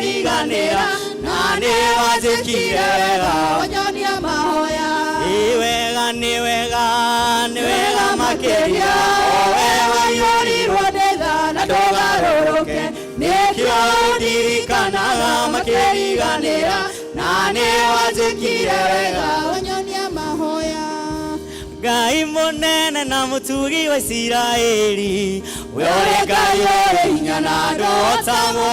Makĩriganĩra na nĩ wanjĩkire wega. Wanyonia mahoya. Ĩ wega nĩ wega nĩ wega makĩria o we waiyũrirwo Waiyũrirwo nĩ tha na ndũgarũrũke. Nĩkĩo ndirikanaga makĩriganĩra na nĩ wanjĩkire wega. Wanyonia mahoya. Ngai mũnene na mũtugi wa Isiraeli, we ũrĩ Ngai ũrĩ hinya na ndũhotagwo.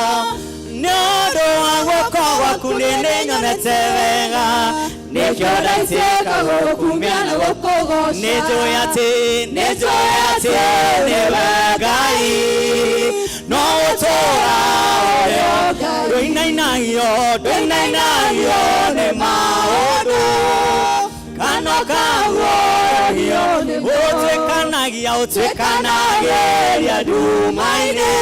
Nĩ ũndũ wa guoko gwaku nĩ nĩnyonete wega, nĩkĩo ndaitĩka gũkumia na gũkũgoca. Nĩnjũĩ atĩ nĩnjũĩ atĩ nĩwe Ngai no ũtũũra ũrĩ Ngai. Ndũinainagio ndũinainagio nĩ maũndũ kana ũkaguoyohio ũtuĩkanagia ũtuĩkanagĩria nduma-inĩ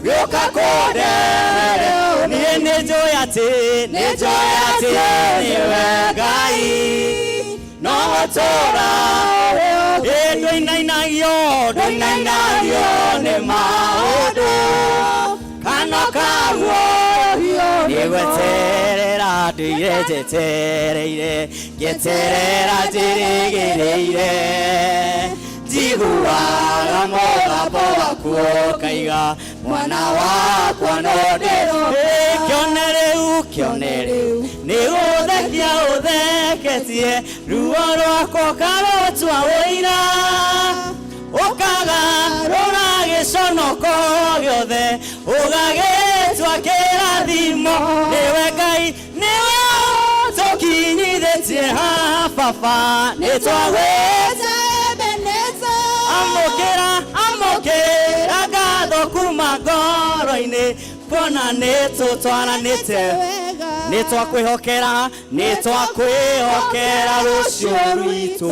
gĩũka kũndere niĩ nĩnjũĩ atĩ nĩnjũĩ atĩ nĩwe Ngai no ũtũũra ĩ ndũinainagio ndũinainagio nĩ maũndũ kana ũkaguoyohio nĩgweterera ndũire njetereire ngeterera njĩrĩgĩrĩire njiguaga mũgambo waku ũkaiga mwana wakwa no ndĩro kĩone rĩu kĩone rĩu nĩ gũthekia ũtheketie ruo rwakwa ũkarũtua ũira ũkagarũra gĩconoko gĩothe ũgagĩtua kĩrathimo nĩwe Ngai nĩwe tũkinyithĩtie haha baba nĩtwagwĩte Ebeneza. Amũkĩra amũkĩra ngatho kuma ngoro-inĩ kuona nĩtũtwaranĩte Wega. nĩtwakwĩhokera nĩtwakwĩhokera rũciũ rwitũ.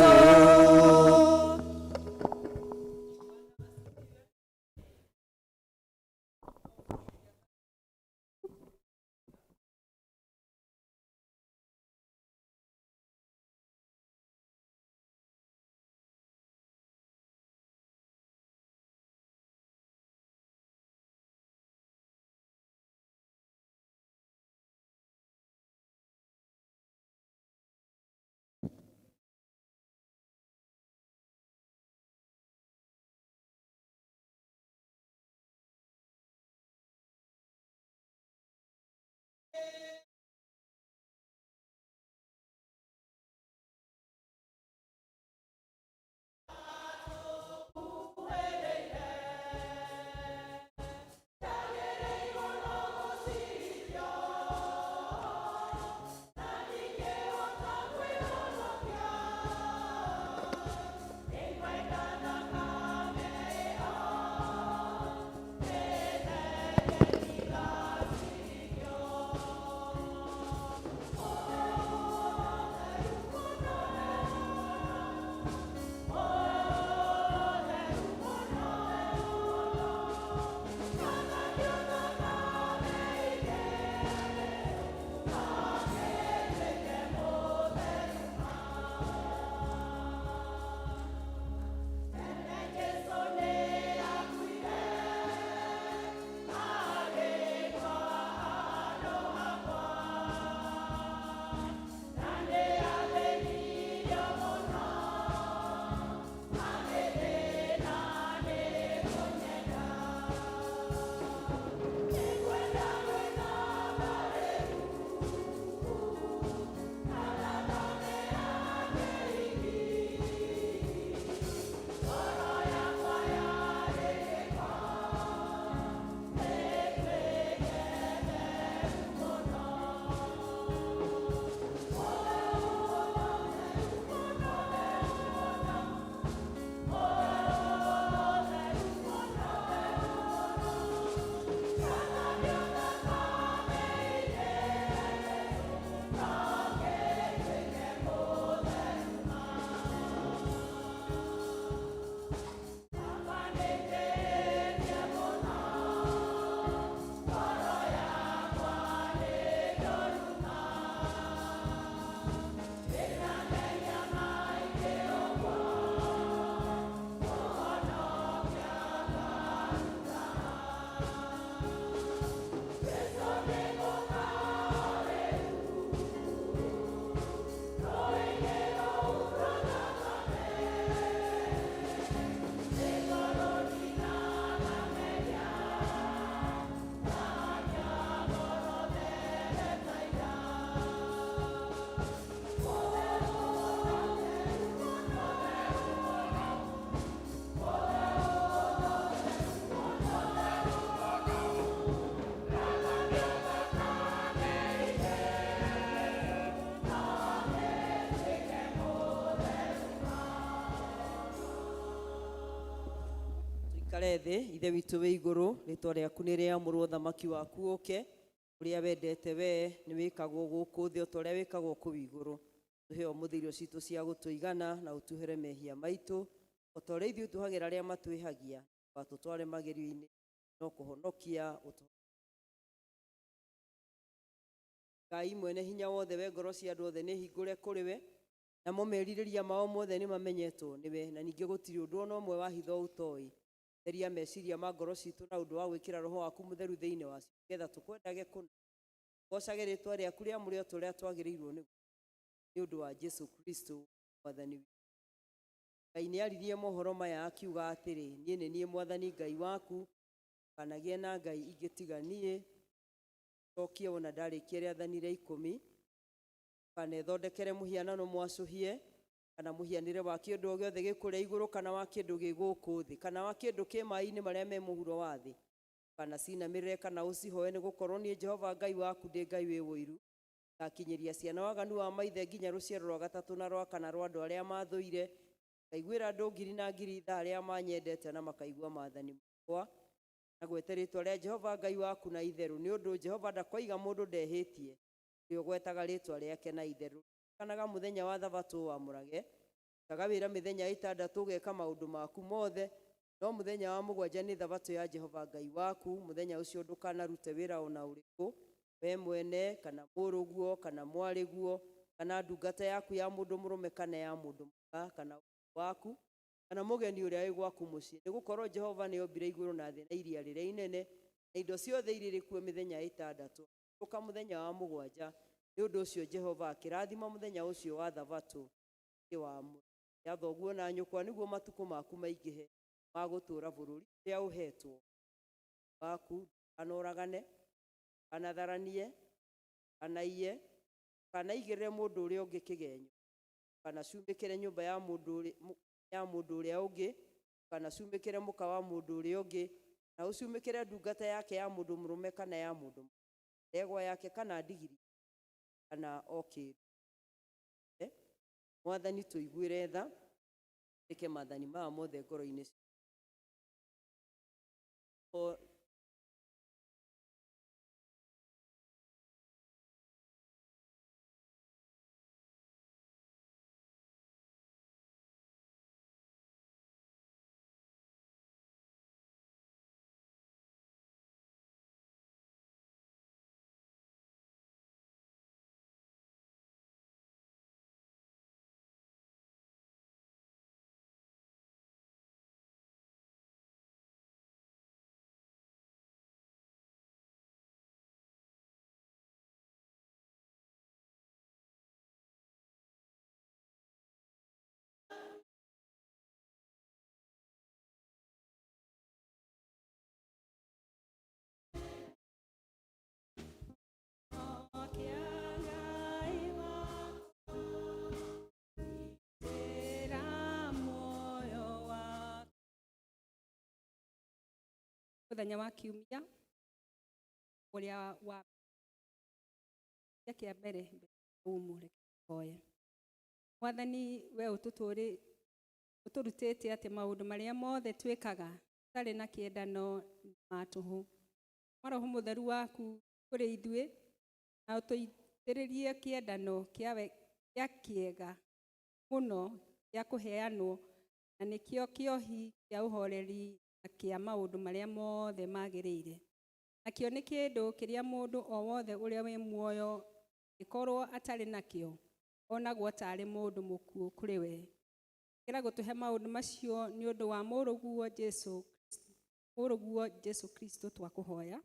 Tũikare thĩ. Ithe witũ wĩ igũrũ, rĩtwa rĩaku nĩ rĩamũrwo, thamaki waku ũke, ũrĩa wendete we nĩ wĩkagwo gũkũ thĩ o ta ũrĩa wĩkagwo kũu igũrũ. Tũhe ũmũthĩ irio citũ cia gũtũigana, na ũtuhere mehia maitũ o ta ũrĩa ithuĩ tuohagĩra arĩa matwĩhagia. Ndũgatũtware magerio-inĩ, no kũhonokia ũtũ. Ngai mwene hinya wothe, we ngoro cia andũ othe nĩ hingũre kũrĩ we, namo merirĩria mao mothe nĩ mamenyetwo nĩwe, na ningĩ gũtirĩ ũndũ ona ũmwe wa hitho ũtoĩ. Theria meciria ma ngoro citũ na ũndũ wa gwĩkĩra roho waku mũtheru thĩinĩ wacio, nĩgetha tũkwendage kũna, gocage rĩtwa rĩaku rĩamũre o ta ũrĩa twagĩrĩirwo nĩ nĩ ũndũ wa Jesu Kristo mwathani witũ. Ngai nĩ aririe mohoro maya akiuga atĩrĩ, niĩ nĩ niĩ mwathani Ngai waku, ndũkanagĩe na ngai ingĩ tiga niĩ. Cokie wona ndarĩkia rĩathani rĩa 10, ndũkanethondekere mũhianano mwacũhie kana mũhianĩre wa kĩndũ o gĩothe gĩ kũrĩa igũrũ kana wa kĩndũ gĩ gũkũ thĩ kana wa kĩndũ kĩ maĩ-inĩ marĩa me mũhuro wa thĩ. Kana cinamĩrĩre kana ũcihoe, nĩ gũkorwo niĩ Jehova Ngai waku ndĩ Ngai wĩ ũiru. Ngakinyĩria ciana waganu wa maithe nginya rũciaro rwa gatatũ na rwa kana rwa andũ arĩa mathũire. Ngaiguĩra andũ ngiri na ngiri tha arĩa manyendete na makaigua maathani makwa. Na gwete rĩtwa rĩa Jehova Ngai waku na itherũ, nĩ ũndũ Jehova ndakoiga mũndũ ndehĩtie, ũrĩa ũgwetaga rĩtwa rĩake na itherũ. Ririkanaga mũthenya wa thabatũ wamũrage, rutaga wĩra mĩthenya ĩtandatũ ũgeka maũndũ maku mothe, no mũthenya wa mũgwanja nĩ thabatũ ya Jehova Ngai waku. Mũthenya ũcio ndũkanarute wĩra ona ũrĩkũ, we mwene kana mũrũguo kana mwarĩguo kana ndungata yaku ya mũndũ mũrũme kana ya mũndũ mũka kana waku kana mũgeni ũrĩa wĩ gwaku mũciĩ, nĩ gũkorwo Jehova nĩ ombire igũrũ na thĩ na iria rĩrĩa inene na indo ciothe iria irĩ kuo mĩthenya ĩtandatũ, akĩhurũka mũthenya wa mũgwanja. Nĩ ũndũ ũcio Jehova akĩrathima mũthenya ũcio wa thabatũ akĩwamũra. Ya thoguo na nyũkwa nĩguo matukũ maku maingĩhe ma gũtũũra bũrũri ũrĩa ũheetwo waku. Ndũkanoragane, ndũkanatharanie, ndũkanaiye, ndũkanaigĩrĩre mũndũ ũrĩa ũngĩ kĩgenyo, ndũkanacumĩkĩre nyũmba ya mũndũ ũrĩa ũngĩ, ndũkanacumĩkĩre mũka wa mũndũ ũrĩa ũngĩ, na ũcumĩkĩre ndungata yake ya mũndũ mũrũme kana ya mũndũ mũka, ndegwa yake kana ndigiri kana o kĩndũ. Mwathani tũiguĩre tha, ĩke maathani maya mothe ngoro-inĩ citũ. Mũthenya wa kiumia ũrĩa wa kĩa mbere umure hoye. Mwathani we ũtũrutĩte atĩ maũndũ marĩa mothe twĩkaga tarĩ na kĩendano ma tũhũ. Maroho mũtheru waku kũrĩ ithuĩ na ũtũitĩrĩrie kĩendano kĩa kĩega mũno gĩa kũheanwo, na nĩkĩo kĩohi kĩa ũhoreri na kĩa maũndũ marĩa mothe magĩrĩire. Nakĩo nĩ kĩndũ kĩrĩa mũndũ o wothe ũrĩa wĩ muoyo angĩkorwo atarĩ nakĩo onagwo tarĩ mũndũ mũkuũ kũrĩ we. Kĩra gũtũhe maũndũ macio nĩ ũndũ wa mũrũguo Jesu Kristo twakũhoya.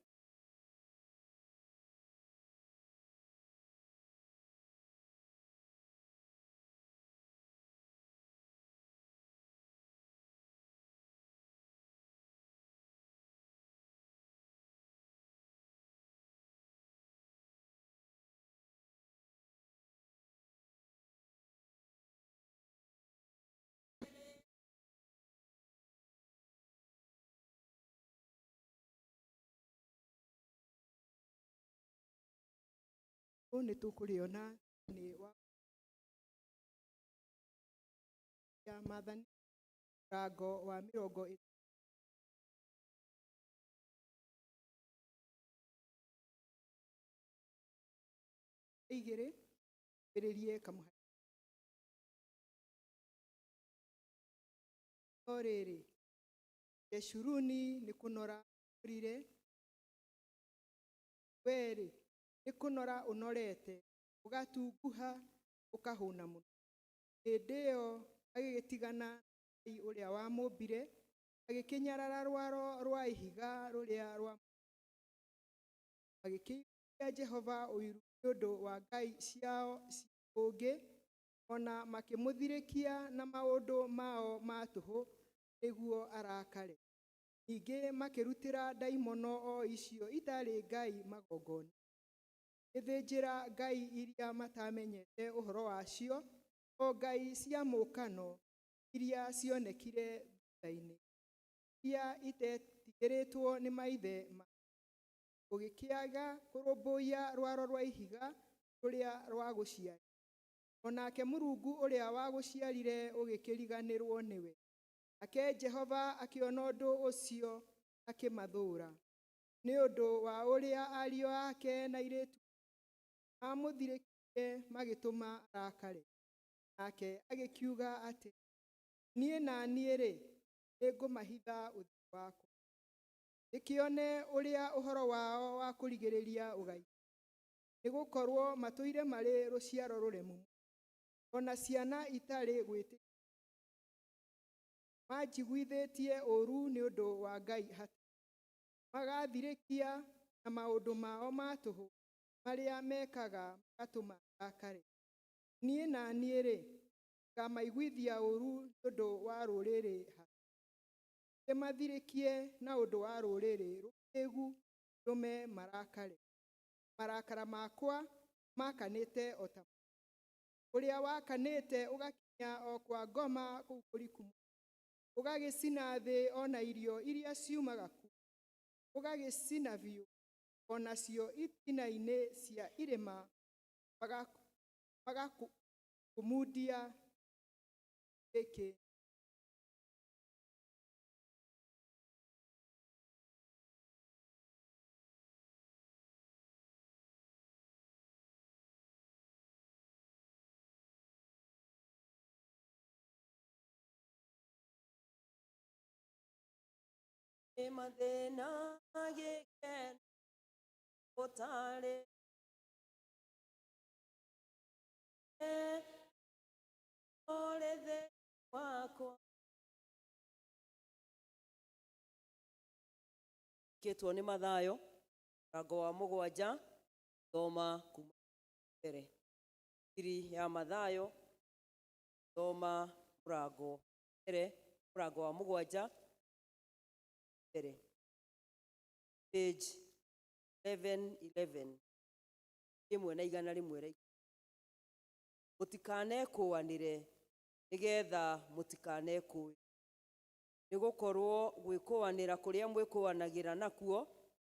Nĩ tũkũrĩona nĩ wa ya maathani mũrango wa 23. Igĩrĩ mbĩrĩrie kamũhari. No rĩrĩ, Jeshuruni nĩ kũnora ũnorire, wee-rĩ, nĩ kũnora ũnorete, ũgatunguha, ũkahũna mũno. Hĩndĩ ĩyo agĩgĩtigana na Ngai ũrĩa wamũmbire, agĩkĩnyarara rwaro rwa ihiga rũrĩa rwa magĩkĩiguithia Jehova ũiru nĩ ũndũ wa ngai ciao cia kũngĩ, o na makĩmũthirĩkia na maũndũ mao ma tũhũ nĩguo arakare. Ningĩ makĩrutĩra ndaimono o icio itarĩ ngai magongona, gĩthĩnjĩra ngai iria matamenyete ũhoro wacio, o ngai cia mũũkano iria cionekire thutha-inĩ, iria itetigĩrĩtwo nĩ maithe ma ũgĩkĩaga kũrũmbũiya rwaro rwa ihiga rũrĩa rwagũciarire, o nake Mũrungu ũrĩa wagũciarire ũgĩkĩriganĩrwo nĩwe. Nake Jehova akĩona ũndũ ũcio akĩmathũũra, nĩ ũndũ wa ũrĩa ariũ ake na airĩtu mamũthirĩkĩire magĩtũma arakare. Nake agĩkiuga atĩ, niĩ na niĩ-rĩ, nĩngũmahitha ũthiũ wakwa, ndĩkĩone ũrĩa ũhoro wao wa kũrigĩrĩria ũgaikara, nĩgũkorwo matũire marĩ rũciaro rũremu, o na ciana itarĩ gwĩtĩkia. Manjiguithĩtie ũũru nĩ ũndũ wa ngai hatarĩ, magathirĩkia na maũndũ mao ma tũhũ marĩa mekaga magatũma ndakare. Niĩ na niĩ-rĩ, ngamaiguithia ũũru nĩ ũndũ wa rũrĩrĩ hatarĩ, ndĩmathirĩkie na ũndũ wa rũrĩrĩ rũkĩgu, ndũme marakare. Marakara makwa makanĩte o ta ũrĩa wakanĩte ũgakinya o kwa ngoma kũu kũriku, ũgagĩcina thĩ o na irio iria ciumaga kuo, ũgagĩcina biũ o nacio itina-inĩ cia irĩma, magakũmundia gĩkĩ. Mathĩna gĩkeno gũtarĩ ũrĩ thĩinĩ wakwa. Kĩtwo nĩ Mathayo mũrango wa 7, thoma kuma mbere. Injiri ya Mathayo, thoma mũrango mbere, mũrango wa 7 mbere. Page 1111, 1 na 101. Mũtikanekũũanĩre nĩgeetha mũtikanekũũĩrwo, nĩgũkorwo gwĩkũũanĩra kũrĩa mwĩkũũanagĩra nakuo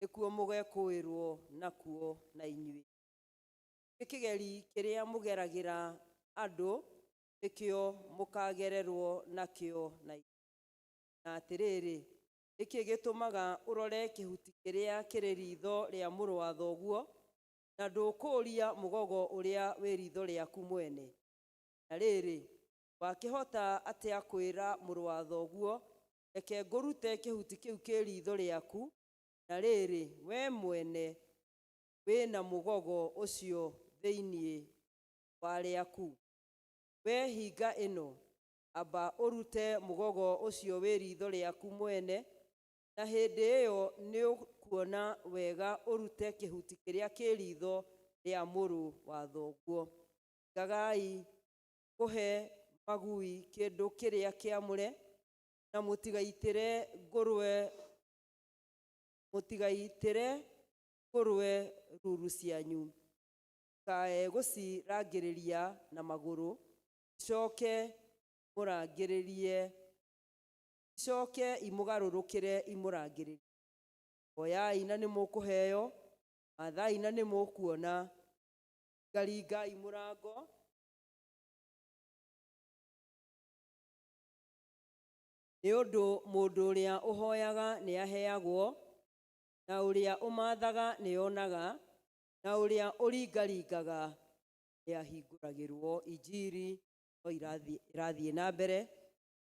nĩkuo mũgekũũĩrwo nakuo na inyuĩ. Nĩ kĩgeri kĩrĩa mũgeragĩra andũ nĩkĩo mũkagererwo nakĩo na inyuĩ. Na atĩrĩrĩ, nĩkĩ gĩtũmaga ũrore kĩhuti kĩrĩa kĩrĩ riitho rĩa mũrũ wa thoguo, na ndũkũũria mũgogo ũrĩa wĩ riitho rĩaku mwene? Na rĩrĩ, wakĩhota atĩa kwĩra mũrũ wa thoguo, reke ngũrute kĩhuti kĩu kĩ riitho rĩaku, na rĩrĩ, we mwene wĩna mũgogo ũcio thĩinĩ wa rĩaku? We hinga ĩno, amba ũrute mũgogo ũcio wĩ riitho rĩaku mwene, na hĩndĩ ĩyo nĩũkuona wega ũrute kĩhuti kĩrĩa kĩ riitho rĩa mũrũ wa thoguo. Tigagai kũhe magui kĩndũ kĩrĩa kĩamũre, na mũtigaitĩre ngũrwe ruru cianyu, mũtikae gũcirangĩrĩria na magũrũ, icoke imũrangĩrĩrie, icoke imũgarũrũkĩre imũrangĩrĩrie. Hoyai na nĩmũkũheo, mathai na nĩmũkuona, ringaringai mũrango nĩ ũndũ mũndũ ũrĩa ũhoyaga nĩaheagwo, na ũrĩa ũmathaga nĩonaga, na ũrĩa ũringaringaga Nĩ ahingũragĩrwo injiri no irathiĩ na mbere.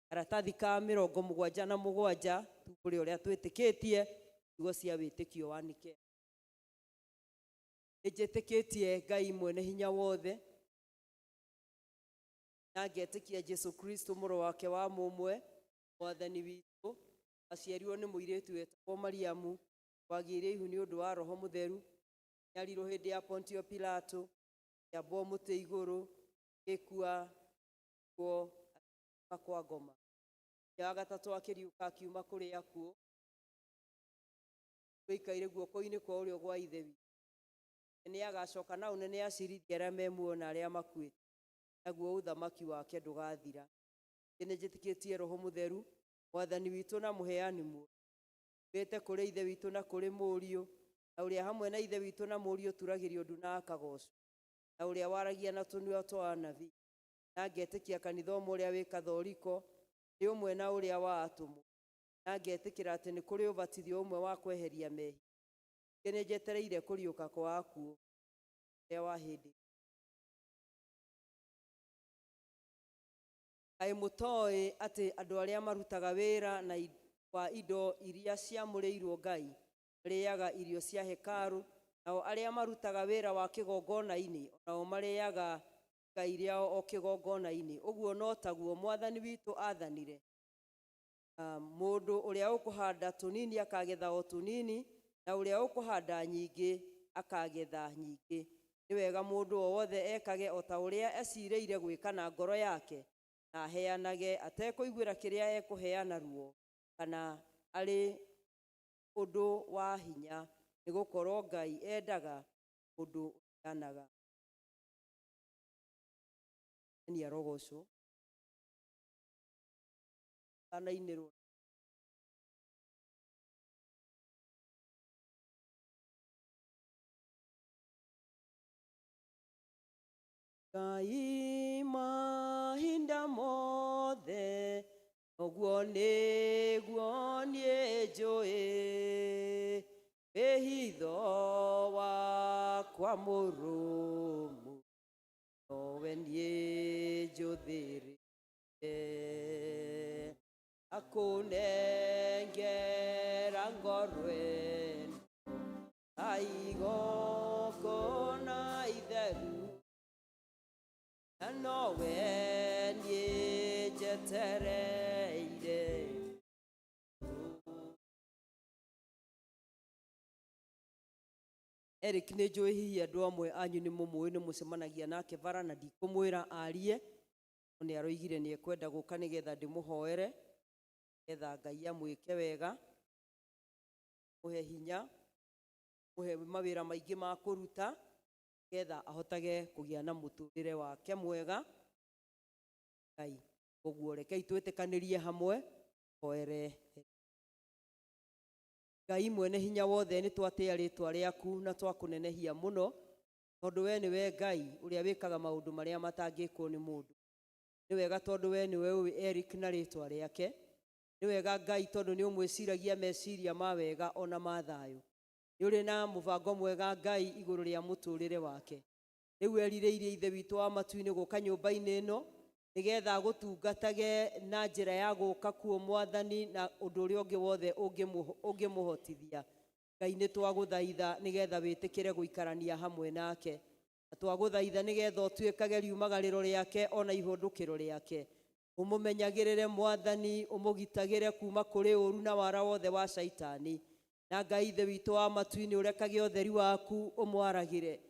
Karatathi ka 77 tumbũre ũrĩa twĩtĩkĩtie ciugo cia wĩtĩkio wa Nikea. Nĩnjĩtĩkĩtie Ngai mwene hinya wothe na ngetĩkia Jesu Kristo mũrũ wake wa mũmwe mwathani witũ, aciarirwo nĩ mũirĩtu wetagwo Mariamu, wagĩire ihu nĩ ũndũ wa Roho Mũtheru, nyarirwo hĩndĩ ya Pontio Pilato, kĩambwo mũtĩ igũrũ, gĩkua kuo kwa ngoma. Ya gatatũ akĩriũka akiuma kũrĩ akuũ, wĩikaire guoko-inĩ kwa ũrĩo gwa Ithe witũ. Nĩ agacoka na ũnene acirithie arĩa me muoyo na arĩa makuĩte, naguo ũthamaki wake ndũgathira. Nĩ njĩtĩkĩtie Roho Mũtheru, mwathani witũ na mũheani muoyo, wĩte kũrĩ Ithe witũ na kũrĩ Mũriũ, na ũrĩa hamwe na Ithe witũ na Mũriũ turagĩrio ndu na akagocwo, na ũrĩa waragia na tũnua twa anabii. Na ngetĩkia kanitha ũmwe ũrĩa wĩ kathoriko, nĩ ũmwe na ũrĩa wa atũmwo, na ngetĩkĩra atĩ nĩ kũrĩ ũbatithio ũmwe wa kweheria mehia. Ningĩ nĩ njetereire kũriũka kwa akuũ ũrĩa wa hĩndĩ. Kaĩ mũtoĩ atĩ andũ arĩa marutaga wĩra na wa indo iria ciamũrĩirwo Ngai marĩaga irio cia hekarũ, nao arĩa marutaga wĩra wa kĩgongona-inĩ onao marĩaga igai rĩao o kĩgongona-inĩ. Ũguo no taguo mwathani witũ aathanire. Mũndũ ũrĩa ũkũhanda tũnini akagetha o tũnini, na ũrĩa ũkũhanda nyingĩ akagetha nyingĩ. Nĩ wega mũndũ o wothe ekage o ta ũrĩa ecirĩire gwĩka na ngoro yake, na aheanage atekũiguĩra kĩrĩa ekũheana ruo, kana arĩ ũndũ wa hinya, nĩgũkorwo Ngai endaga mũndũ ũheanaga. Nĩ arogocwo. Anainĩrwo. Ngai mahinda mothe ũguo nĩguo niĩ njũĩ, wĩhitho wakwa mũrũmu nowe niĩ njũthĩrĩte. Akũnengera ngoro ĩno aigongona itheru, na nowe niĩ njetereire. Eric nĩ njũĩ hihi andũ amwe anyu nĩ mũmũĩ, nĩ mũcemanagia nake bara na ndikũmwĩra arie, no nĩ aroigire nĩ ekwenda gũka nĩgetha ndĩmũhoere, nĩgetha Ngai amwĩke wega, mũhe hinya, mũhe mawĩra maingĩ ma kũruta, nĩgetha ahotage kũgĩa na mũtũrĩre wake mwega. Ngai, ũguo rekei twĩtĩkanĩrie hamwe hoere Ngai mwene hinya wothe. Nĩ twatĩa rĩtwa rĩaku na twakũnenehia mũno, tondũ we nĩwe Ngai ũrĩa wĩkaga maũndũ marĩa matangĩkwo nĩ mũndũ. Nĩ wega tondũ we nĩwe ũĩ Eric na rĩtwa rĩake. Nĩ wega Ngai tondũ nĩ ũmwĩciragia meciria ma wega ona ma thayũ. Nĩ ũrĩ na mũbango mwega Ngai igũrũ rĩa mũtũrĩre wake. Rĩu erirĩirie Ithe witũ wa matu-inĩ gũka nyũmba-inĩ ĩno nĩgetha agũtungatage na njĩra ya gũka kuo mwathani, na ũndũ ũrĩa ũngĩ wothe ũngĩmũhotithia. Ngai nĩ twagũthaitha nĩgetha wĩtĩkĩre gũikarania hamwe nake, na twagũthaitha nĩgetha ũtuĩkage riumagarĩro rĩake ona ihũndũkĩro rĩake. Ũmũmenyagĩrĩre mwathani, ũmũgitagĩre kuma kũrĩ ũru na wara wothe wa caitani. Na Ngai Ithe witũ wa matu-inĩ, ũrekage ũtheri waku ũmwaragĩre,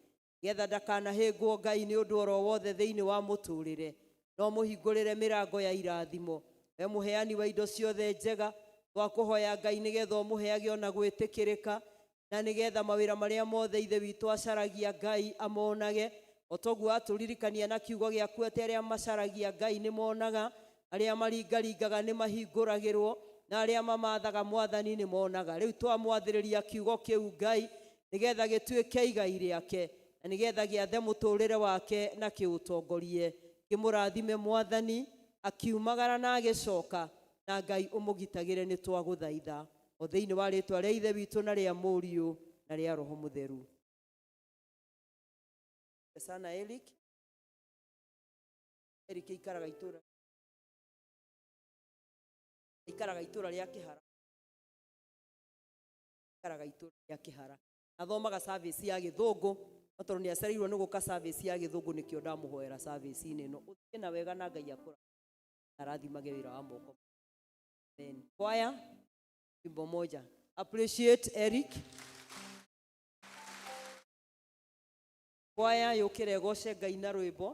nĩgetha ndakanahĩngwo Ngai nĩ ũndũ oro wothe thĩinĩ wa mũtũrĩre. No mũhingũrĩre mĩrango ya irathimo. We mũheani wa indo ciothe njega, twakũhoya Ngai nĩgetha ũmũheage ona gwĩtĩkĩrĩka, na nĩgetha mawĩra marĩa mothe Ithe witũ acaragia Ngai amonage. O toguo atũririkania na kiugo gĩaku atĩ arĩa macaragia Ngai nĩ monaga, arĩa maringaringaga nĩ mahingũragĩrwo, na arĩa mamathaga mwathani nĩ monaga. Rĩu twamwathĩrĩria kiugo kĩu Ngai nĩgetha gĩtuĩke igai rĩake, na nĩgetha gĩathe mũtũrĩre wake na kĩũtongorie. Kĩmũrathime mwathani akiumagara na agĩcoka, na Ngai ũmũgitagĩre. Nĩ twagũthaitha o thĩinĩ wa rĩtwa rĩa Ithe witũ na rĩa Mũriũ na rĩa Roho Mũtheru. Sana Eric. Eric aikaraga itũra aikaraga itũra rĩa Kĩhara, aikaraga itũra rĩa Kĩhara, athomaga service ya Gĩthũngũ, no tondũ nĩ acereirwo nĩ gũka service ya Gĩthũngũ nĩkĩo ndamũhoera service-inĩ ĩno. Ũthiĩ na wega na Ngai akũra arathimage wĩra wa moko. Amen. Kwaya wimbo moja. Appreciate Eric. Kwaya yũkĩre ĩgoce Ngai na rwĩmbo.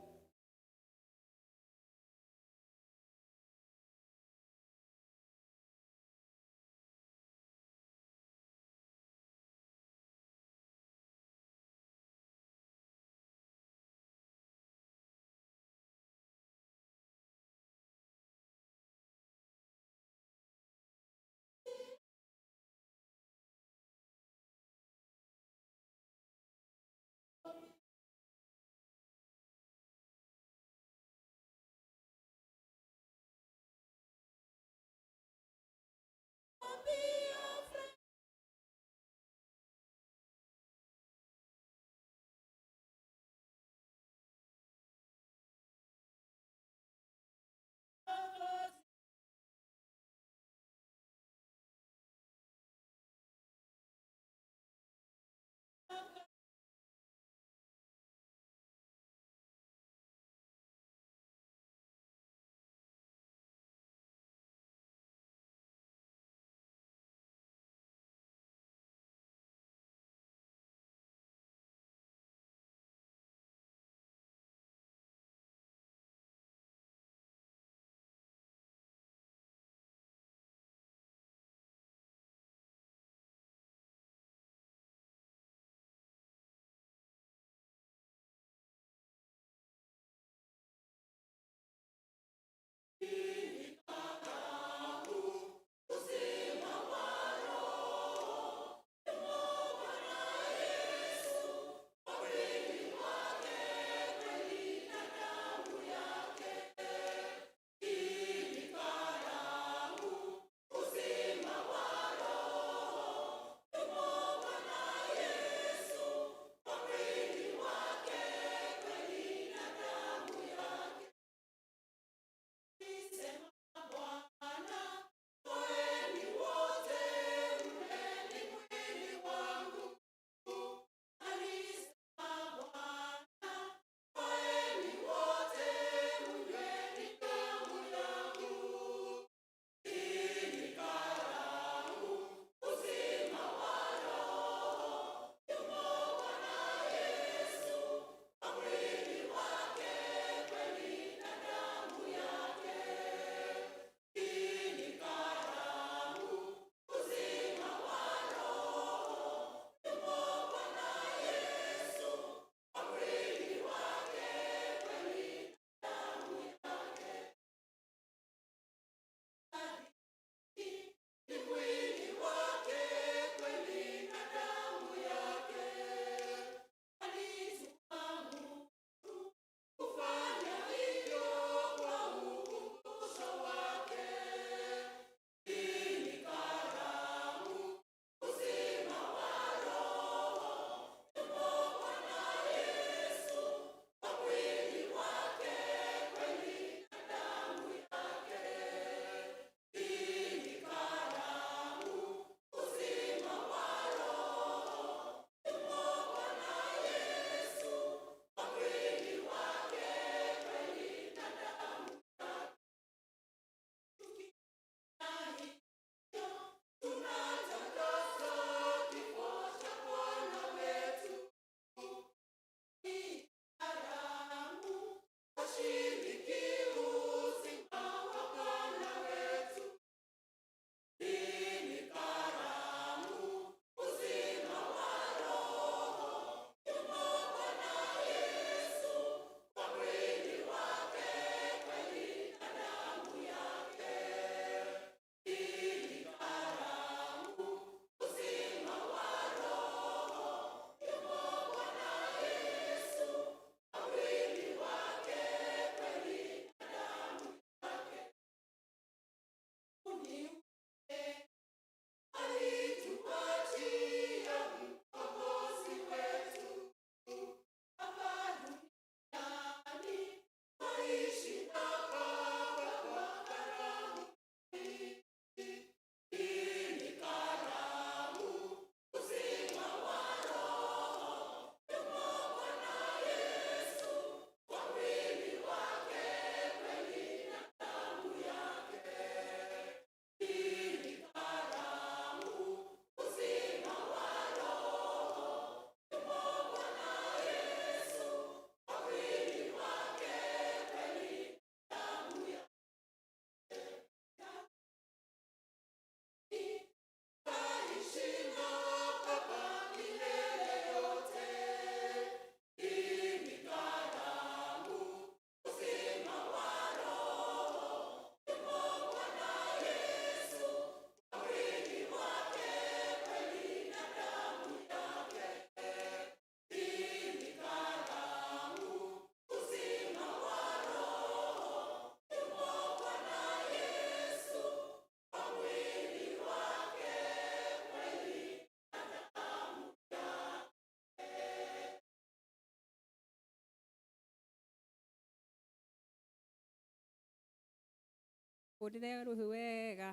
Hũrĩre rũhĩ wega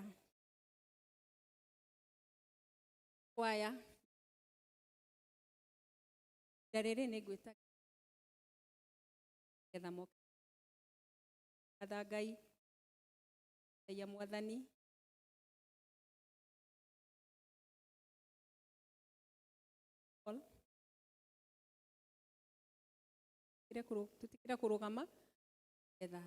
kwaya ihinda rĩrĩ nĩ ngwĩta getha moke gatha Ngai ya Mwathani Paul. Tũtikĩre kũrũgama getha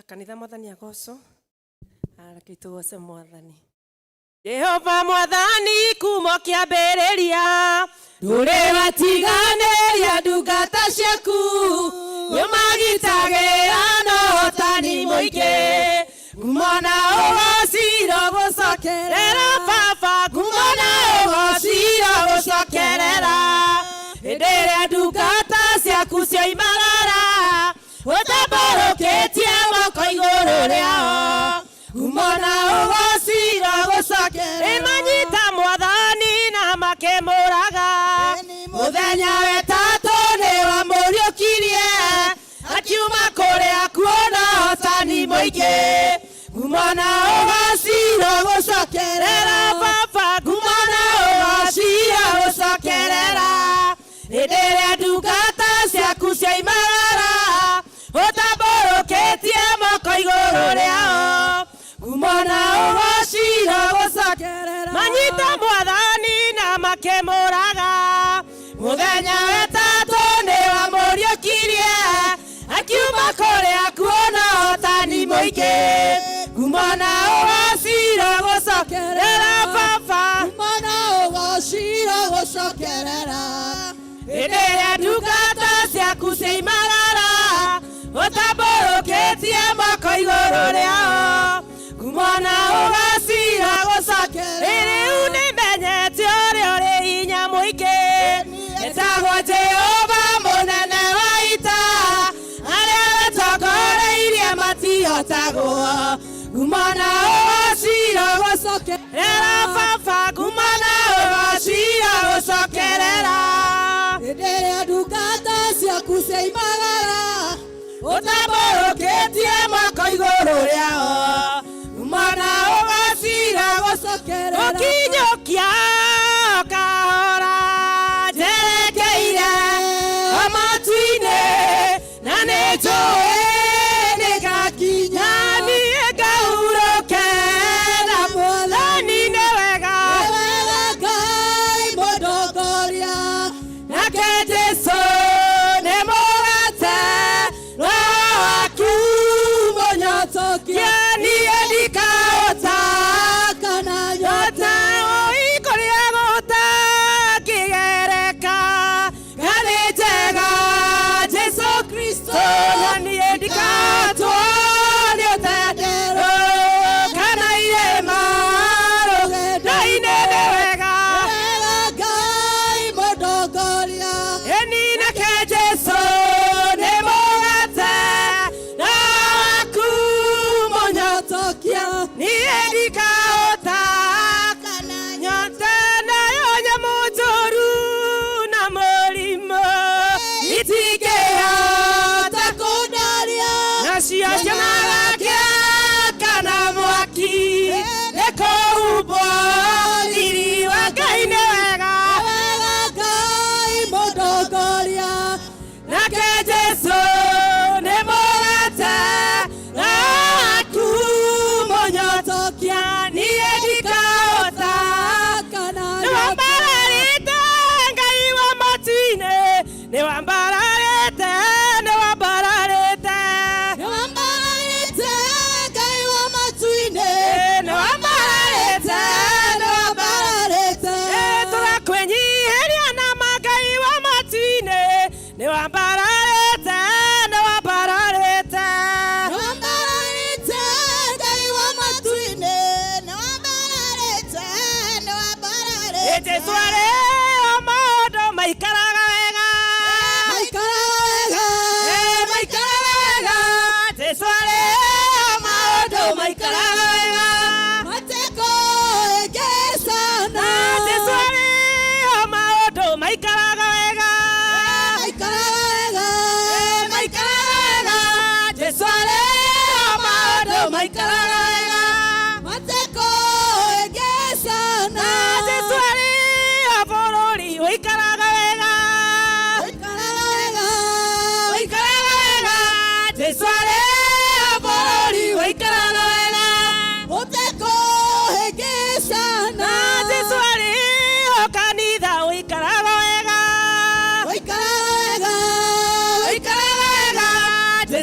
Kanitha Mwathani agocwo. Reke tũgoce Mwathani. Jehova Mwathani kuma kĩambĩrĩria ndũrĩ watiganĩria ndungata ciaku nĩũmagitagĩra na ũhotani mũingĩ ngumo na ũgociro gũcokerera baba ngumo na ũgociro gũcokerera hĩndĩ ĩrĩa ndungata ciaku cioimarara ũtambũrũkĩtie moko igũrũ rĩao ngumo na ũgociro gũcokerera ĩmanyita Mwathani na makĩmũraga mũthenya wetatũ nĩwamũriũkirie akiuma kũrĩa kuona ũhotani mũingĩ ngumo na ũgociro gũcokerera baba ngumo na ũgociro gũcokerera hĩndĩ ĩrĩa ndungata ciaku cioimarara ũtambũrũkĩtie moko igũrũ rĩao ngumo na ũgociro gũcokerera manyita Mwathani na makĩmũraga mũthenya wetatũ nĩwamũriũkirie akiuma kũrĩa kuona ũhotani mũingĩ ngumo na ũgociro gũcokerera baba ngumo na ũgociro gũcokerera hĩndĩ ĩrĩa ndungata ciaku ciaimarara ũtambũrũkĩtie moko igũrũ rĩao ngumo na ũgociro gũcokerera rĩu nĩmenyete ũrĩa ũrĩ hinya mũingĩ etagwo Jehova mũnene wa ita arĩa matongoreirie matihotagwo ngumo na ũgociro gũcokerera baba ngumo na ũgociro gũcokerera hĩndĩ ĩrĩa ndungata ciaku ciaimarara ũtambũrũkĩtie moko igũrũ rĩao ngumo na ũgociro gũcokerera gũkinyũkia kahora njerekeire o matu-inĩ na nĩ njũĩ nĩngakinya niĩ ngahurũke na Mwathani nĩ wega wega Ngai mũndongoria nake Jesũ nĩ mũgate roho waku mũnyotokia niĩ ndikahota kana nyota nyote ũikũrĩa gũtangĩgereka ngarĩ njega Jesũ Kristo na niĩ ndikatwo nĩ ũtendero kana irĩma rũgendo-inĩ nĩ wega wega Ngai mũndongoria ĩni nake Jesũ nĩ mũgate na waku mũnyotokia niĩ ndikahota kana nyota nayo nyamũ njũru na mũrimũ itingĩhota kũndaria nacio cionaga kana mwaki nĩ kũhumbwo riri wa Ngai nĩ wega wega Ngai mũndongoria nake Jesũ nĩ mũgate na waku mũnyotokia niĩ ndikahota kana nĩwambararĩte Ngai wa matu-inĩ nĩwambararĩte nĩwambararĩte nĩwambararĩte Ngai wa matu-inĩ nĩwambararĩte nĩwambararĩte tũrakwĩnyihĩria na Ngai wa matu-inĩ nĩwambararĩte nĩwambararĩte nĩwambararĩte Ngai wa matu-inĩ nĩwambararĩte nĩwambararĩte Jesũ arĩ o maũndũ maikaraga wega maikaraga wega maikaraga wega Jesũ arĩ o maũndũ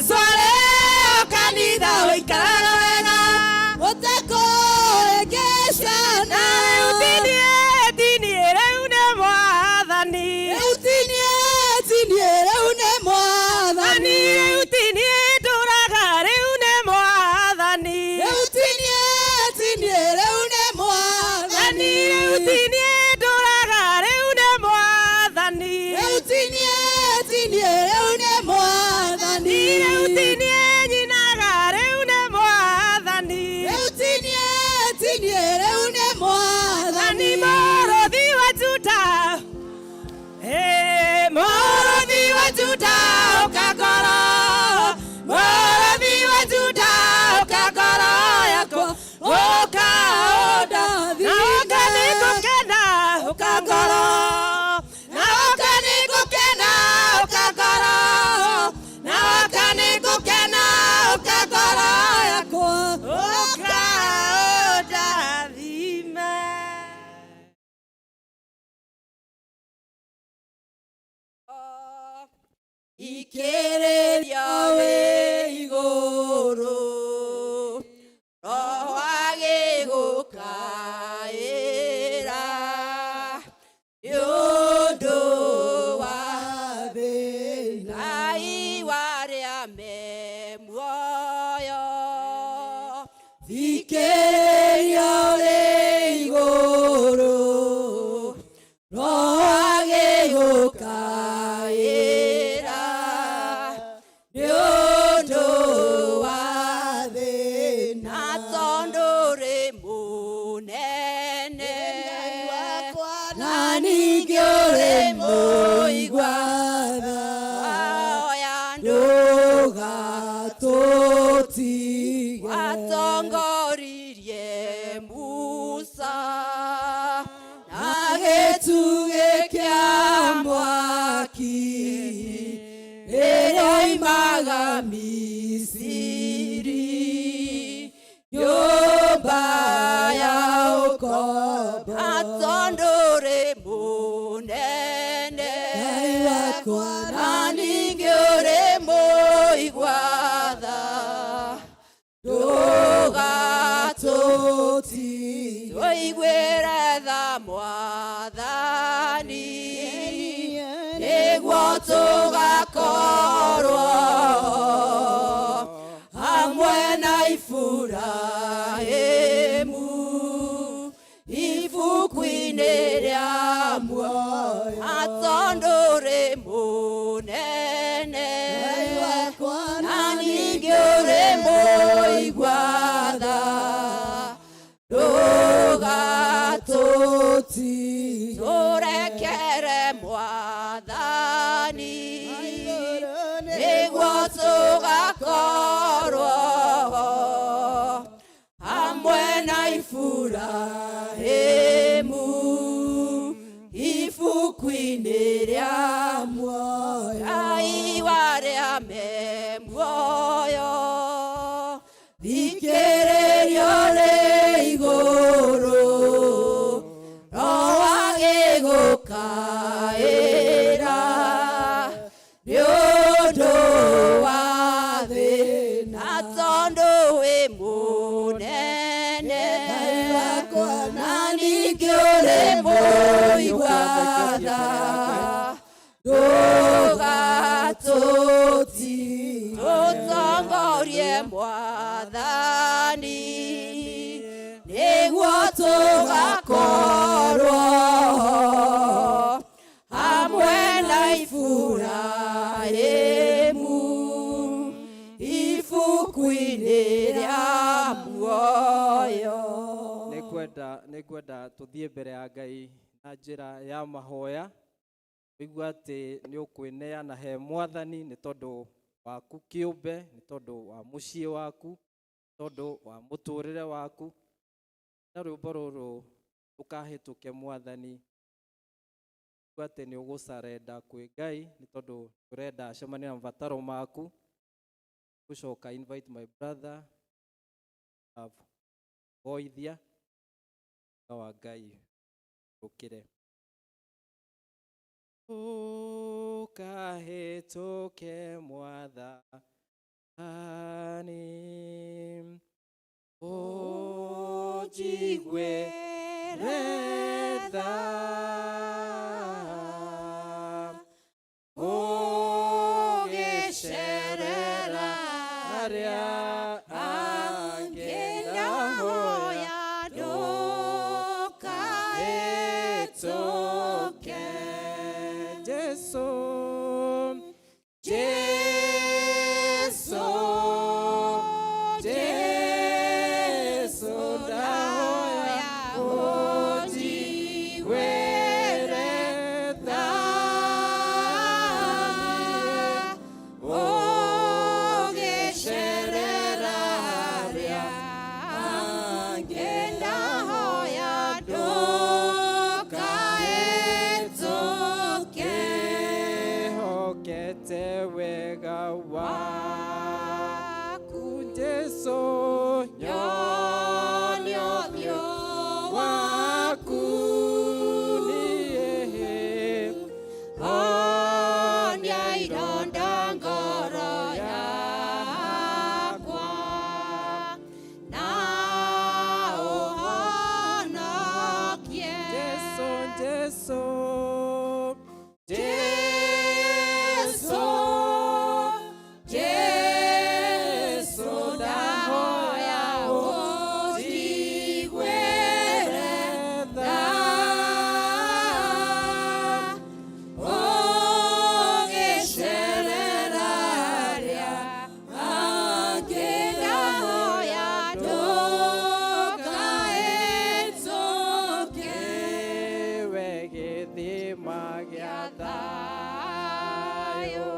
Jesu arĩ o kanitha ũikaraga wega ũtekũhĩngĩcana. Na rĩu tinie tinie rĩu nĩ mwathani. Rĩu tinie tinie rĩu nĩ mwathani. Rĩu tinie ndũraga rĩu nĩ mwathani. Rĩu tinie tinie rĩu nĩ mwathani. Rĩu tinie ndũraga rĩu nĩ mwathani. Rĩu tinie tinie rĩu nĩ mwathani. Rĩu tinie nyinaga rĩu nĩ mwathani. Rĩu tinie tinie rĩu nĩ mwathani. Mũrũthi wa Juda, mũrũthi wa Juda ũkangoro, mũrũthi wa Juda ũkangoro yakwa, ũkaũndathime. Na ũkanĩngũkena ũkangoro, na ũkanĩngũkena ũkangoro, na ũkanĩngũkena ũkangoro yakwa, ũkaũndathime. Ikĩrĩria wĩ igũrũ, Roho agĩgũkaĩra nĩ ũndũ wa thĩna. Ngai wa arĩa me muoyo. Thikĩrĩria ũrĩ igũrũ, Roho agĩgũkaĩra nĩ ũndũ wa thĩna. Na tondũ ũrĩ mũnene, na ningĩ ũrĩ mũigua tha, oya andũ ndũgatũtige. Watongoririe Musa na gĩtugĩ kĩa mwaki rĩrĩa oimaga Misiri, nyũmba ya ũkombo. Na tondũ ũrĩ mũnene, Ngai wakwa, na ningĩ ũrĩ mũigua tha, ndũgatũtige. Tũiguĩre tha mwathani, nĩguo tũgakorwo hamwe na Iburahĩmu ibuku-inĩ rĩa muoyo. Na tondũ ũrĩ mũnene, Ngai wakwa, na ningĩ ũrĩ mũigua tha, ndũgatũtige. Tũrekere mwathani, nĩguo tũgakorwo hamwe na Iburahĩmu ibuku-inĩ rĩa muoyo. Ngai wa arĩa me muoyo. Thikĩrĩria ũrĩ igũrũ, Roho agĩgũkaĩra nĩ ũndũ wa thĩna. Na tondũ wĩ mũnene, Ngai wakwa, na ningĩ ũrĩ mũigua tha, ndũgatũtige. Tũtongorie mwathani, nĩguo tũgakorwo hamwe na Iburahĩmu ibuku-inĩ rĩa muoyo. Nĩngwenda tũthiĩ mbere ya Ngai na njĩra ya mahoya. Ũigua atĩ nĩ ũkwĩneana he mwathani nĩ tondũ waku kĩũmbe, nĩ tondũ wa mũciĩ waku, nĩ tondũ wa mũtũrĩre waku. Na rwĩmbo rũrũ rũkahĩtũke mwathani. Ũigua atĩ nĩ ũgũcarenda kwĩ Ngai nĩ tondũ ũrenda acemanie na mabataro maku. Gũcoka invite my brother goithia wa Ngai ũkĩre. Ũkahĩtũke mwathani. Mwathani ũnjiguĩre tha ũgĩcerera arĩa angĩ ndahoya ndũkahĩtũke. Jesu, Jesu, Jesu, ndahoya ũnjiguĩre tha ũgĩcerera arĩa angĩ ndahoya ndũkahĩtũke. Hokete wega waku Jesu, nyonie ũthiũ waku niĩ, honia ironda ngoro yakwa na ũhonokie. Jesu, Jesu, Jesu, Jesu, ndahoya ũnjiguĩre tha ũgĩcerera arĩa angĩ ndahoya ndũkahĩtũke. We gĩthima gĩa thayũ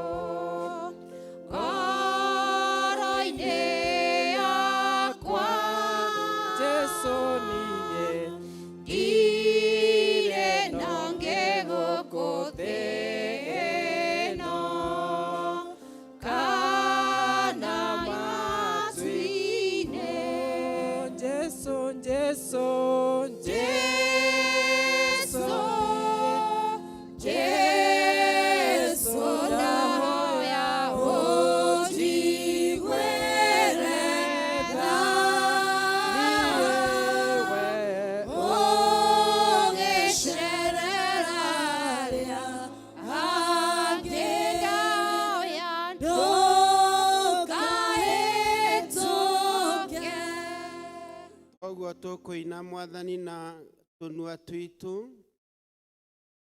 ngoro-inĩ yakwa, Jesu niĩ ndirĩ na ũngĩ gũkũ thĩ ĩno kana matu-inĩ. Jesu, Jesu, Jesu, Jesu, ndahoya ũnjiguĩre tha ũgĩcerera arĩa angĩ ndahoya ndũkahĩtũke. Koguo tũkũina Mwathani na tũnua twitũ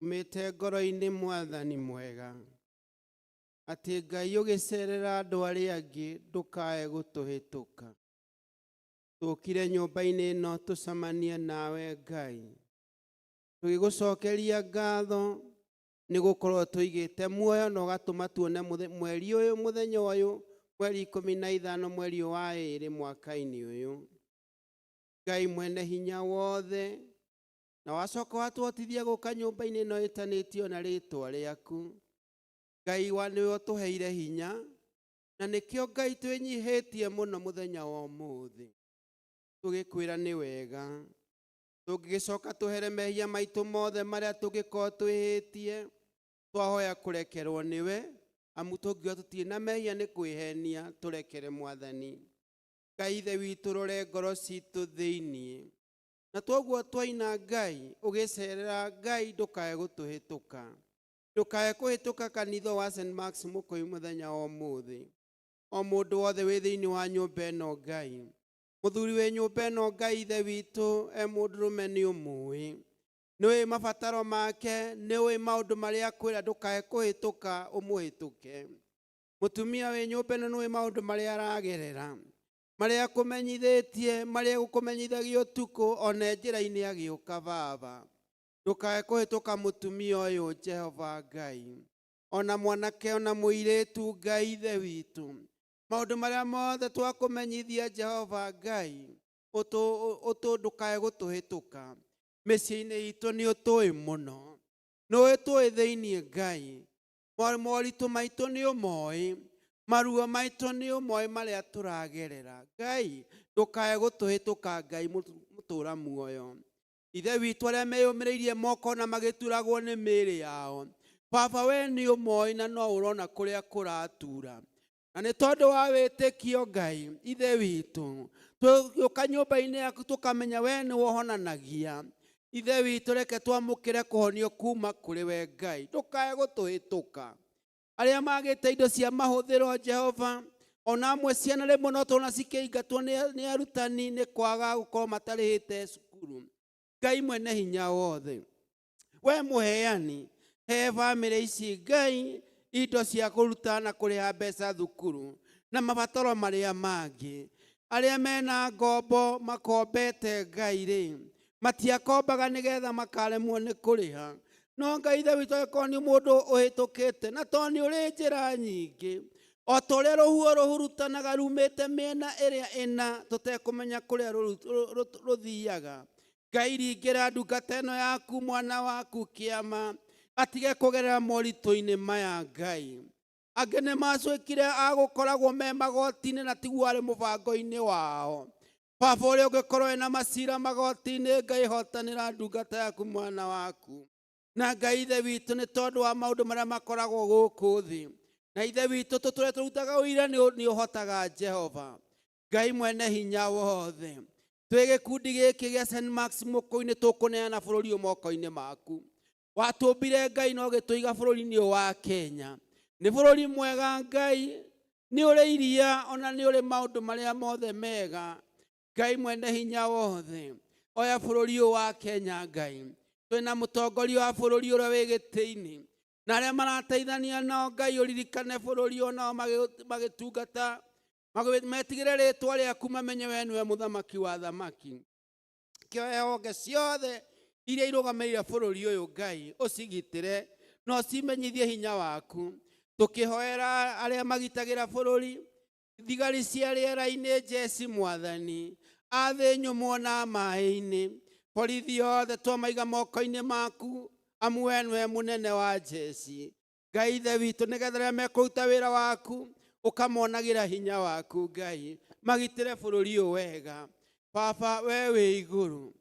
umĩte ngoro-inĩ. Mwathani mwega, atĩ Ngai ũgĩcerera andũ arĩa angĩ ndũkae gũtũhĩtũka. Tũkire nyũmba-inĩ ĩno tũcemanie nawe Ngai, tũgĩgũcokeria ngatho nĩ gũkorwo tũigĩte muoyo na ũgatũma tuone mweri ũyũ, mũthenya ũyũ, mweri 15, mweri ũyũ wa 2 mwaka-inĩ ũyũ. Ngai mwene hinya wothe, na wacoka watũhotithia gũka nyũmba-inĩ ĩno ĩtanĩtio na rĩtwa rĩaku. Ngai wa nĩwe ũtũheire hinya, na nĩkĩo Ngai twĩnyihĩtie mũno mũthenya wa ũmũthĩ tũgĩkwĩra nĩ wega. Tũngĩgĩcoka tũhere mehia maitũ mothe marĩa tũngĩkorwo twĩhĩtie, twahoya kũrekerwo nĩwe, amu tũngiuga tũtirĩ na mehia nĩ kwĩhenia. Tũrekere Mwathani Ngai Ithe witũ, rore ngoro citũ thĩiniĩ. Na twoguo twaina Ngai ũgĩcerera Ngai ndũkae gũtũhĩtũka, ndũkae kũhĩtũka kanitha wa St. Marks Mũkũyũ mũthenya wa ũmũthĩ. O mũndũ wothe wĩ thĩinĩ wa nyũmba ĩno Ngai, mũthuri wĩ nyũmba ĩno Ngai Ithe witũ e mũndũrũme nĩ ũmũĩ, nĩ mabataro make, nĩ ũĩ maũndũ marĩa akwĩra, ndũkae kũhĩtũka ũmũhĩtũke. Mũtumia wĩ nyũmba ĩno nĩ ũĩ maũndũ marĩa aragerera, marĩa akũmenyithĩtie, marĩa gũkũmenyithagia ũtukũ ona njĩra-inĩ agĩũka. Baba, ndũkae kũhĩtũka mũtumia ũyũ Jehova Ngai, ona mwanake ona mũirĩtu. Ngai Ithe witũ, maũndũ marĩa mothe twakũmenyithia Jehova Ngai, ũtũ ndũkae gũtũhĩtũka. Mĩciĩ-inĩ itũ nĩ ũtũĩ mũno, nĩ ũĩ thĩiniĩ Ngai, moritũ maitũ nĩ ũmoĩ, maruo maitũ nĩ ũmoĩ marĩa tũragerera. Ngai, ndũkae gũtũhĩtũka. Ngai mũtũra muoyo, Ithe witũ, arĩa meyũmĩrĩirie moko na magĩturagwo nĩ mĩĩrĩ yao, Baba we nĩ ũmoĩ na no ũrona kũrĩa kũratura. Na nĩ tondũ wa wĩtĩkio Ngai ithe witũ, tũgĩũka nyũmba-inĩ yaku tũkamenya we nĩ wohonanagia. Ithe witũ, reke twamũkĩre kũhonio kuma kũrĩ we Ngai, ndũkae gũtũhĩtũka. Arĩa magĩte indo cia mahũthĩro Jehova, ona amwe ciana rĩmwe no tũrona cikĩingatwo nĩ arutani nĩ kwaga gũkorwo matarĩhĩte cukuru. Ngai mwene hinya wothe, we mũheani, he bamĩrĩ ici Ngai indo cia kũruta na kũrĩha mbeca thukuru na mabataro marĩa mangĩ. Arĩa mena ngombo makombete Ngai rĩ, matiakombaga nĩgetha makaremwo nĩ kũrĩha. No Ngai ithe witũ, angĩkorwo nĩ mũndũ ũhĩtũkĩte na tondũ nĩ ũrĩ njĩra nyingĩ, o ta ũrĩa rũhuho rũhurutanaga rumĩte mĩena ĩrĩa ĩna tũtekũmenya kũrĩa rũthiaga, Ngai ringĩra ndungata ĩno yaku, mwana waku kĩama, atige kũgerera moritũ-inĩ maya Ngai. Angĩ nĩ macuĩkire a gũkoragwo me magoti-inĩ na tiguo arĩ mũbango-inĩ wao. Baba ũrĩa ũngĩkorwo wĩna macira magoti-inĩ, Ngai hotanĩra ndungata yaku, mwana waku. Na Ngai ithe witũ, nĩ tondũ wa maũndũ marĩa makoragwo gũkũ thĩ, na ithe witũ tũtũre tũrutaga ũira nĩ ũhotaga Jehova Ngai mwene hinya wothe. Twĩ gĩkundi gĩkĩ gĩa St. Max Mũkũi-inĩ, tũkũneana bũrũri ũyũ moko-inĩ maku. Watũmbire Ngai na ũgĩtũiga bũrũri-inĩ ũyũ wa Kenya. Nĩ bũrũri mwega Ngai, nĩ ũrĩ iria ona nĩ ũrĩ maũndũ marĩa mothe mega. Ngai mwene hinya wothe, oya bũrũri ũyũ wa Kenya Ngai. Twĩna mũtongoria wa bũrũri ũrĩa wĩ gĩtĩ-inĩ na arĩa marateithania nao Ngai, ũririkane bũrũri ũyũ nao magĩtungata, metigĩre rĩtwa rĩaku, mamenye we nĩwe mũthamaki wa thamaki. Kĩoe honge ciothe iria irũgamĩrĩire bũrũri ũyũ Ngai, ũcigitĩre na ũcimenyithie hinya waku. Tũkĩhoera arĩa magitagĩra bũrũri, thigari cia rĩera-inĩ, njeci mwathani, a thĩ nyũmũ na maĩ-inĩ, borithi othe twamaiga moko-inĩ maku, amu we nĩwe mũnene wa njeci. Ngai ithe witũ, nĩgetha rĩrĩa mekũruta wĩra waku ũkamonagĩra hinya waku Ngai, magitĩre bũrũri ũyũ wega. Baba we wĩ igũrũ,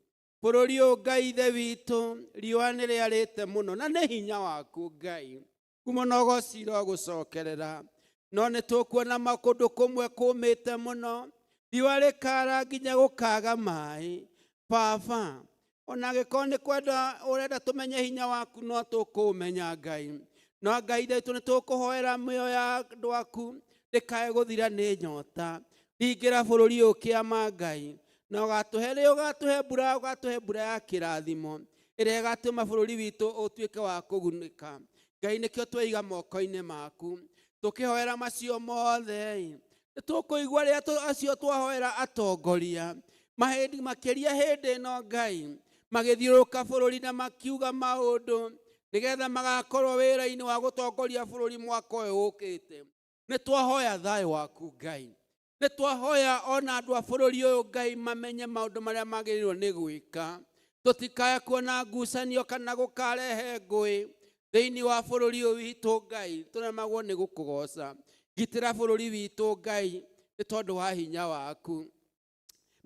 bũrũri ũyũ Ngai ithe witũ, riũa nĩ rĩarĩte mũno na nĩ hinya waku Ngai, kuma na ũgoci gũcokerera, no nĩ tũkuona kũndũ kũmwe kũmĩte mũno, riũa rĩkara nginya gũkaga maĩ. Baba, ona angĩkorwo nĩ kwenda ũrenda tũmenye hinya waku, no tũkũũmenya Ngai. No Ngai ithe witũ, nĩ tũkũhoera mĩoyo ya andũ aku ndĩkae gũthira nĩ nyota. Ringĩra bũrũri ũyũ kĩama Ngai, na ũgatũhe rĩ, ũgatũhe mbura, ũgatũhe mbura ya kĩrathimo ĩrĩa ĩgatũma bũrũri witũ ũtuĩke wa kũgunĩka. Ngai, nĩkĩo tweiga moko-inĩ maku. Tũkĩhoera macio mothe, nĩ tũkũigua rĩrĩa acio twahoera atongoria mahĩndĩ makĩria hĩndĩ ĩno Ngai, magĩthiũrũrũka bũrũri na makiuga maũndũ nĩgetha magakorwo wĩra-inĩ wa gũtongoria bũrũri mwaka ũyũ ũkĩte. Nĩ twahoya thayũ waku Ngai, nĩ twahoya ona andũ a bũrũri ũyũ Ngai mamenye maũndũ marĩa magĩrĩirwo nĩ gwĩka, tũtikae kuona ngucanio kana gũkarehe ngũĩ thĩinĩ wa bũrũri ũyũ witũ Ngai. Tũremagwo nĩ gũkũgoca. Gitĩra bũrũri witũ Ngai, nĩ tondũ wa hinya waku.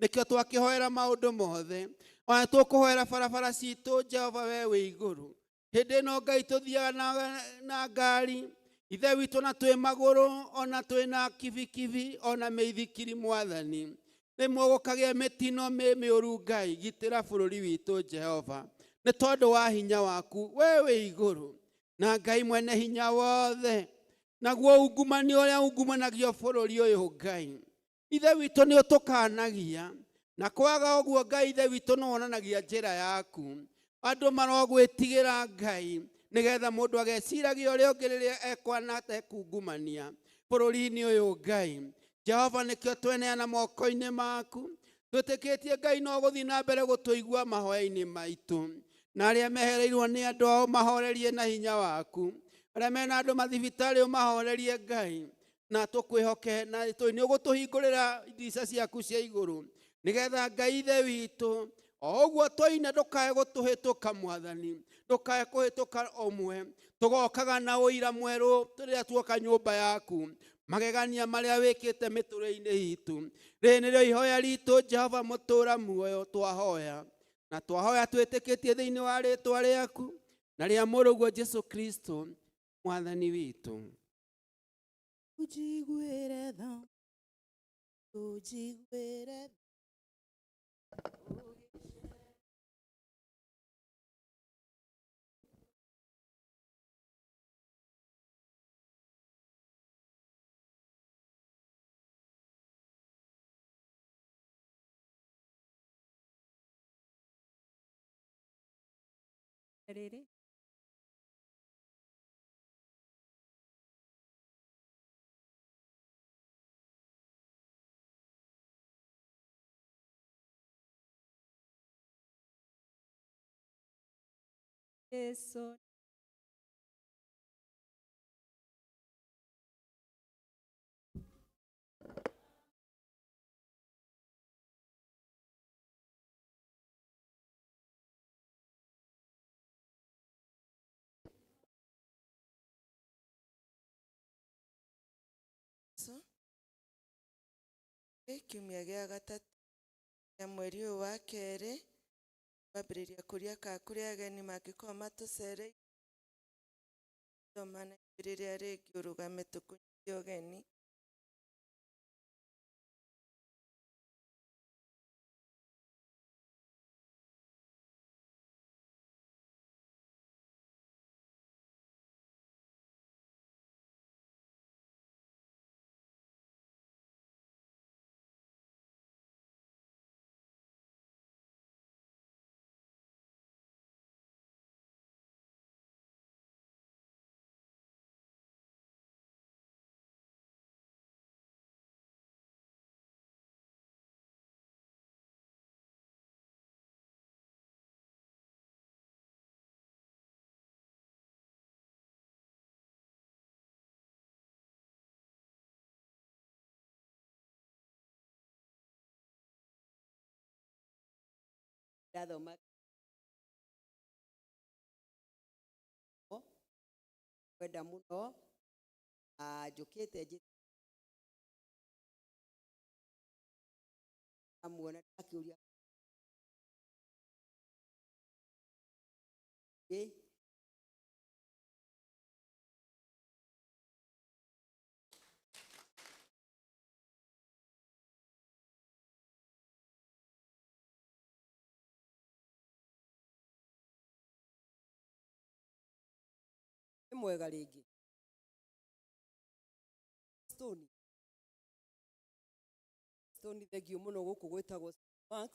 Nĩkĩo twakĩhoera maũndũ mothe, ona tũkũhoera barabara citũ Jehova we wĩ igũrũ. Hĩndĩ ĩno Ngai tũthiaga na ngari ithe witũ, na twĩ magũrũ, ona twĩ na kibikibi, ona mĩithikiri mwathani, rĩmwe gũkagĩa mĩtino mĩũru Ngai. Gitĩra bũrũri witũ Jehova, nĩ tondũ wa hinya waku we wĩ igũrũ. Na Ngai mwene hinya wothe, naguo ungumania ũrĩa ungumanagio bũrũri ũyũ Ngai ithe witũ, nĩ ũtũkanagia, na kwaga ũguo Ngai ithe witũ nĩ wonanagia njĩra yaku. Andũ marogwĩtigĩra Ngai, nĩgetha mũndũ ageciragia ũrĩa ũngĩ rĩrĩa ekwana atekungumania bũrũri-inĩ ũyũ Ngai. Jehova, nĩkĩo tweneana moko-inĩ maku, twĩtĩkĩtie Ngai no gũthiĩ na mbere gũtũigua mahoya-inĩ maitũ. Na arĩa mehereirwo nĩ andũ ao, mahorerie na hinya waku. Arĩa mena andũ mathibitarĩ, ũmahorerie Ngai, na tũkwĩhoke na nĩ ũgũtũhingũrĩra ndirica ciaku cia igũrũ, nĩgetha Ngai ithe witũ, o ũguo twaina, ndũkae gũtũhĩtũka mwathani, ndũkae kũhĩtũka ũmwe. Tũgokaga na ũira mwerũ rĩrĩa tuoka nyũmba yaku, magegania marĩa wĩkĩte mĩtũrĩre-inĩ itũ. Rĩrĩ nĩrĩo ihoya ritũ Jehova mũtũra muoyo, twahoya na twahoya twĩtĩkĩtie thĩinĩ wa rĩtwa rĩaku na rĩa mũrũguo Jesu Kristo mwathani witũ. Ũnjiguĩre tha, ũnjiguĩre tha. Rĩrĩ Jesu. So, kiumia gĩa gatatũ kĩa mweri ũyũ wa kerĩ, kwambĩrĩria kũria ka kũrĩ ageni mangĩkorwo matũcereire, thoma na rĩrĩa rĩngĩ ũrũgame tũkũnyite ũgeni. Ndathoma kwenda muno na njũkĩte amuona akĩũria ĩ nĩ mwega rĩngĩ Stone Stone, thengiũ mũno. Gũkũ gwĩtagwo Max,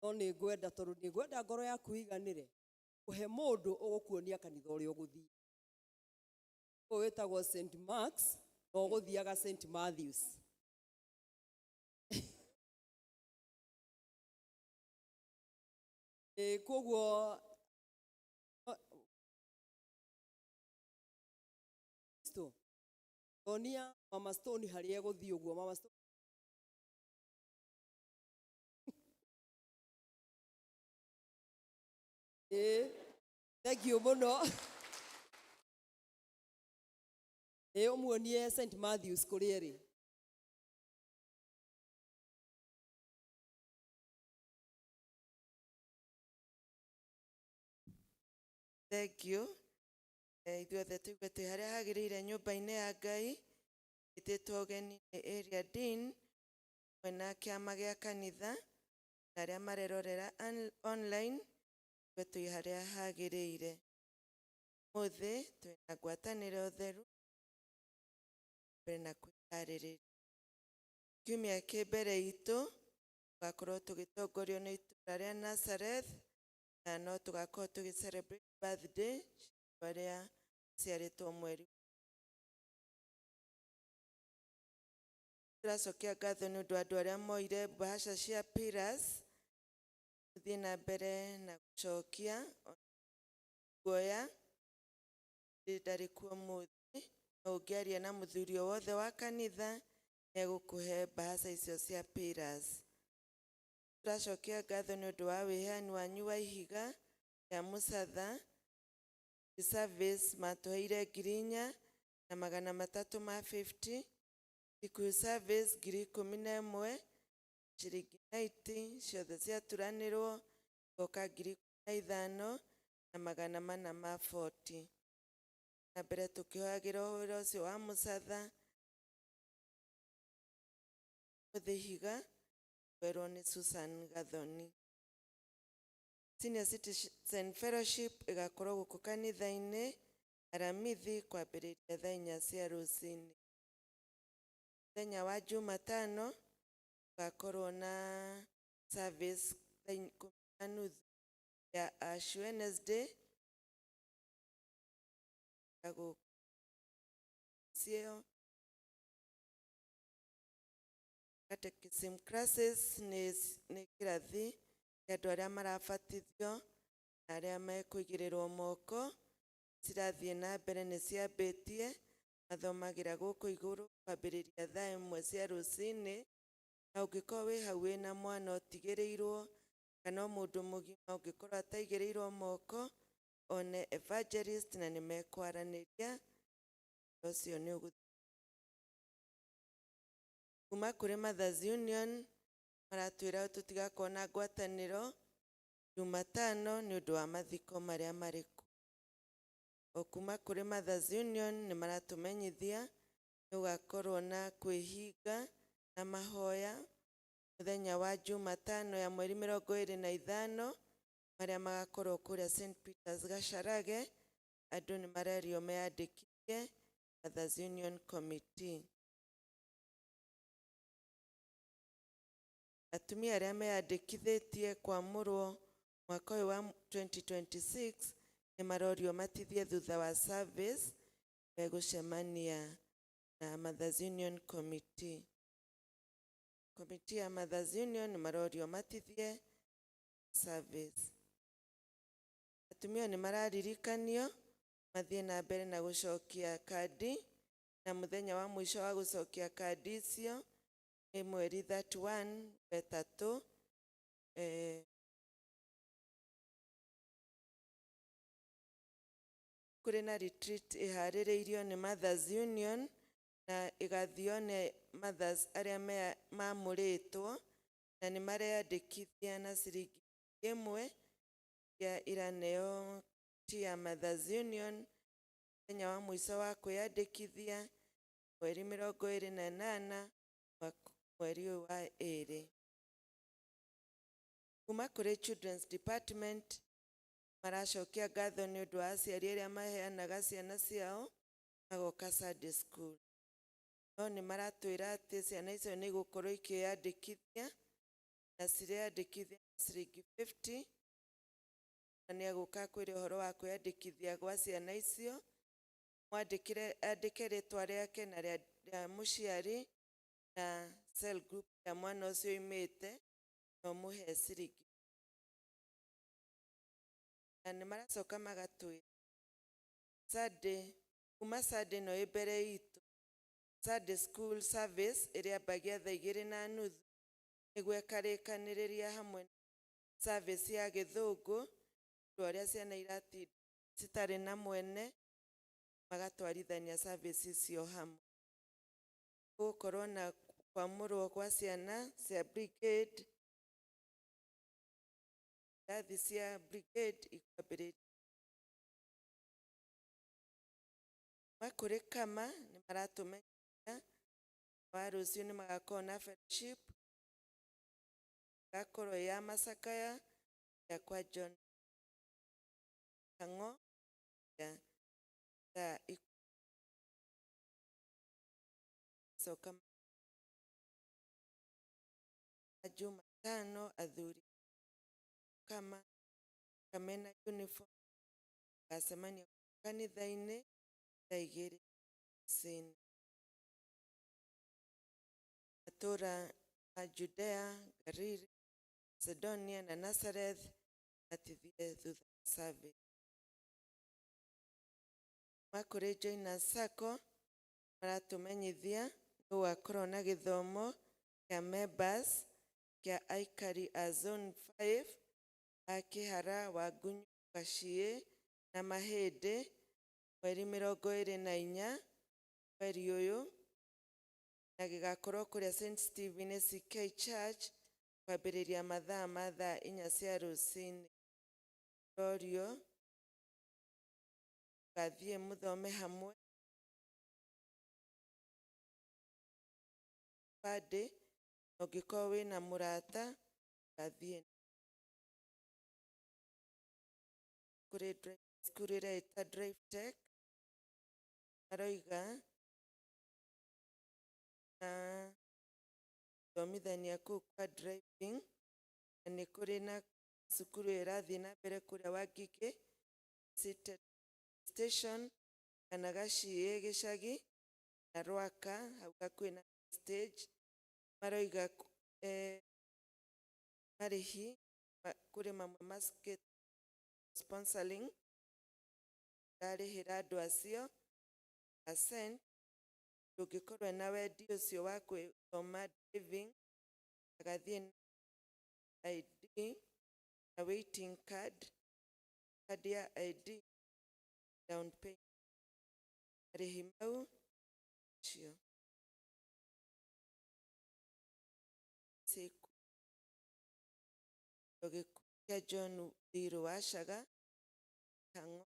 no nĩ ngwenda, tondũ nĩ ngwenda ngoro yaku iganĩre, kũhe mũndũ ũgũkuonia kanitha ũrĩa ũgũthiĩ. Ũyũ wĩtagwo St Marks na ũgũthiaga St Matthews. Ĩ koguo Stone, onia Mama Stone harĩa egũthiĩ ũguo. Mama Stone, ĩ thank you mũno. Ĩ ũmuonie St Matthews kũrĩa ĩrĩ. Thank you. Ithuothe tũigue twĩ harĩa hagĩrĩire nyũmba-inĩ ya Ngai. Ĩtĩtwo ũgeni nĩ area dean hamwe na kĩama gĩa kanitha na arĩa marerorera online, tũigue twĩ harĩa hagĩrĩire. Ũmũthĩ twĩna ngwatanĩro theru mbere na kwĩharĩrĩria. Kiumia kĩ mbere itũ tũgakorwo tũgĩtongorio nĩ itũũra rĩa Nazareth, na no tũgakorwo tũgĩ celebrate birthday cia arĩa ciarĩtwo mweri. Tũracokia ngatho nĩ ũndũ wa andũ arĩa moire bahasha cia pillars. Tũthiĩ na mbere na gũcokia guoya ndarĩ kuo mũthĩ, no ũngĩaria na mũthuri o wothe wa kanitha nĩ egũkũhe bahasha icio cia pillars. Tũracokia ngatho nĩ ũndũ wa wĩheani wanyu wa ihiga rĩa mũcatha. Service matũheire 4,350. Kikuyu Service 11,000 ciringi 90. Ciothe ciaturanĩrwo igoka 15,440. Na mbere tũkĩhoyagĩra wĩra ũcio wa mũcatha. Ũmũthĩ ihiga kwerwo nĩ Susan Gathoni. Senior Citizen Fellowship ĩgakorwo gũkũ kanitha-inĩ Aramithi kwambĩrĩria thaa 4 cia rũcinĩ. Mũthenya wa Jumatano gũgakorwo na service thaa 10:30 ya Ash Wednesday ya gũkũ cio. Catechism classes nĩ kĩrathi kĩa andũ arĩa marabatithio na arĩa mekũigĩrĩrwo moko, cirathiĩ na mbere, nĩ ciambĩtie, mathomagĩra gũkũ igũrũ kwambĩrĩria thaa 1 cia rũcinĩ, na ũngĩkorwo wĩ hau wĩna mwana ũtigĩrĩirwo kana o mũndũ mũgima ũngĩkorwo ataigĩrĩirwo moko, one evangelist na nĩ mekwaranĩria ũcio nĩ ũgũthiĩ. Kuma kũrĩ Mothers Union maratwĩra tũtigakorwo na ngwatanĩro Jumatano nĩ ũndũ wa mathiko marĩa marĩ kuo. O kuma kũrĩ Mothers Union nĩ maratũmenyithia nĩ gũgakorwo na kwĩhinga na mahoya mũthenya wa Jumatano ya mweri 25 marĩa magakorwo kũrĩa St Peters Gacharage. Andũ nĩ marerio meyandĩkithie Mothers Union Committee. Atumia arĩa meyandĩkithĩtie kwamũrwo mwaka ũyũ wa 2026 nĩ marorio matithie thutha wa service megũcemania na Mothers Union Committee. Committee ya Mothers Union nĩ marorio matithie service. Atumia nĩ mararirikanio mathiĩ na mbere na gũcokia kandi, na mũthenya wa mũico wa gũcokia kandi icio nĩ mweri 31 wetatũ. Kũrĩ na retreat ĩharĩrĩirio nĩ Mothers Union na ĩgathio nĩ mothers arĩa mamũrĩtwo na nĩ mareyandĩkithia na ciringi 1 iria iraneo ti ya Mothers Union. Mũthenya wa mũico wa kwĩyandĩkithia mweri 28 mweri ũyũ wa 2. Kuma kũrĩ Children's Department maracokia ngatho nĩ ũndũ wa aciari arĩa maheanaga ciana ciao magoka Sunday school. No nĩ maratwĩra atĩ ciana icio nĩ igũkorwo ikĩyandĩkithia na cireyandĩkithia na ciringi 50, na nĩ egũka kwĩra ũhoro wa kwĩyandĩkithia gwa ciana icio, mwandĩkĩre andĩke rĩtwa rĩake na rĩa mũciari na cell group ya mwana ũcio oimĩte, na ũmũhe ciringi. Na nĩ maracoka magatwĩra Sunday, kuma Sunday no ĩ mbere itũ, Sunday school service ĩrĩa ambagia thaa 2:30 nĩguo ĩkarĩkanĩrĩria hamwe na service ya gĩthũngũ, andũ arĩa ciana iratinda citarĩ na mwene magatwarithania service icio hamwe. Gũgũkorwo na kwamũrwo kwa ciana cia brigade, irathi cia brigade ikwambĩrĩria. Kuma kũrĩ Kama nĩ maratũmenyithia wa rũciũ nĩ magakorwo na fellowship ĩgakorwo ĩ ya macakaya ya kwa John Kang'o ya thaa coka Jumatano athuri kama kamena uniform gacemania kanitha-inĩ thaa 2 rũcinĩ. Matũũra ma Judea, Galili, Macedonia na Nazareth matithie thutha wa service. Kuma kũrĩ Joiners Sacco maratũmenyithia nĩ gũgakorwo na gĩthomo kĩa members kĩa aikari a Zone 5 a Kĩhara, Wangunyu, Gaciĩ na Mahĩndĩ mweri 24 mweri ũyũ, na gĩgakorwo kũrĩa St Stephen ACK Church kwambĩrĩria mathaa ma thaa 4 cia rũcinĩ. Rorio gathiĩ mũthome hamwe ibandĩ Na ũngĩkorwo wĩna mũrata ũgathiĩ kũrĩ cukuru ĩrĩa ĩta Drive Tech maroiga na thomithania kũu kwa driving, na nĩ kũrĩ na cukuru ĩrathiĩ na mbere kũrĩa Wangigĩ City Station kana Gaciĩ gĩcagi na Rwaka hau hakuhĩ na stage. Maroiga marĩhi kũrĩ mamwe macukĩte sponsoring ndarĩhĩra andũ acio percent. Ndũngĩkorwo na wendi ũcio wa gwĩthoma driving, agathiĩ na ID na waiting card, card ya ID, down payment, marĩhi mau cio gĩkuũ kĩa John Thiru Wacaga Kang'o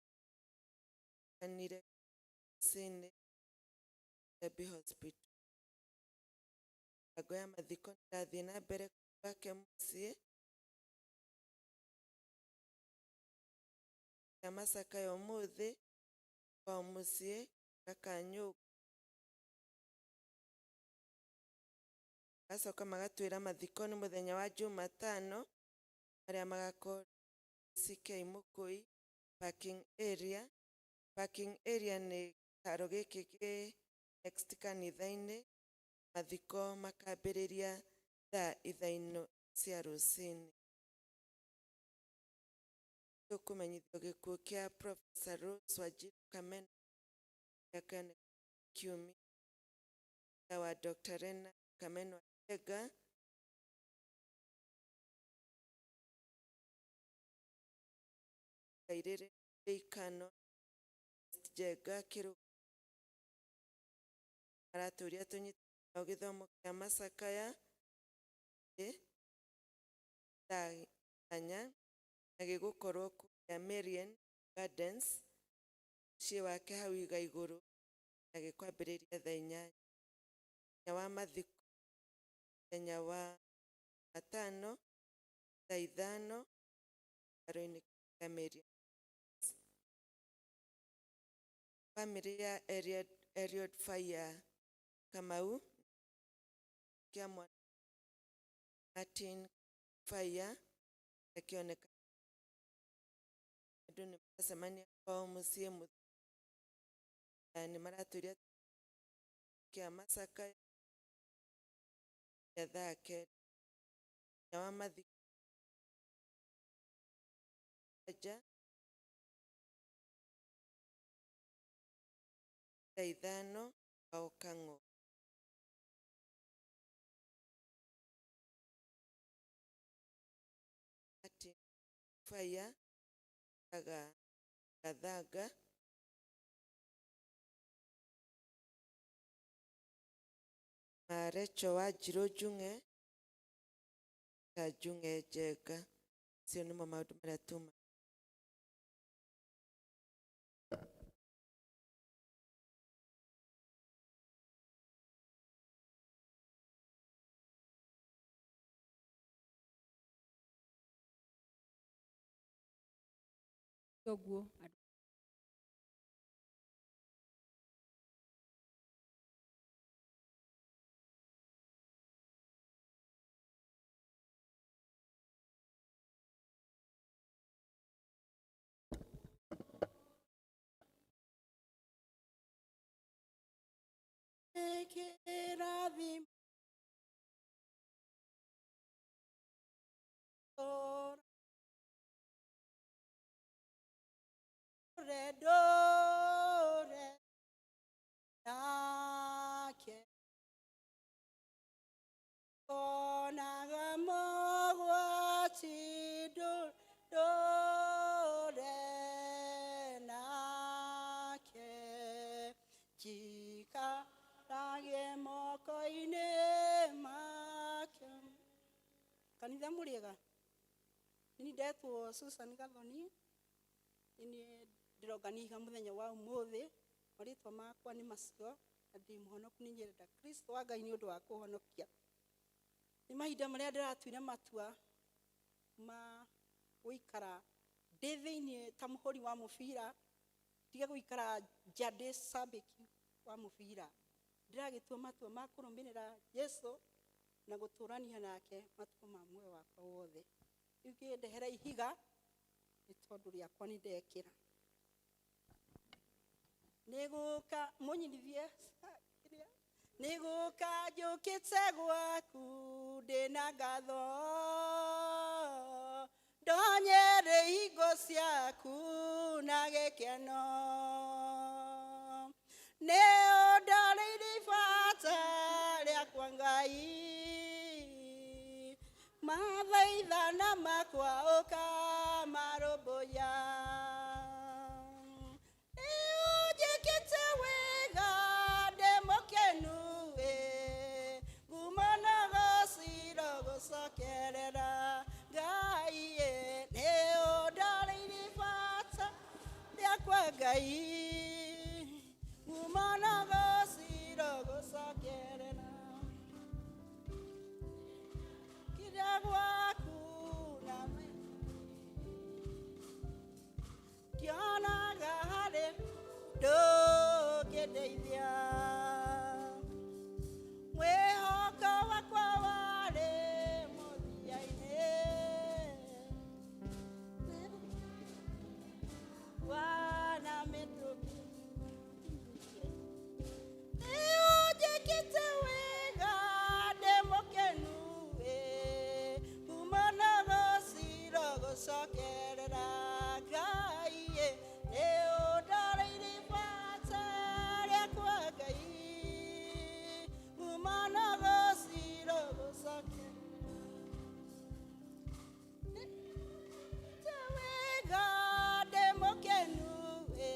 kanire Cine Debi Hospital. Mĩbango ya mathiko nĩĩrathiĩ na mbere gwake mũciĩ kĩa macakaya ũmũthĩ kwao mũciĩ Gakanyũngũ. Magacoka magatwĩra mathiko nĩ mũthenya wa Jumatano marĩa magakorwo CK Mũkũi parking area. Parking area nĩ kĩharo gĩkĩ gĩ next kanitha-inĩ. Mathiko makambĩrĩria thaa 5 cia rũcinĩ. Tũkũmenyithio gĩkuũ kĩa Professor Rose Wanjiru Kameno kĩoneka kiumia wa Dr. Rena Kameno Njenga Kairĩrĩ Ikano Njenga Kĩrũ maratũria tũnyite nao gĩthomo kĩa macakaya thaa 8 na gĩgũkorwo kũrĩa Marian Gardens mũciĩ wake hau iga igũrũ na gĩkwambĩrĩria thaa 8. Mũthenya wa mathiko mũthenya wa Jumatano thaa 5 kĩharo-inĩ kĩa Marian. Bamĩrĩ ya Eliud Fire Kamau kĩa mwana Martin Fire akĩoneka andũ nĩ maracemania kwao mũciĩ na nĩ maratũria kĩa macakaya ya thaa 9. Mũthenya wa mathiko nja thaa 5 kwao Kang'o. Martin Fire aga Gathanga Marecho Wanjirũ Njung'e ta Njung'e Njenga. Macio nĩmo maũndũ marĩa tuma. Ũguo andũ Kĩrathimo ndũre nake onaga mogwati ndũre nake njikarage moko-inĩ make. Kanitha mũrĩega, nĩ ndetwo Susan Gathoni, nĩ ndĩronganiga mũthenya wa ũmũthĩ. Marĩtwa makwa nĩ macio na ndĩ mũhonoku, nĩ nyendete Kristo wa Ngai nĩ ũndũ wa kũhonokia. Nĩ mahinda marĩa ndĩratuire matua ma gũikara ndĩ thĩiniĩ ta mũhũri wa mũbira, ndige gũikara nja ndĩ cambĩki wa mũbira. Ndĩragĩtua matua ma kũrũmĩrĩra Jesu na gũtũrania nake matukũ ma muoyo wakwa wothe. Rĩu ngĩndehera ihiga nĩ tondũ rĩakwa nĩ ndekĩra. Nĩgũka mũnyinithie nĩgũka njũkĩte gwaku ndĩna ngatho, ndonyere hingo ciaku na gĩkeno. Nĩ ũndarĩire ibata rĩakwa Ngai, mathaithana makwa ũkamarũmbũiya. Nĩ ũnjĩkĩte wega ndĩ mũkenu ĩ, ngumo na gũcira gũcokerera Ngai ĩ. Nĩ ũndarĩire ibata rĩakwa Ngai, ngumo na gũcira gũcokerera kĩrĩa gwaku na ndionaga harĩ ndũngĩndeithia. Mwĩhoko wakwa warĩ mũthia-inĩ wana mĩtũkĩ. Nĩ ũnjĩkĩte wega ndĩ mũkenu ĩ, ngumo na gũcira gũcokerera Ngai ĩ. Nĩ ũndarĩire ibata rĩakwa Ngai, ngumo na gũcira gũcokerera wega ndĩ mũkenu ĩ,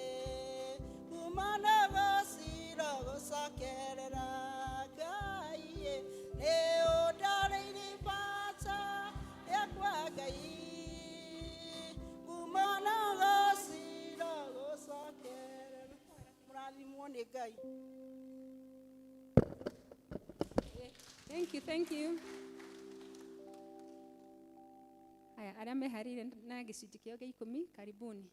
ngumo na gũcira gũcokerera Ngai ĩ. Nĩ ũndarĩire ibata rĩakwa Ngai, ngumo na gũcira gũcokerera. Mũrathimwo nĩ Ngai. Thank you, thank you. Haya, arĩa meharĩirie na gĩcunjĩ kĩao gĩa ikũmi, karibuni.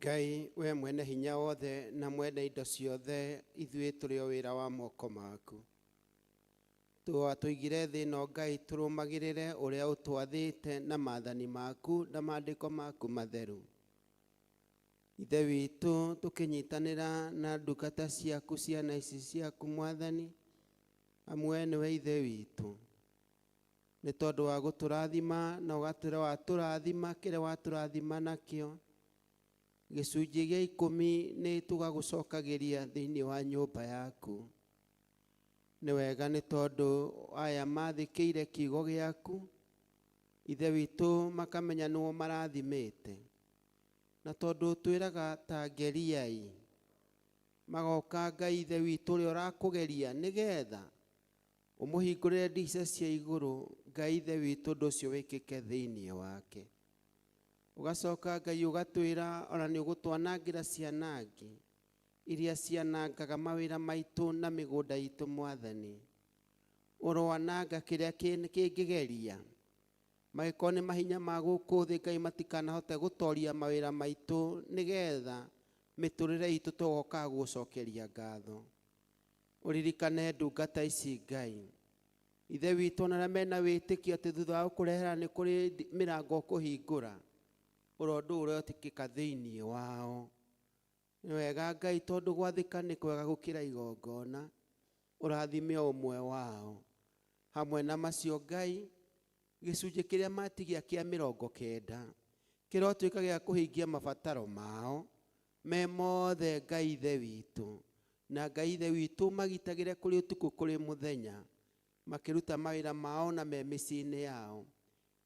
Ngai we mwene hinya wothe na mwene indo ciothe, ithuĩ tũrĩ o wĩra wa moko maku. Watũigire thĩ ĩno Ngai tũrũmagĩrĩre ũrĩa ũtwathĩte na maathani maku na maandĩko maku matheru. Ithe witũ, tũkĩnyitanĩra na ndungata ciaku, ciana ici ciaku Mwathani, amwe nĩwe Ithe witũ, nĩ tondũ wa gũtũrathima na ũgatwĩra watũrathima kĩrĩa watũrathima nakĩo. Gĩcunjĩ gĩa ikũmi nĩ tũgagũcokagĩria thĩinĩ wa nyũmba yaku. Nĩ wega nĩ tondũ aya mathĩkĩire kiugo gĩaku, Ithe witũ, makamenya nĩo marathimĩte. Na tondũ twĩraga ta ngeriai, magoka Ngai Ithe witũ ũrĩa ũrakũgeria nĩgetha ũmũhingũrĩre ndirica cia igũrũ, Ngai Ithe witũ ũndũ ũcio wĩkĩke thĩinĩ wake. Ũgacoka Ngai ũgatwĩra ona nĩ ũgũtwanangĩra ciana angĩ iria cianangaga mawĩra maitũ na mĩgũnda itũ Mwathani. Ũroananga kĩrĩa kĩngĩgeria, magĩkorwo nĩ mahinya ma gũkũ thĩ Ngai matikanahote gũtoria mawĩra maitũ, nĩgetha mĩtũrĩre itũ tũgokaga gũcokeria ngatho. Ũririkane ndungata ici Ngai. Ithe witũ ona arĩa mena wĩtĩkio atĩ thutha wa gũkũrehera nĩ kũrĩ mĩrango ũkũhingũra, ũrĩa ũndũ ũretĩkĩka thĩinĩ wao. Nĩ wega Ngai tondũ gwathĩka nĩ kwega gũkĩra igongona, ũrathime o ũmwe wao. Hamwe na macio Ngai, gĩcunjĩ kĩrĩa matigia kĩa 90 kĩrotuĩka gĩa kũhingia mabataro mao me mothe Ngai Ithe witũ. Na Ngai Ithe witũ magitagĩre kũrĩ ũtukũ kũrĩ mũthenya, makĩruta mawĩra mao na me mĩciĩ-inĩ yao.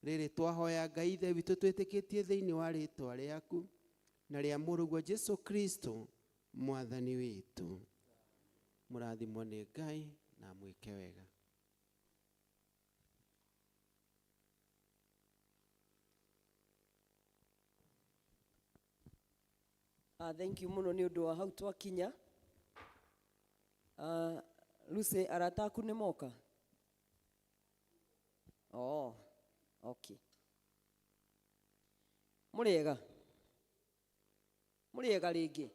Rĩrĩ twahoya Ngai Ithe witũ twĩtĩkĩtie thĩinĩ wa rĩtwa rĩaku na rĩa mũrũguo Jesu Kristo mwathani witũ. Mũrathimwo nĩ Ngai na mwĩke wega. Thank you mũno nĩ ũndũ wa hau twakinya. Lucy, arata aku nĩ moka? Oh, okay. Mũrĩega? Mũrĩega rĩngĩ?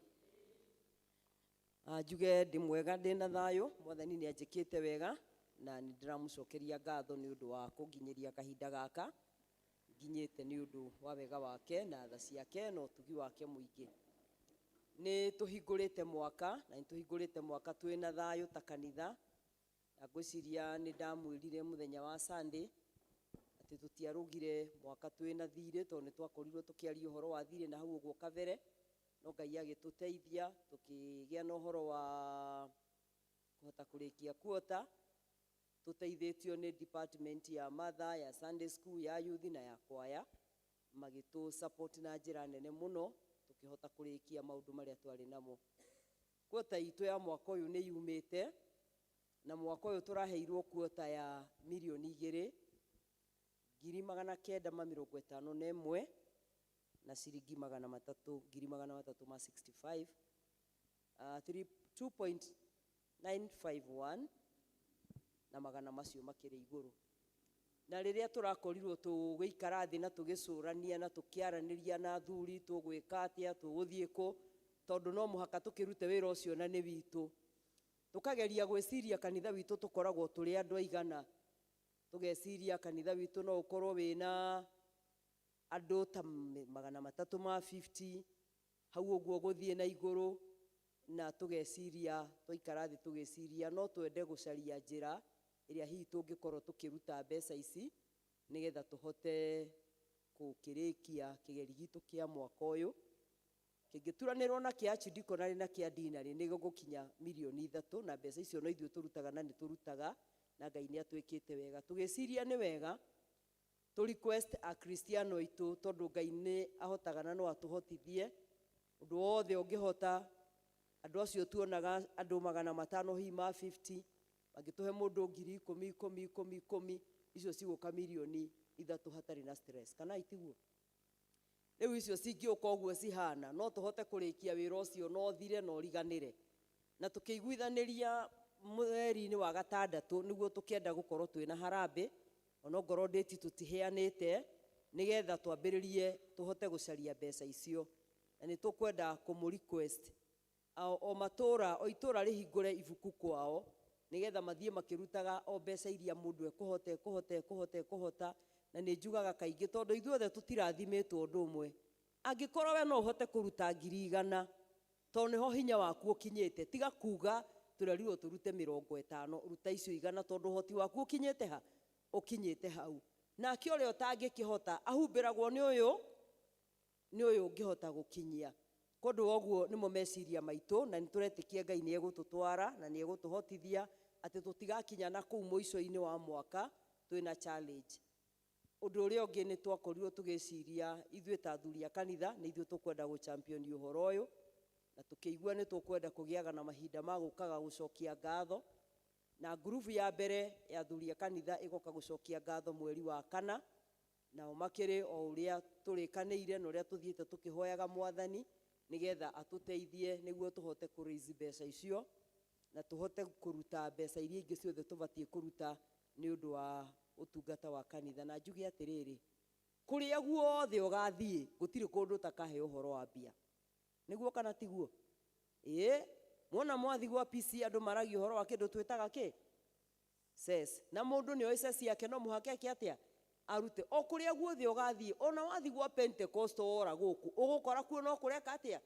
Njuge ndĩ mwega, ndĩ na thayũ, mwathani nĩ anjĩkĩte wega na nĩ ndĩramũcokeria ngatho nĩ ũndũ wa kũnginyĩria kahinda gaka nginyĩte nĩ ũndũ wa wega wake na tha ciake na ũtugi wake mũingĩ. Nĩ tũhingũrĩte mwaka na nĩ tũhingũrĩte mwaka twĩna thayũ ta kanitha, na ngwĩciria nĩ ndamwĩrire mũthenya wa Sunday atĩ tũtiarũgire mwaka twĩna thirĩ tondũ nĩ twakorirwo tũkĩaria ũhoro wa thirĩ na hau ũguo kabere, no Ngai agĩtũteithia tũkĩgĩa na ũhoro wa kũhota kũrĩkia kuota tũteithĩtio nĩ department ya mother, ya Sunday school, ya youth na ya kwaya, magĩtũ support na njĩra nene mũno tũkĩhota kũrĩkia maũndũ marĩa twarĩ namo. Kuota itũ ya mwaka ũyũ nĩ yumĩte, na mwaka ũyũ tũraheirwo kuota ya mirioni igĩrĩ ngiri magana kenda ma mĩrongo ĩtano na ĩmwe na ciringi magana matatũ ngiri magana matatũ ma 65, 2.951 na magana macio makĩrĩ igũrũ. Na rĩrĩa tũrakorirwo tũgĩikara thĩ na tũgĩcũrania na tũkĩaranĩria na athuri tũgwĩka atĩa, tũgũthiĩ kũ, tondũ no mũhaka tũkĩrute wĩra ũcio na nĩ witũ. Tũkageria gwĩciria kanitha witũ tũkoragwo tũrĩ andũ aigana, tũgeciria kanitha witũ no ũkorwo wĩna andũ ta magana matatũ ma 50 hau ũguo gũthiĩ na igũrũ, na tũgeciria twaikara thĩ tũgĩciria no twende gũcaria njĩra ĩrĩa hihi tũngĩkorwo tũkĩruta mbeca ici nĩgetha tũhote gũkĩrĩkia kĩgeri gitũ kĩa mwaka ũyũ. Kĩngĩturanĩrwo na kĩa archdeaconry na kĩa deanery nĩ gũgũkinya mirioni 3, na mbeca icio no ithuĩ tũrutaga na nĩ tũrutaga, na Ngai nĩ atwĩkĩte wega. Tũgĩciria nĩ wega tũ request akristiano aitũ, tondũ Ngai nĩ ahotaga na no atũhotithie ũndũ wothe ũngĩhota. Andũ acio tuonaga andũ magana matano hihi ma 50 mangĩtũhe mũndũ ngiri ikũmi ikũmi ikũmi ikũmi, icio cigũka mirioni 3 hatarĩ na stress, kana itiguo? Rĩu icio cingĩũka ũguo cihana no tũhote kũrĩkia wĩra ũcio na ũthire na ũriganĩre. Na tũkĩiguithanĩria mweri-inĩ wa gatandatũ nĩguo tũkĩenda gũkorwo twĩna harambĩ, onongorwo ndĩti tũtiheanĩte, nĩgetha twambĩrĩrie tũhote gũcaria mbeca icio. Na nĩ tũkwenda kũmũ request o matũra, o itũra rĩhingũre ibuku kwao nĩgetha mathiĩ makĩrutaga o mbeca iria mũndũ ekũhota, ekũhota, ekũhota, ekũhota. Na nĩ njugaga kaingĩ tondũ ithuothe tũtirathimĩtwo ũndũ ũmwe. Angĩkorwo we no ũhote kũruta ngiri igana, tondũ nĩho hinya waku ũkinyĩte, tiga kuga tũrerirwo tũrute 50, ruta icio igana tondũ ũhoti waku ũkinyĩte ha? Ũkinyĩte hau. Nake ũrĩa ũtangĩkĩhota ahumbĩragwo nĩ ũyũ, nĩ ũyũ ũngĩhota gũkinyia. Kũndũ ũguo nĩmo meciria maitũ, na nĩ tũretĩkia Ngai nĩ egũtũtwara na nĩ egũtũhotithia atĩ tũtigakinya na kũu mũico-inĩ wa mwaka twĩna challenge. Ũndũ ũrĩa ũngĩ nĩ twakorirwo tũgĩciria ithuĩ ta athuri a kanitha nĩ ithuĩ tũkwenda gũchampion ũhoro ũyũ, na tũkĩigua nĩ tũkwenda kũgĩaga na mahinda ma gũkaga gũcokia ngatho, na ngurubu ya mbere ya athuri a kanitha ĩgoka gũcokia ngatho mweri wa kana, nao makĩrĩ o ũrĩa tũrĩkanĩire na ũrĩa tũthiĩte tũkĩhoyaga mwathani nĩgetha atũteithie nĩguo tũhote kũ raise mbeca icio na tũhote kũruta mbeca iria ingĩ ciothe tũbatiĩ kũruta nĩ ũndũ wa ũtungata wa kanitha. Na njuge atĩrĩrĩ, kũrĩa guothe ũgathiĩ gũtirĩ kũndũ ũtakahe ũhoro wa mbia, nĩguo kana tiguo? Ĩĩ, Mwona mwathi gwa PC andũ maragia ũhoro wa kĩndũ twĩtaga kĩ? Cess. Na mũndũ nĩ oĩ cess yake no mũhaka eke atĩa? Arute. O kũrĩa guothe ũgathiĩ, ona wathiĩ gwa Pentecost wora gũkũ, ũgũkora kuo no kũreka atĩa?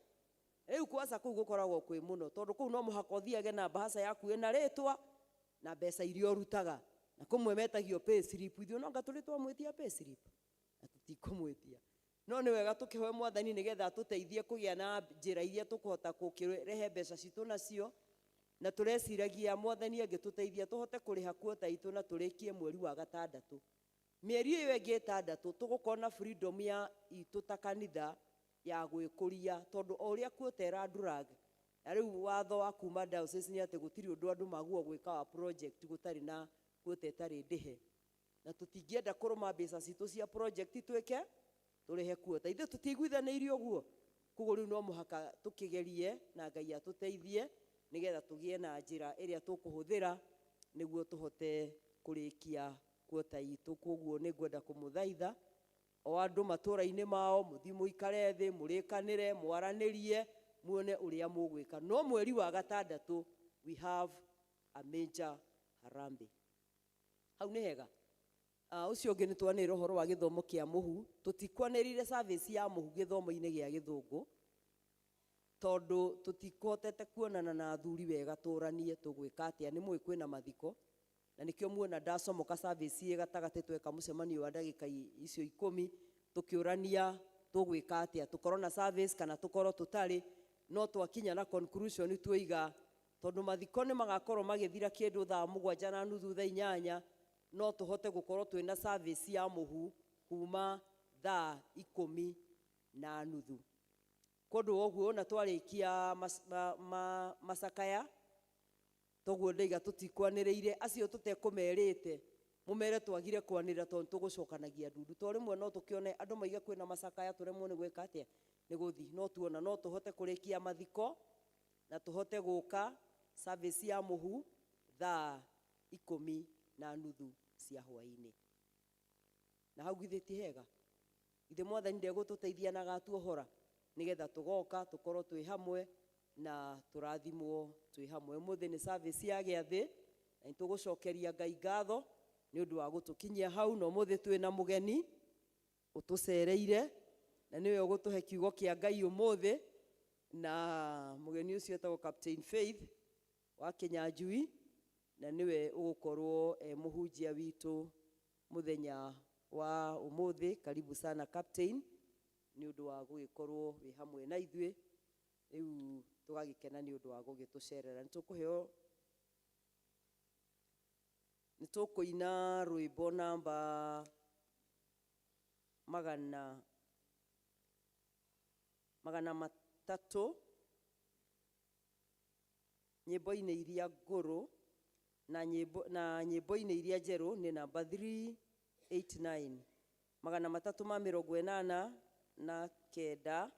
Rĩu kwanza kũu gũkoragwo kwĩ mũno, tondũ kũu no mũhaka ũthiage na mbahaca yaku ĩna rĩtwa na mbeca iria ũrutaga. Na kũmwe metagio pay slip, ithuĩ no anga tũrĩ twamwĩtia pay slip? Na tũtikũmwĩtia. No nĩ wega tũkĩhoe mwathani nĩgetha atũteithie kũgĩa na njĩra iria tũkũhota gũkĩrehe mbeca citũ nacio, na tũreciragia mwathani angĩtũteithia tũhote kũrĩha kuota itũ na tũrĩkie mweri wa gatandatũ. Mĩeri ĩyo ĩngĩ ĩtandatũ tũgũkorwo na freedom ya itũ ta kanitha ya gwĩkũria, tondũ o ũrĩa kuota ĩrandurag. Na rĩu watho wa kuma diocese nĩ atĩ gũtirĩ ũndũ andũ maguo gwĩka wa project gũtarĩ na kuota ĩtarĩ ndĩhe. Na tũtingĩenda kũrũma mbeca citũ cia project twĩke tũrĩhe kuota. Ithuĩ tũtiiguithanĩirie ũguo. Koguo rĩu no mũhaka tũkĩgerie na Ngai atũteithie nĩgetha tũgĩe na njĩra ĩrĩa tũkũhũthĩra nĩguo tũhote kũrĩkia kuota itũ. Koguo nĩ ngwenda kũmũthaitha o andũ matũũra-inĩ mao, mũthiĩ mũikare thĩ, mũrĩkanĩre, mwaranĩrie, muone ũrĩa mũgwĩka. No mweri wa gatandatũ we have a major harambee. Hau nĩ hega. Ũcio ũngĩ nĩ twanĩrĩra ũhoro wa gĩthomo kĩa mũhu. Tũtikwanĩrĩire service ya mũhu gĩthomo-inĩ gĩa gĩthũngũ, tondũ tũtikũhotete kuonana na athuri wega tũranie tũgwĩka atĩa. Nĩ mũĩ kwĩna mathiko, na nĩkĩo muona ndacomoka service ĩ gatagatĩ tweka mũcemanio wa ndagĩka icio 10 tũkĩũrania tũgwĩka atĩa, tũkorwo na service kana tũkorwo tũtarĩ. No twakinya na conclusion tuiga tondũ mathiko nĩ magakorwo magĩthira kĩndũ thaa mũgwanja na nuthu thaa inyanya, no tũhote gũkorwo twĩna service ya mũhu kuma thaa ikũmi na nuthu. Kũndũ ũguo na twarĩkia macakaya, toguo ndaiga tũtikwanĩrĩire, acio tũtekũmerĩte mũmere twagire kwanĩrĩra tondũ tũgũcokanagia ndundu. To rĩmwe no tũkĩone andũ maige kwĩna macakaya tũremwo nĩ gwĩka atĩa, nĩ gũthiĩ. No tuona no tũhote kũrĩkia mathiko na tũhote gũka service ya mũhu thaa ikũmi na nuthu cia hwaĩ-inĩ. Na hau githĩ ti hega? Ithe mwathani ndegũtũteithia na agatuohora nĩgetha tũgoka tũkorwo twĩ hamwe na tũrathimwo twĩ hamwe. Ũmũthĩ nĩ service ya gĩathĩ na nĩtũgũcokeria Ngai ngatho nĩ ũndũ wa gũtũkinyia hau. Na ũmũthĩ twĩna mũgeni ũtũcereire na nĩwe ũgũtũhe kiugo kĩa Ngai ũmũthĩ, na mũgeni ũcio etagwo Captain Faith wa Kinyanjui, na nĩwe ũgũkorwo e mũhunjia witũ mũthenya wa ũmũthĩ. Karibu sana Captain, nĩ ũndũ wa gũgĩkorwo wĩ hamwe na ithuĩ. Rĩu tũgagĩkena nĩ ũndũ wa gũgĩtũcerera. Nĩ tũkũina rwĩmbo namba magana matatũ nyĩmbo-inĩ iria ngũrũ na nyĩmbo-inĩ iria njerũ nĩ namba 389, magana matatũ ma mĩrongo ĩnana na kenda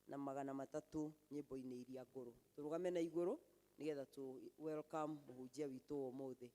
na magana matatũ nyĩmbo-inĩ iria ngũrũ. Tũrũgame na igũrũ nĩgetha tũ welcome mũhunjia witũ ũmũthĩ.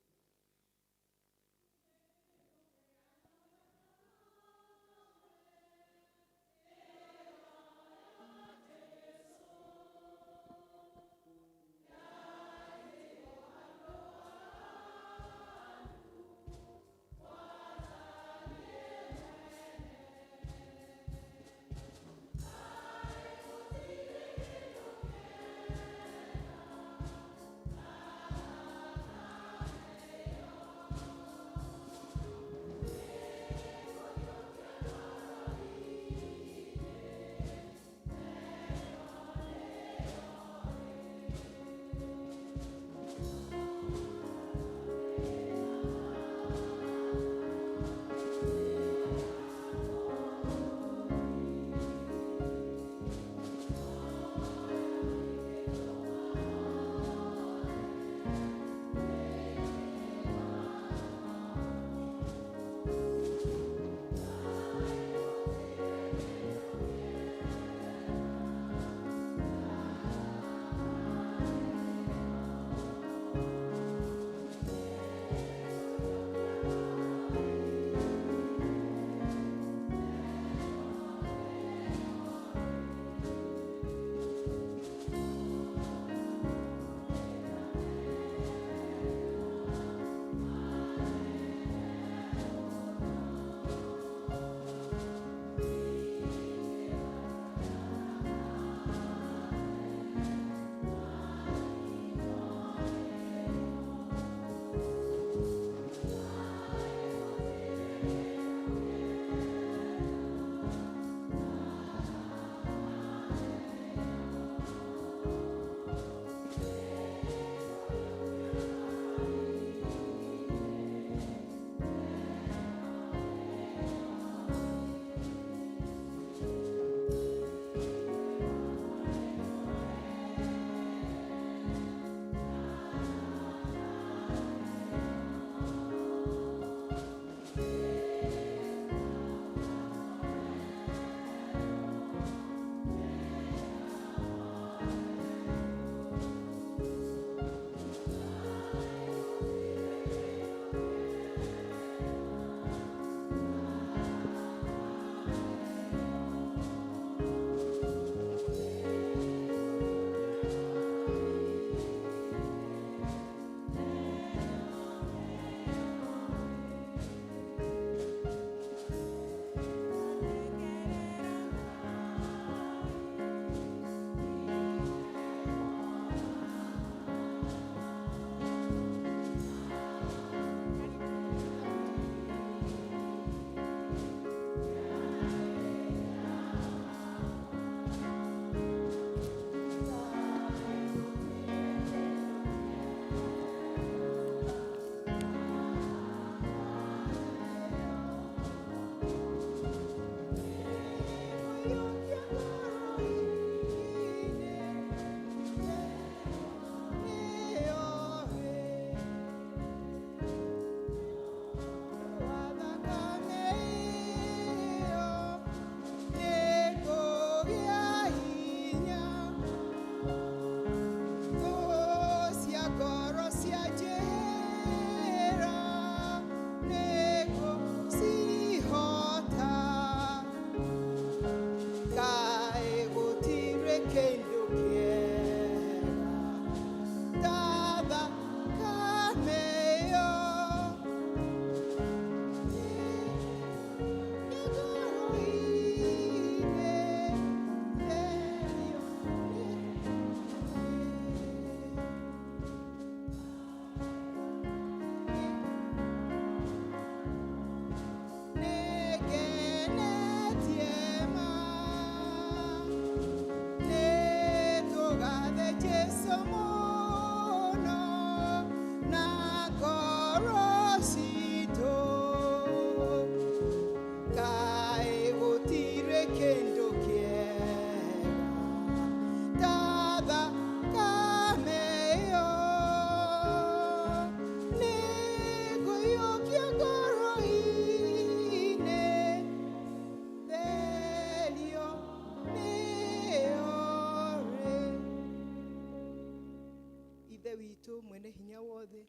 Witũ mwene hinya wothe,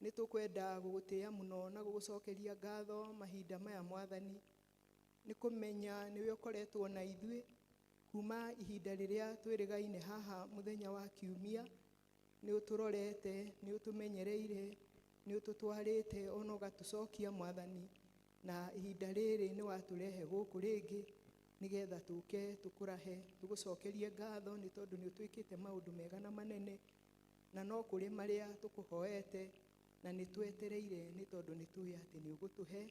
nĩ tũkwenda gũgũtĩĩa mũno na gũgũcokeria ngatho mahinda maya Mwathani, nĩ kũmenya nĩwe ũkoretwo na ithuĩ kuma ihinda rĩrĩa twĩrĩgaine haha mũthenya wa kiumia. Nĩ ũtũrorete, nĩ ũtũmenyereire, nĩ ũtũtwarĩte ona ũgatũcokia Mwathani, na ihinda rĩrĩ nĩ watũrehe gũkũ rĩngĩ nĩgetha tũke tũkũrahe, tũgũcokerie ngatho nĩ tondũ nĩ ũtwĩkĩte maũndũ mega na manene, na no kũrĩ marĩa tũkũhoete na nĩ twetereire nĩ tondũ nĩ tũĩ atĩ nĩ ũgũtũhe,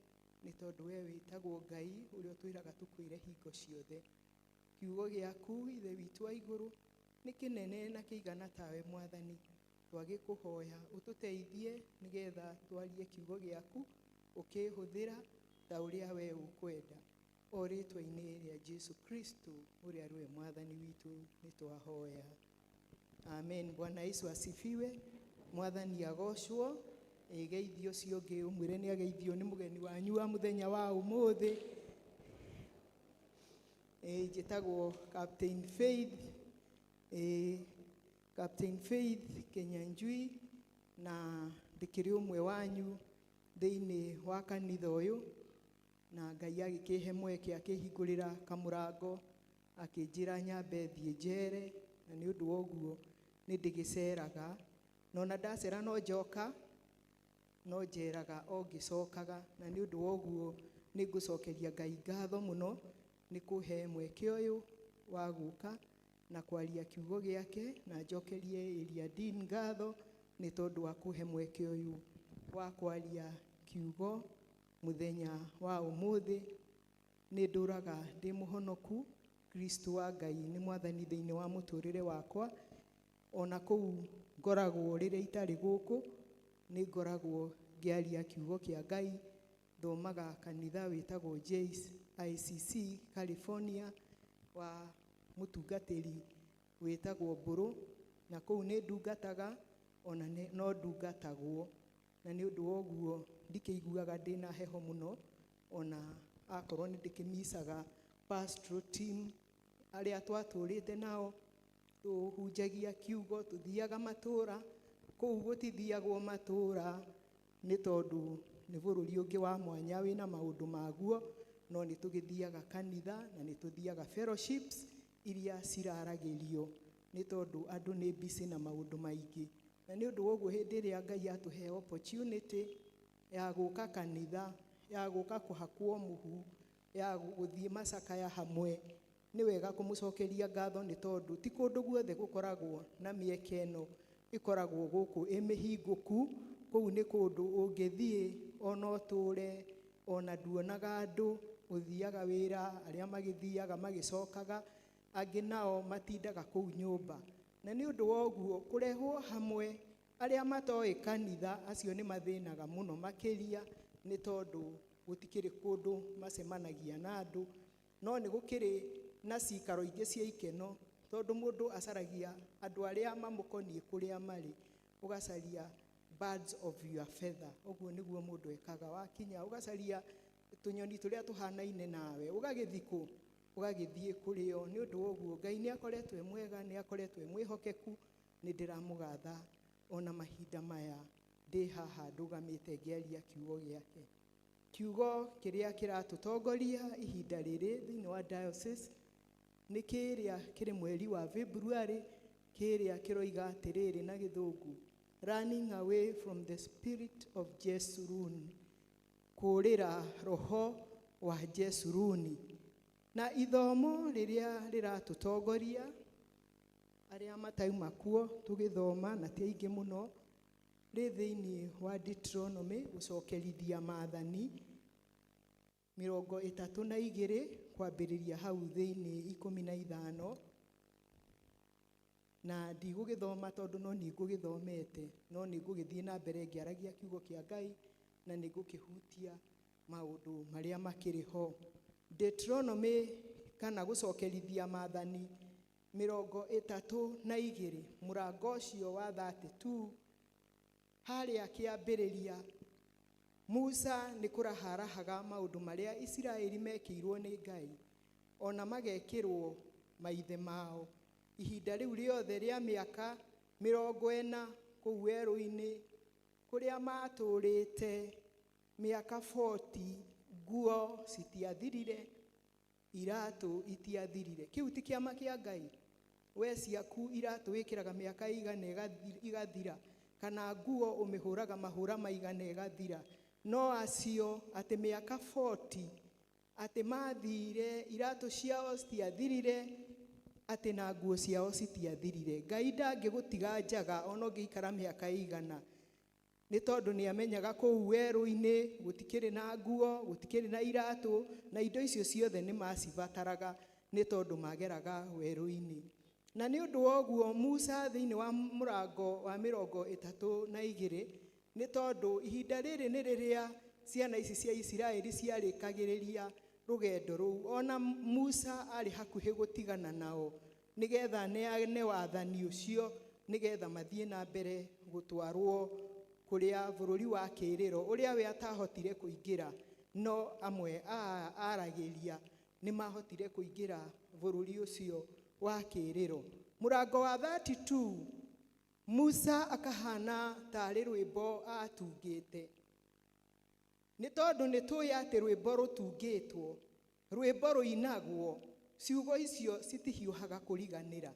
nĩ tondũ we wĩtagwo Ngai ũrĩa ũtwĩraga tũkwĩre hingo ciothe. Kiugo gĩaku Ithe witũ wa igũrũ nĩ kĩnene na kĩigana tawe Mwathani, twagĩkũhoya ũtũteithie nĩgetha twarie kiugo gĩaku ũkĩhũthĩra ta ũrĩa we ũkwenda, o rĩtwa-inĩ rĩa Jesu Kristo ũrĩa arĩ we Mwathani witũ nĩ twahoya. Amen. Bwana Yesu asifiwe. Mwathani agocwo. Ĩgeithio ũcio ũngĩ ũmwĩre nĩ ageithio nĩ mũgeni wanyu wa mũthenya wa ũmũthĩ. Njĩtagwo Captain Faith, Captain Faith Kenyanjui, na ndĩkĩrĩ ũmwe wanyu thĩinĩ wa kanitha ũyũ, na Ngai agĩkĩhe mweke akĩhingũrĩra kamũrango akĩnjĩra nyambe thiĩ njere, na nĩ ũndũ wa ũguo nĩ ndĩgĩceraga, na ona ndacera no njoka, no njeraga o ngĩcokaga, na nĩ ũndũ wa ũguo nĩ ngũcokeria Ngai ngatho mũno nĩ kũhe mweke ũyũ wa gũka na kwaria kiugo gĩake, na njokerie Area Dean ngatho nĩ tondũ wa kũhe mweke ũyũ wa kwaria kiugo mũthenya wa ũmũthĩ. Nĩ ndũraga ndĩ mũhonoku, Kristo wa Ngai nĩ Mwathani thĩinĩ wa mũtũrĩre wakwa, ona kũu ngoragwo rĩrĩa itarĩ gũkũ nĩ ngoragwo ngĩaria kiugo kĩa Ngai. Thomaga kanitha wĩtagwo JICC California wa mũtungatĩri wĩtagwo Mbũrũ, na kũu nĩ ndungataga ona no ndungatagwo, na nĩ ũndũ wa ũguo ndikĩiguaga ndĩna heho mũno, ona akorwo nĩ ndĩkĩmicaga pastoral team arĩa twatũrĩte nao, tũhunjagia kiugo, tũthiaga matũra, kũu gũtithiagwo matũra nĩ tondũ nĩ bũrũri ũngĩ wa mwanya wĩna maũndũ maguo, no nĩ tũgĩthiaga kanitha na nĩ tũthiaga fellowships iria ciraragĩrio nĩ tondũ andũ nĩ busy na maũndũ maingĩ, na nĩ ũndũ wa ũguo hĩndĩ ĩrĩa Ngai atũhe opportunity ya gũka kanitha, ya gũka kũhakwo mũhu, ya gũthiĩ macakaya hamwe, nĩ wega kũmũcokeria ngatho nĩ tondũ ti kũndũ guothe gũkoragwo na mĩeke ĩno ĩkoragwo gũkũ ĩ mĩhingũku. Kũu nĩ kũndũ ũngĩthiĩ ona ũtũre ona nduonaga andũ, ũthiaga wĩra, arĩa magĩthiaga magĩcokaga, angĩ nao matindaga kũu nyũmba, na nĩ ũndũ wa ũguo kũrehwo hamwe arĩa matoĩ kanitha acio nĩ mathĩnaga mũno makĩria nĩ tondũ gũtikĩrĩ kũndũ macemanagia na andũ, no nĩ gũkĩrĩ na cikaro ingĩ cia ikeno tondũ mũndũ acaragia andũ arĩa mamũkoniĩ kũrĩa marĩ, ũgacaria birds of your feather, ũguo nĩguo mũndũ ekaga, wakinya ũgacaria tũnyoni tũrĩa tũhanaine nawe, ũgagĩthiĩ kũ, ũgagĩthiĩ kũrĩ o. Nĩ ũndũ wa ũguo Ngai nĩ akoretwo e mwega, nĩ akoretwo e mwĩhokeku, nĩ ndĩramũgatha ona mahinda maya ndĩ haha ndũgamĩte ngĩaria kiugo gĩake. Kiugo kĩrĩa kĩratũtongoria ihinda rĩrĩ thĩinĩ wa diocese nĩ kĩrĩa kĩrĩ mweri wa February, kĩrĩa kĩroiga atĩrĩrĩ na gĩthũngũ, running away from the spirit of Jeshurun, kũrĩra roho wa Jeshuruni. Na ithomo rĩrĩa rĩratũtongoria arĩa matauma kuo tũgĩthoma na ti aingĩ mũno, rĩ thĩinĩ wa Deuteronomy gũcokerithia maathani 32 kwambĩrĩria hau thĩinĩ 15, na ndigũgĩthoma tondũ no niĩ ngũgĩthomete, no nĩ ngũgĩthiĩ na mbere ngĩaragia kiugo kĩa Ngai na nĩ ngũkĩhutia maũndũ marĩa makĩrĩ ho. Deuteronomy kana gũcokerithia maathani 32 mũrango ũcio wa 32 harĩa kĩambĩrĩria Musa nĩ kũraharahaga maũndũ marĩa Isiraeli mekĩirwo nĩ Ngai ona magekĩrwo maithe mao ihinda rĩu rĩothe rĩa mĩaka 40. kũu werũ-inĩ kũrĩa matũrĩte mĩaka 40, nguo citiathirire, iratũ itiathirire. Kĩu ti kĩama kĩa Ngai? We ciaku iratũ wĩkĩraga mĩaka igana igathira, kana nguo ũmĩhũraga mahũra maigana ĩgathira. No acio atĩ mĩaka 40 atĩ mathire, iratũ ciao citiathirire, atĩ na nguo ciao citiathirire. Ngai ndangĩgũtiga njaga ona ũngĩikara mĩaka igana, nĩ tondũ nĩ amenyaga kũu werũ-inĩ gũtikĩrĩ na nguo, gũtikĩrĩ na iratũ, na indo icio ciothe nĩ macibataraga nĩ tondũ mageraga werũ-inĩ. Na nĩ ũndũ wa ũguo Musa thĩinĩ wa mũrango wa 32, nĩ tondũ ihinda rĩrĩ nĩ rĩrĩa ciana ici cia Isiraeli ciarĩkagĩrĩria rũgendo rũu, ona Musa arĩ hakuhĩ gũtigana nao nĩgetha aneane wathani ũcio, nĩgetha mathiĩ na mbere gũtwarwo kũrĩa bũrũri wa kĩĩrĩro ũrĩa we atahotire kũingĩra, no amwe aragĩria nĩ mahotire kũingĩra bũrũri ũcio wa kĩĩrĩro. Mũrango wa 32, Musa akahana tarĩ rwĩmbo atungĩte, nĩ tondũ nĩ tũĩ atĩ rwĩmbo rũtungĩtwo, rwĩmbo rũinagwo, ciugo icio citihiũhaga kũriganĩra,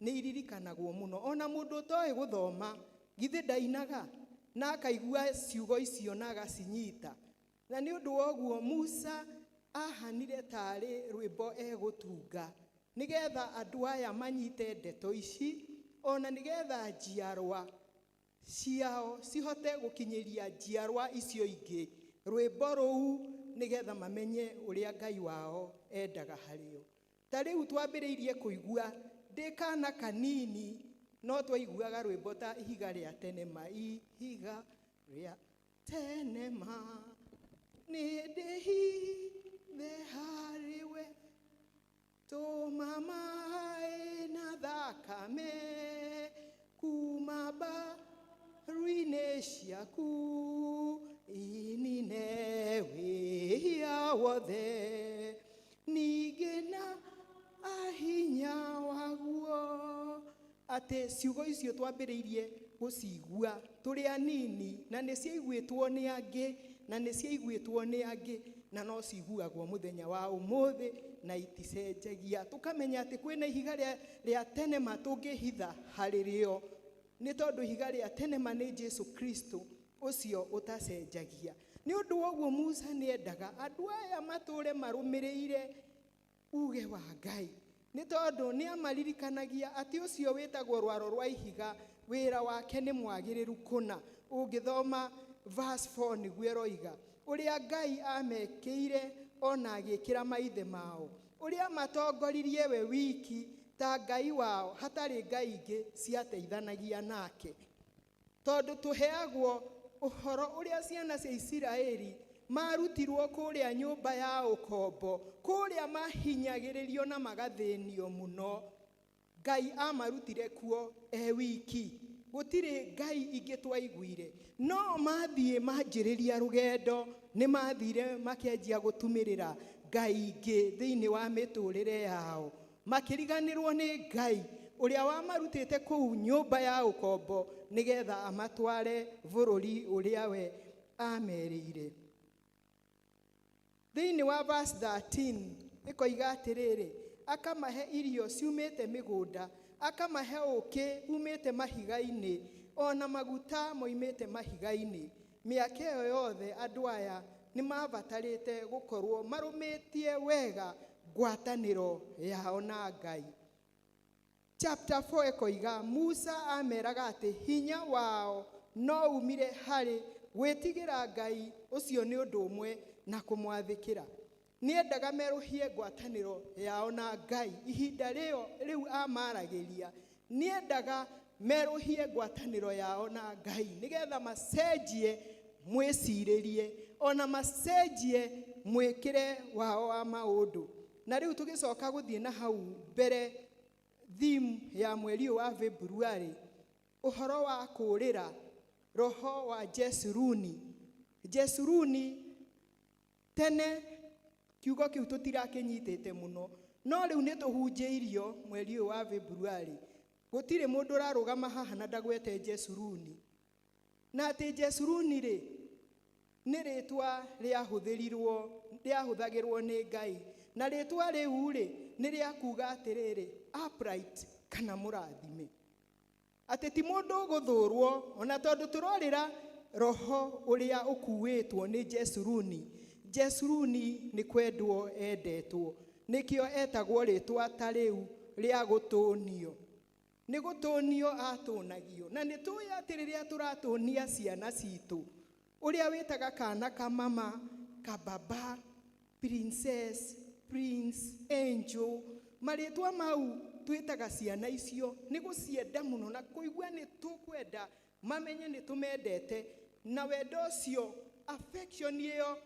nĩ iririkanagwo mũno. Ona mũndũ ũtoĩ gũthoma githĩ ndainaga na akaigua ciugo icio na agacinyita. Na nĩ ũndũ wa ũguo Musa ahanire tarĩ rwĩmbo egũtunga, nĩgetha andũ aya manyite ndeto ici, ona nĩgetha njiarwa ciao cihote gũkinyĩria njiarwa icio ingĩ rwĩmbo rũu, nĩgetha mamenye ũrĩa Ngai wao endaga harĩo. Ta rĩu twambĩrĩirie kũigua ndĩ kana kanini, no twaiguaga rwĩmbo ta ihiga rĩa tene ma, ihiga rĩa tene ma, nĩ ndĩhithe harĩwe, tũma maĩ na thakame kuma mbaru-inĩ ciaku, inine wĩhia wothe, ningĩ na ahinya waguo. Atĩ ciugo icio twambĩrĩirie gũcigua tũrĩ anini, na nĩ ciaiguĩtwo nĩ angĩ, na nĩ ciaiguĩtwo nĩ angĩ, na no ciguagwo mũthenya wa ũmũthĩ na iticenjagia. Tũkamenya atĩ kwĩna ihiga rĩa tene ma tũngĩhitha harĩ rĩo, nĩ tondũ ihiga rĩa tene ma nĩ Jesu Kristo ũcio ũtacenjagia. Nĩ ũndũ wa ũguo Musa nĩ endaga andũ aya matũre marũmĩrĩire uge wa Ngai, nĩ tondũ nĩ amaririkanagia atĩ ũcio wĩtagwo rwaro rwa ihiga wĩra wake nĩ mwagĩrĩru kũna. Ũngĩthoma verse 4 nĩguo ĩroiga ũrĩa Ngai amekĩire ona agĩkĩra maithe mao, ũrĩa matongoririe we wiki ta Ngai wao, hatarĩ ngai ingĩ ciateithanagia nake. Tondũ tũheagwo ũhoro ũrĩa ciana cia Isiraeli marutirwo kũrĩa nyũmba ya ũkombo, kũrĩa mahinyagĩrĩrio na magathĩnio mũno, Ngai amarutire kuo e wiki, gũtirĩ ngai ingĩ twaiguire. No mathiĩ manjĩrĩria rũgendo, nĩ mathire makĩanjia gũtumĩrĩra ngai ingĩ thĩinĩ wa mĩtũrĩre yao, makĩriganĩrwo nĩ Ngai ũrĩa wamarutĩte kũu nyũmba ya ũkombo nĩgetha amatware bũrũri ũrĩa we amerĩire. Thĩinĩ wa verse 13 ĩkoiga atĩrĩrĩ, akamahe irio ciumĩte mĩgũnda, akamahe ũũkĩ umĩte mahiga-inĩ, ona maguta moimĩte mahiga-inĩ. Mĩaka ĩyo yothe andũ aya nĩ mabatarĩte gũkorwo marũmĩtie wega ngwatanĩro yao na Ngai. Chapter 4 ĩkoiga Musa ameraga atĩ hinya wao no umire harĩ gwĩtigĩra Ngai, ũcio nĩ ũndũ ũmwe na kũmwathĩkĩra. Nĩendaga merũhie ngwatanĩro yao na Ngai. Ihinda rĩu amaragĩria, nĩendaga merũhie ngwatanĩro yao na Ngai nĩgetha macenjie mwĩcirĩrie, ona macenjie mwĩkĩre wao wa maũndũ. Na rĩu tũgĩcoka gũthiĩ na hau mbere, theme ya mweri ũyũ wa February, ũhoro wa kũũrĩra roho wa Jesuruni. Jesuruni tene kiugo kĩu tũtirakĩnyitĩte mũno, no rĩu nĩ tũhunjĩirio mweri ũyũ wa February. Gũtirĩ mũndũ ũrarũgama haha na ndagwete Jesuruni. Na atĩ Jesuruni rĩ, nĩ rĩtwa rĩahũthĩrirwo rĩahũthagĩrwo nĩ Ngai. Na rĩtwa rĩu rĩ, nĩ rĩa kuga atĩrĩrĩ, upright kana mũrathime. Atĩ ti mũndũ ũgũthũrwo, ona tondũ tũrorĩra roho ũrĩa ũkuĩtwo nĩ Jesuruni. Jesuruni nĩ kwendwo endetwo, nĩkĩo etagwo rĩtwa ta rĩu rĩa gũtũnio. Nĩ gũtũnio atũnagio. Na nĩ tũĩ atĩ rĩrĩa tũratũnia ciana citũ, ũrĩa wĩtaga kana kamama, kababa, princess, prince, angel, marĩtwa mau twĩtaga ciana icio nĩ gũcienda mũno na kũigua nĩ tũkwenda mamenye nĩ tũmendete, na wendo ũcio, affection ĩyo,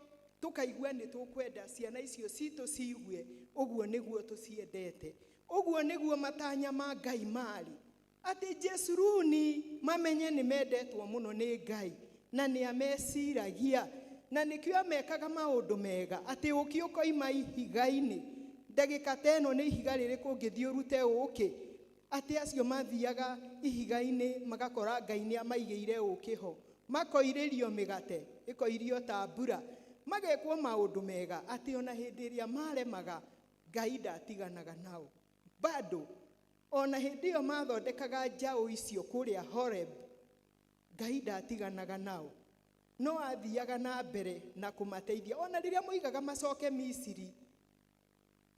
tũkaigua nĩ tũkwenda ciana icio citũ ciigue ũguo nĩguo tũciendete. Ũguo nĩguo matanya ma Ngai marĩ, atĩ Jesuruni mamenye nĩ mendetwo mũno nĩ Ngai na nĩ ameciragia, na nĩkĩo amekaga maũndũ mega, atĩ ũkĩ ũkoima ihiga-inĩ. Ndagĩka ta ĩno nĩ ihiga rĩrĩkũ ũngĩthiĩ ũrute ũkĩ? Atĩ acio mathiaga ihiga-inĩ magakora Ngai nĩ amaigĩire ũkĩ ho, makoirĩrio mĩgate ĩkoirio ta mbura, magekwo maũndũ mega, atĩ ona hĩndĩ ĩrĩa maremaga Ngai ndatiganaga nao. Bado ona hĩndĩ ĩyo mathondekaga njaũ icio kũrĩa Horeb, Ngai ndatiganaga nao, no athiaga na mbere na kũmateithia. Ona rĩrĩa moigaga macoke Misiri,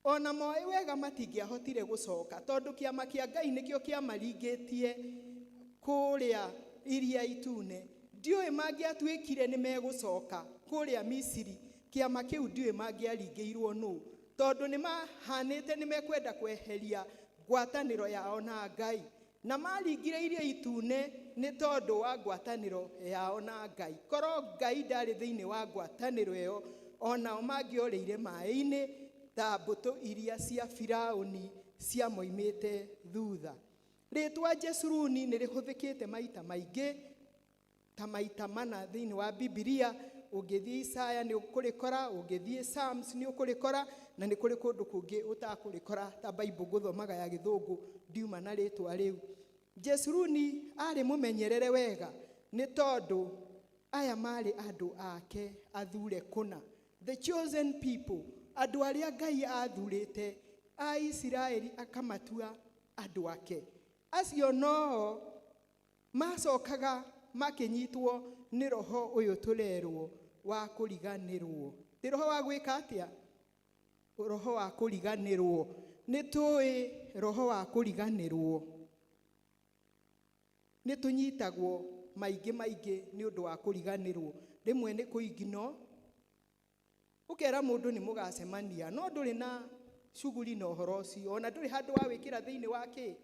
ona moĩ wega matingĩahotire gũcoka, tondũ kĩama kĩa Ngai nĩkĩo kĩamaringĩtie kũrĩa Iria Itune. Ndiũĩ mangĩatuĩkire nĩ megũcoka kũrĩa Misiri, kĩama kĩu ndiũĩ mangĩaringĩirwo nũ, tondũ nĩ mahanĩte nĩ mekwenda kweheria ngwatanĩro yao na Ngai. Na maringire Iria Itune nĩ tondũ wa ngwatanĩro yao na Ngai. Korwo Ngai ndarĩ thĩinĩ wa ngwatanĩro ĩyo, onao mangĩorĩire maĩ-inĩ ta mbũtũ iria cia Firaũni ciamoimĩte thutha. Rĩtwa Jesuruni nĩ rĩhũthĩkĩte maita maingĩ, ta maita mana thĩinĩ wa Bibilia. Ũngĩthiĩ Isaya nĩ ũkũrĩkora, ũngĩthiĩ Psalms nĩ ũkũrĩkora, na nĩ kũrĩ kũndũ kũngĩ ũtakũrĩkora ta Bible ngũthomaga ya Gĩthũngũ ndiuma na rĩtwa rĩu. Jesuruni arĩ mũmenyerere wega nĩ tondũ aya marĩ andũ ake athure kũna, the chosen people, andũ arĩa Ngai athurĩte a Isiraeli akamatua andũ ake. Acio noo macokaga makĩnyitwo nĩ roho ũyũ tũrerwo wa kũriganĩrwo. Ti roho wa gwĩka atĩa? Roho wa kũriganĩrwo. Nĩ tũĩ roho wa kũriganĩrwo nĩ tũnyitagwo maingĩ maingĩ nĩ ũndũ wa kũriganĩrwo. Rĩmwe nĩ kũigino, ũkera mũndũ nĩ mũgacemania, no ndũrĩ na cuguri na ũhoro ũcio, ona ndũrĩ handũ wa wĩkĩra thĩinĩ wa kĩ.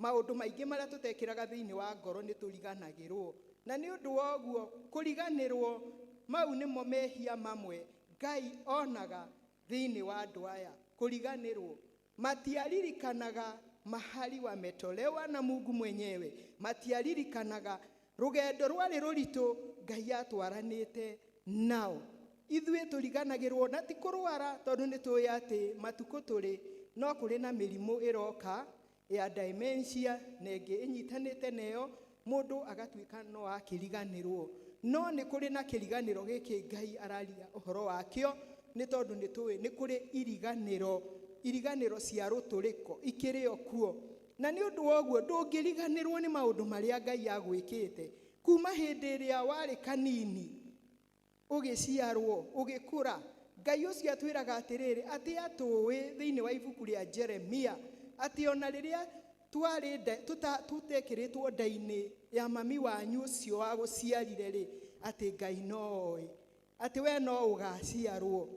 Maũndũ maingĩ marĩa tũtekĩraga thĩinĩ wa ngoro nĩ tũriganagĩrwo. Na nĩ ũndũ wa ũguo kũriganĩrwo, mau nĩmo mehia mamwe Ngai onaga thĩinĩ wa andũ aya. Kũriganĩrwo, matiaririkanaga mahali wametolewa na Mungu mwenyewe, matiaririkanaga rũgendo rwarĩ rũritũ Ngai atwaranĩte nao. Ithuĩ tũriganagĩrwo na ti kũrwara, tondũ nĩ tũĩ atĩ matukũ tũrĩ no kũrĩ na mĩrimũ ĩroka ya dementia na ĩngĩ ĩnyitanĩte nayo, mũndũ agatuĩka no akĩriganĩrwo. No nĩ kũrĩ na kĩriganĩro gĩkĩ Ngai araria ũhoro wakĩo, nĩ tondũ nĩ tũĩ nĩ kũrĩ iriganĩro, iriganĩro cia rũtũrĩko ikĩrĩ o kuo. Na nĩ ũndũ wa ũguo ndũngĩriganĩrwo nĩ maũndũ marĩa Ngai agwĩkĩte kuma hĩndĩ ĩrĩa warĩ kanini, ũgĩciarwo, ũgĩkũra. Ngai ũcio atwĩraga atĩrĩrĩ, atĩ atũĩ thĩinĩ wa ibuku rĩa Jeremia, atĩ ona rĩrĩa twarĩ tũtekĩrĩtwo nda-inĩ ya mami wanyu ũcio wagũciarire rĩ, atĩ Ngai no oĩ atĩ we no ũgaciarwo.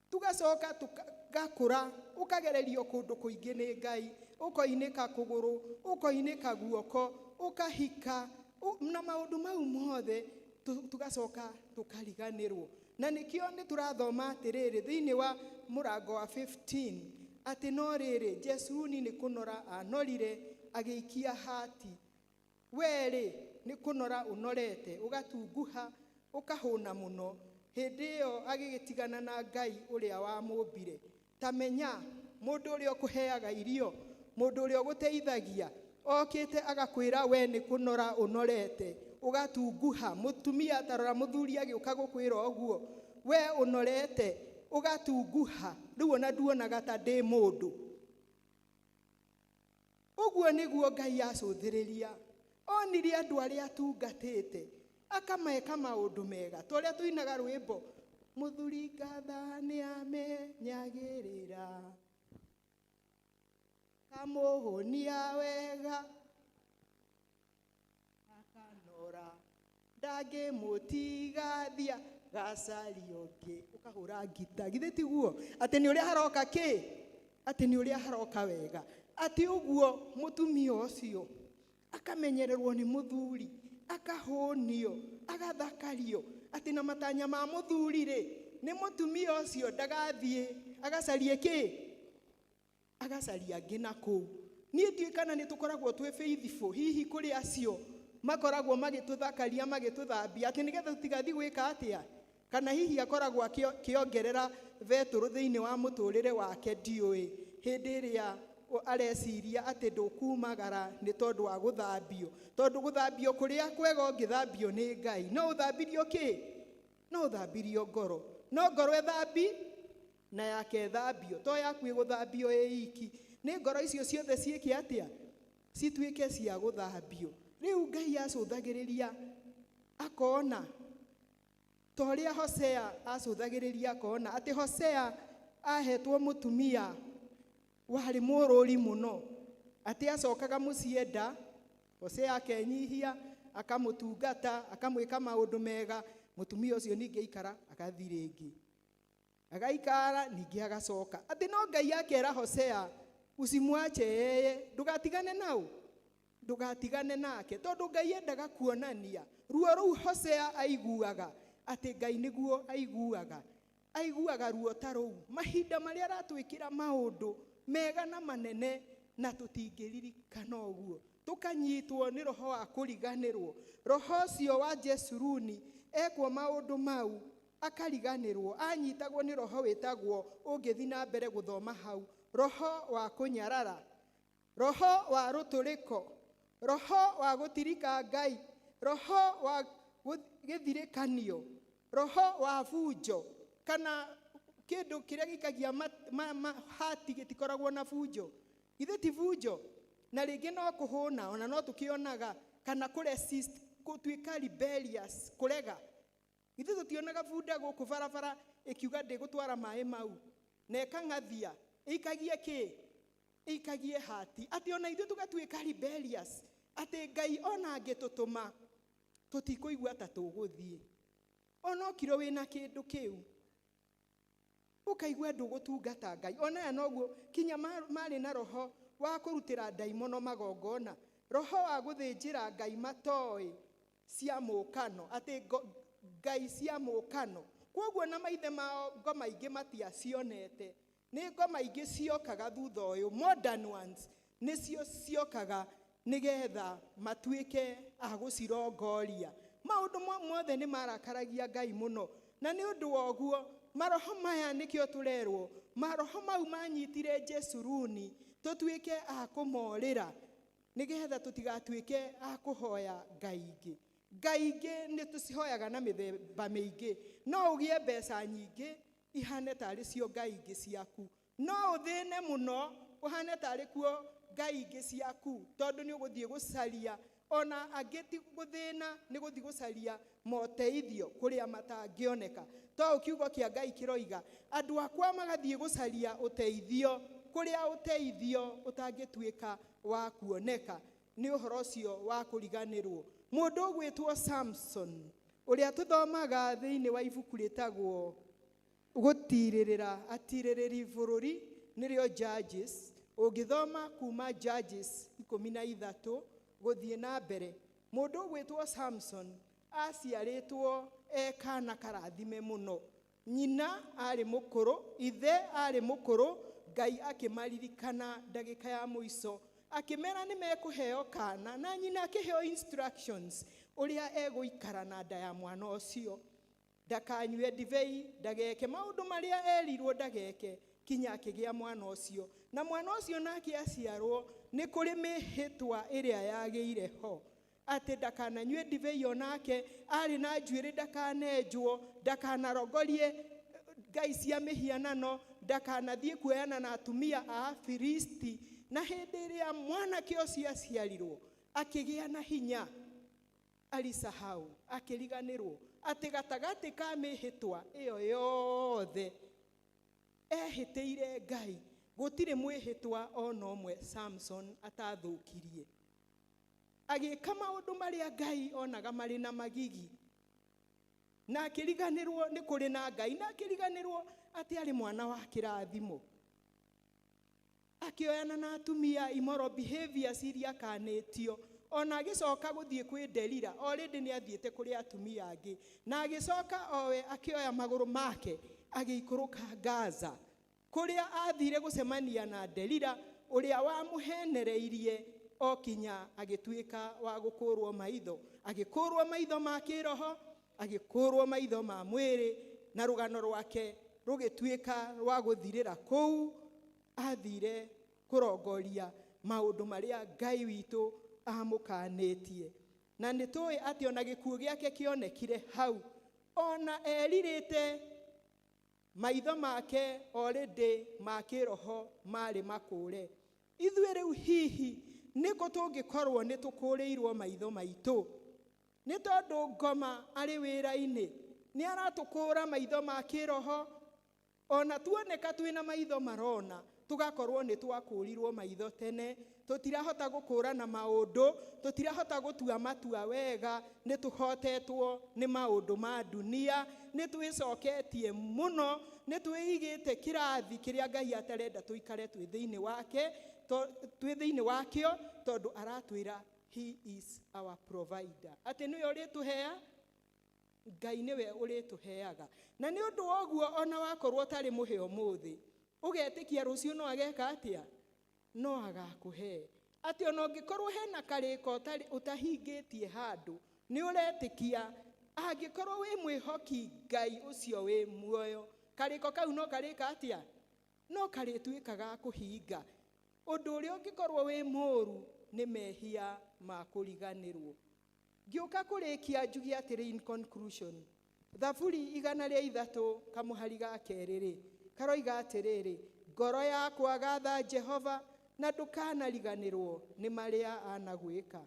Tugacoka tũgakũra, ũkagererio kũndũ kũingĩ nĩ Ngai, ũkoinĩka kũgũrũ, ũkoinĩka guoko, ũkahika, na maũndũ mau mothe tugacoka tũkariganĩrwo. Na nĩkĩo nĩ tũrathoma atĩrĩrĩ thĩinĩ wa mũrango wa 15 atĩ no rĩrĩ, Jesuruni nĩ kũnora anorire agĩikia hati. We rĩ, nĩ kũnora ũnorete, ũgatunguha, ũkahũna mũno. Hĩndĩ ĩyo agĩgĩtigana na Ngai ũrĩa wamũmbire. Ta menya, mũndũ ũrĩa ũkũheaga irio, mũndũ ũrĩa ũgũteithagia, Okĩte agakwĩra we nĩ kũnora ũnorete, ũgatunguha. Mũtumia tarora mũthuri agĩũka gũkwĩra ũguo, we ũnorete, ũgatunguha. Rĩu ona nduonaga ta ndĩ mũndũ. Ũguo nĩguo Ngai acũthĩrĩria. Onire andũ arĩa atungatĩte, akameka maũndũ mega. Ta ũrĩa tũinaga rwĩmbo, mũthuri ngatha nĩ amenyagĩrĩra, kamũhũnia wega, akanora, ndangĩmũtigathia, gacaria ũngĩ. Ũkahũra ngita, githĩ tiguo? Atĩ nĩ ũrĩa haroka kĩ? Atĩ nĩ ũrĩa haroka wega. Atĩ ũguo mũtumia ũcio akamenyererwo nĩ mũthuri, akahũnio, agathakario. Atĩ na matanya ma mũthuri rĩ, nĩ mũtumia ũcio ndagathiĩ agacarie kĩ? Agacaria angĩ na kũu. Niĩ ndiũĩ kana nĩ tũkoragwo twĩ faithful hihi kũrĩ acio makoragwo magĩtũthakaria, magĩtũthambia, atĩ nĩgetha tũtigathiĩ gwĩka atĩa? Kana hihi akoragwo akĩongerera betũrũ thĩinĩ wa mũtũrĩre wake, ndiũĩ. Hĩndĩ ĩrĩa areciria atĩ ndũkumagara nĩ tondũ wa gũthambio. Tondũ gũthambio kũrĩa kwega ũngĩthambio nĩ Ngai. No ũthambirio kĩ? No ũthambirio ngoro. No ngoro ĩthambi na yake ĩthambio. To yaku ĩgũthambio ĩ iki. Nĩ ngoro icio ciothe ciĩke atĩa? Cituĩke cia gũthambio. Rĩu Ngai acũthagĩrĩria akona ta ũrĩa Hosea acũthagĩrĩria akona atĩ Hosea ahetwo mũtumia warĩ mũrũri mũno, atĩ acokaga mũciĩ nda, Hosea akenyihia, akamũtungata, akamwĩka maũndũ mega, mũtumia ũcio ningĩ aikara agathiĩ rĩngĩ. Agaikara ningĩ agacoka. Atĩ no Ngai akera Hosea, usimwache yeye, ndũgatigane nao, ndũgatigane nake, tondũ Ngai endaga kuonania ruo rũu Hosea aiguaga, atĩ Ngai nĩguo aiguaga. Aiguaga ruo ta rũu. Mahinda marĩa aratwĩkĩra maũndũ mega na manene na tũtingĩririkana ũguo. Tũkanyitwo nĩ roho wa kũriganĩrwo. Roho ũcio wa Jesuruni ekwo maũndũ mau akariganĩrwo, anyitagwo nĩ roho wĩtagwo, ũngĩthiĩ na mbere gũthoma hau, roho wa kũnyarara, roho wa rũtũrĩko, roho wa gũtirika Ngai, roho wa gĩthirĩkanio, roho wa bunjo, kana kĩndũ kĩrĩa gĩikagia hati gĩtikoragwo na bunjo. Githĩ ti bunjo? Na rĩngĩ no kũhũna, ona no tũkĩonaga, kana kũresist, gũtuĩka rebellious, kũrega. Githĩ tũtionaga bunda gũkũ barabara ĩkiuga ndĩgũtwara maĩ mau, na ĩkang'athia, ĩikagie kĩ? Ĩikagie hati. Atĩ ona ithuĩ tũgatuĩka rebellious, atĩ Ngai ona angĩtũtũma, tũtikũigua ta tũgũthiĩ. Ona okirwo wĩna kĩndũ kĩu, ũkaigua ndũgũtungata Ngai. Ona aya noguo kinya marĩ na roho wa kũrutĩra ndaimono magongona, roho wa gũthĩnjĩra Ngai matoĩ cia mũkano, atĩ Ngai cia mũkano. Kwoguo na maithe mao ngoma ingĩ matiacionete, nĩ ngoma ingĩ ciokaga thutha ũyũ, modern ones, nĩcio ciokaga nĩgetha matuĩke a gũcirongoria. Maũndũ mothe nĩ marakaragia Ngai mũno, na nĩ ũndũ wa ũguo maroho maya nĩkĩo tũrerwo, maroho mau manyitire Jesuruni tũtuĩke a kũmorĩra nĩgetha tũtigatuĩke a kũhoya Ngai ingĩ. Ngai ingĩ nĩ tũcihoyaga na mĩthemba mĩingĩ. No ũgĩe mbeca nyingĩ ihane tarĩ cio Ngai ingĩ ciaku, no ũthĩne mũno ũhane tarĩ kuo Ngai ingĩ ciaku, tondũ nĩ ũgũthiĩ gũcaria. Ona angĩ ti gũthĩna, nĩ gũthiĩ gũcaria moteithio kũrĩa matangĩoneka. To kiugo kĩa Ngai kĩroiga andũ akwa magathiĩ gũcaria ũteithio kũrĩa ũteithio ũtangĩtuĩka wa kuoneka. Nĩ ũhoro ũcio wa kũriganĩrwo. Mũndũ ũgwĩtwo Samson ũrĩa tũthomaga thĩinĩ wa ibuku rĩtagwo gũtirĩrĩra atirĩrĩri bũrũri, nĩrĩo Judges. Ũngĩthoma kuma Judges 13 gũthiĩ na mbere, mũndũ ũgwĩtwo Samson aciarĩtwo e kana karathime mũno. Nyina arĩ mũkũrũ, ithe arĩ mũkũrũ, Ngai akĩmaririkana ndagĩka ya mũico, akĩmera nĩ mekũheo kana, na nyina akĩheo instructions ũrĩa egũikara na nda ya mwana ũcio, ndakanyue ndibei, ndageke maũndũ marĩa erirwo ndageke, kinya akĩgĩa mwana ũcio. Na mwana ũcio nake aciarwo Nĩ kũrĩ mĩhĩtwa ĩrĩa yagĩire ho atĩ ndakananyue ndibei onake, arĩ na njuĩrĩ ndakanenjwo, ndakanarongorie ngai cia mĩhianano, ndakanathiĩ kuoyana na atumia a Afilisti. Na hĩndĩ ĩrĩa mwanake ũcio aciarirwo akĩgĩa na hinya, alisahau, akĩriganĩrwo atĩ gatagatĩ ka mĩhĩtwa ĩyo yothe ehĩtĩire Ngai, gũtirĩ mwĩhĩtwa ona ũmwe Samson atathũkirie. Agĩka maũndũ marĩa Ngai onaga marĩ na magigi, na akĩriganĩrwo nĩ kũrĩ na Ngai, na akĩriganĩrwo atĩ arĩ mwana wa kĩrathimo. Akĩoyana na atumia immoral behaviors iria akanĩtio, ona agĩcoka gũthiĩ kwĩ Delila, already nĩ athiĩte kũrĩ atumia angĩ, na agĩcoka owe akĩoya magũrũ make agĩikũrũka Gaza, kũrĩa athire gũcemania na Delila ũrĩa wamũhenereirie o kinya agĩtuĩka wa gũkũrwo maitho, agĩkũrwo maitho ma kĩroho, agĩkũrwo maitho ma mwĩrĩ, na rũgano rwake rũgĩtuĩka rwa gũthirĩra kũu athire kũrongoria maũndũ marĩa Ngai witũ amũkanĩtie. Na nĩ tũĩ atĩ ona gĩkuũ gĩake kĩonekire hau, ona erirĩte maitho make already ma kĩroho marĩ makũre. Ithuĩ rĩu hihi nĩkũ tũngĩkorwo nĩ tũkũrĩirwo maitho maitũ? Nĩ tondũ ngoma arĩ wĩra-inĩ nĩ aratũkũra maitho ma kĩroho, ona tuoneka twĩna maitho marona, tũgakorwo nĩ twakũrirwo maitho tene, tũtirahota gũkũrana maũndũ, tũtirahota gũtua matua wega, nĩ tũhotetwo nĩ maũndũ ma dunia, nĩ twĩcoketie mũno, nĩ twĩigĩte kĩrathi kĩrĩa Ngai atarenda tũikare twĩ thĩinĩ wake, twĩ thĩinĩ wakĩo, tondũ aratwĩra he is our provider, atĩ nĩwe ũrĩtũhea, Ngai nĩwe ũrĩtũheaga. Na nĩ ũndũ wa ũguo ona wakorwo ũtarĩ mũhe ũmũthĩ, ũgetĩkia rũciũ no ageka atĩa? No agakũhe. Atĩ ona ũngĩkorwo hena karĩko ũtahingĩtie handũ, nĩ ũretĩkia angĩkorwo wĩ mwĩhoki Ngai ũcio wĩ muoyo, karĩko kau no karĩka atĩa? No karĩtuĩka ga kũhinga. Ũndũ ũrĩa ũngĩkorwo wĩ mũũru nĩ mehia ma kũriganĩrwo. Ngĩũka kũrĩkia njuge atĩrĩ in conclusion, Thaburi 103 kamũhari ga kerĩ rĩ, karoiga atĩrĩrĩ, ngoro yakwa gatha Jehova na ndũkanariganĩrwo nĩ marĩa anagwĩka.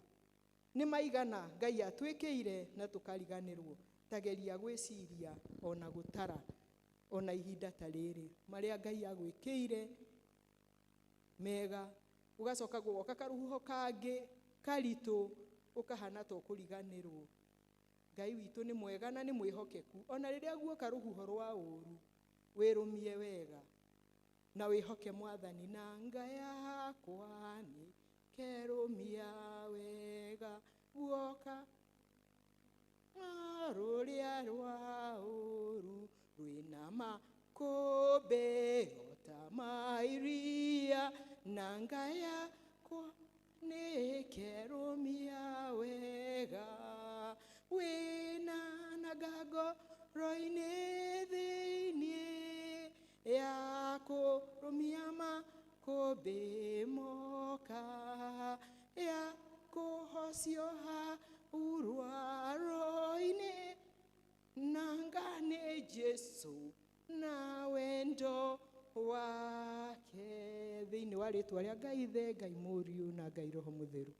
Nĩ maigana Ngai atwĩkĩire na tũkariganĩrwo. Tageria gwĩciria ona gũtara ona ihinda ta rĩrĩ marĩa Ngai agwĩkĩire mega, ũgacoka gũgoka karuhuho kangĩ karitũ ũkahana ta ũkũriganĩrwo. Ngai witũ nĩ mwega na nĩ mwĩhokeku, ona rĩrĩa guoka rũhuho rwa ũru wĩrũmie wega na wĩhoke Mwathani. Na nga yakwa nĩ kerũmia wega guoka rũrĩa rwa ũru rwĩna makũmbĩ ota ma iria, na nga yakwa nĩ kerũmia wega wĩna na ngoro-inĩ thĩinĩ ya kũrũmia makũmbĩ moka ya kũhocio hau rwaro-inĩ, nanga nĩ Jesu na wendo wake. Thĩinĩ wa rĩtwa rĩa Ngai Ithe, Ngai Mũriũ na Ngai Roho Mũtheru.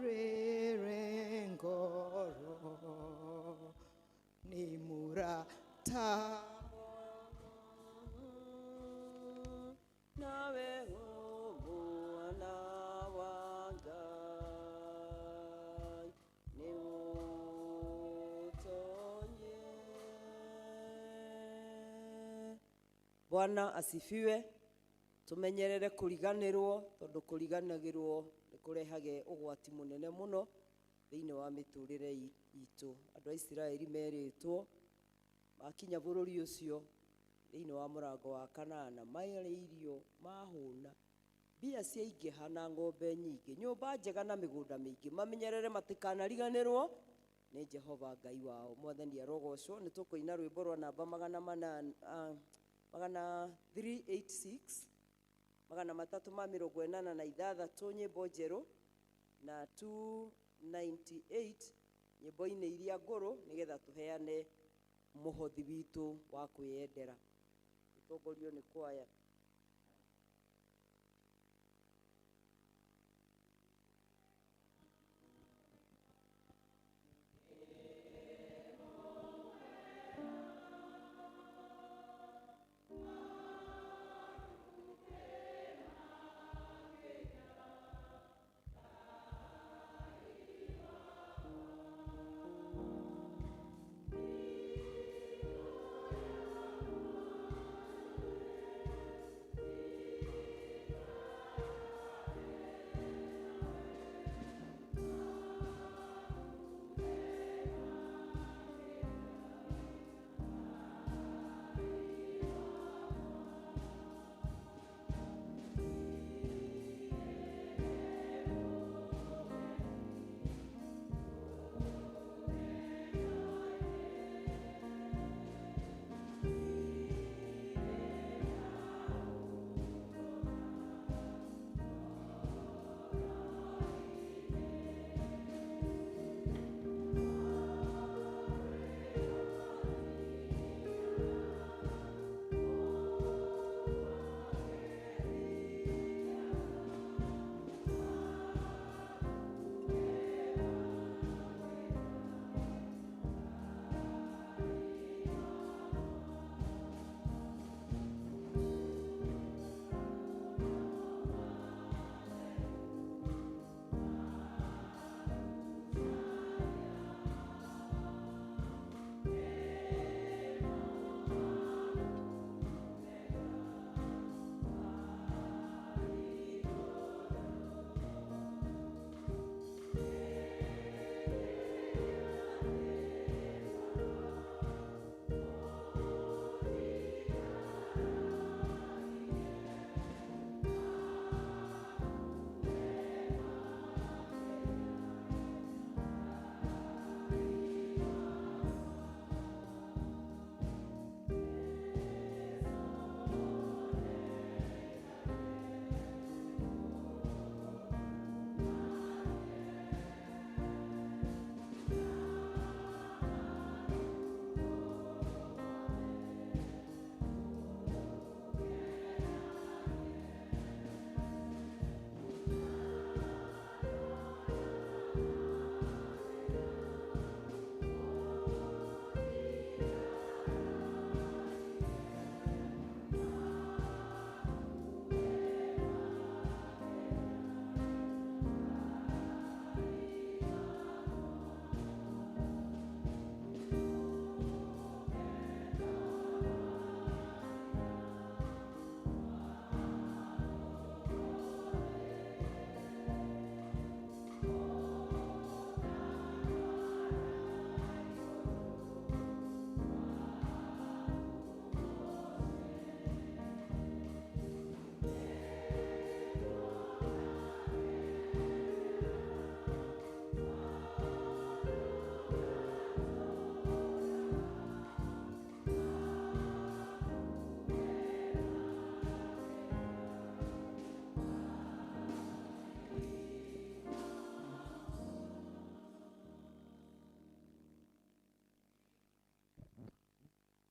Rere ngoro ni murata nawe mwana wa Ngai ni utonye. Bwana asifiwe. Tumenyerere kuriganirwo, tondu kuriganagirwo nĩ kũrehage ũgwati mũnene mũno. Thĩinĩ wa mĩtũrĩre itũ. Andũ a Isiraeli merĩtwo makinya bũrũri ũcio thĩinĩ wa mũrango wa kanana marĩ irio mahũna, mbia ciaingĩha na ng'ombe nyingĩ, nyũmba njega na mĩgũnda mĩingĩ, mamenyerere matikanariganĩrwo nĩ Jehova Ngai wao. Mwathani arogocwo. Nĩ tũkũina rwĩmbo rwa namba magana manana, magana 386, 386, nyĩmbo njerũ, na 298 nyĩmbo-inĩ iria ngũrũ, nĩgetha tũheane mũhothi witũ wa kwĩyendera. Tũtongorio nĩ kwaya.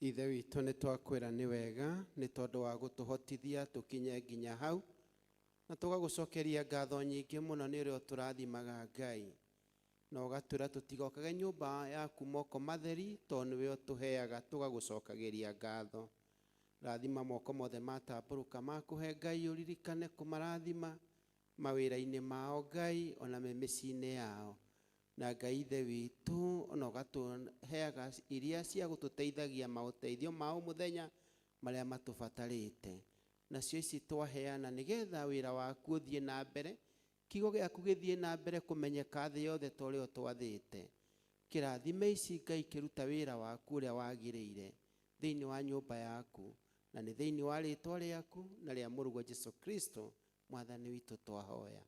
Ithe witũ, nĩ twakwĩra nĩ wega nĩ tondũ wa gũtũhotithia tũkinye nginya hau, na tũgagũcokeria ngatho nyingĩ mũno nĩ ũrĩa ũtũrathimaga Ngai, na ũgatwĩra tũtigokage nyũmba yaku moko matheri, tondũ nĩwe ũtũheaga. Tũgagũcokagĩria ngatho. Rathima moko mothe matambũrũka makũhe Ngai, ũririkane kũmarathima mawĩra-inĩ mao Ngai, ona me mĩciĩ-inĩ yao. Na Ngai Ithe witũ, ona ũgatũheaga iria cia gũtũteithagia maũteithio ma o mũthenya marĩa matũbatarĩte, nacio ici twaheana nĩgetha wĩra waku ũthiĩ na mbere. Kiugo gĩaku gĩthiĩ na mbere kũmenyeka thĩ yothe ta ũrĩa ũtwathĩte. Kĩrathime ici Ngai kĩruta wĩra waku ũrĩa wagĩrĩire thĩinĩ wa nyũmba yaku, na nĩ thĩinĩ wa rĩtwa rĩaku na rĩa mũrũguo Jesu Kristo mwathani witũ twahoya.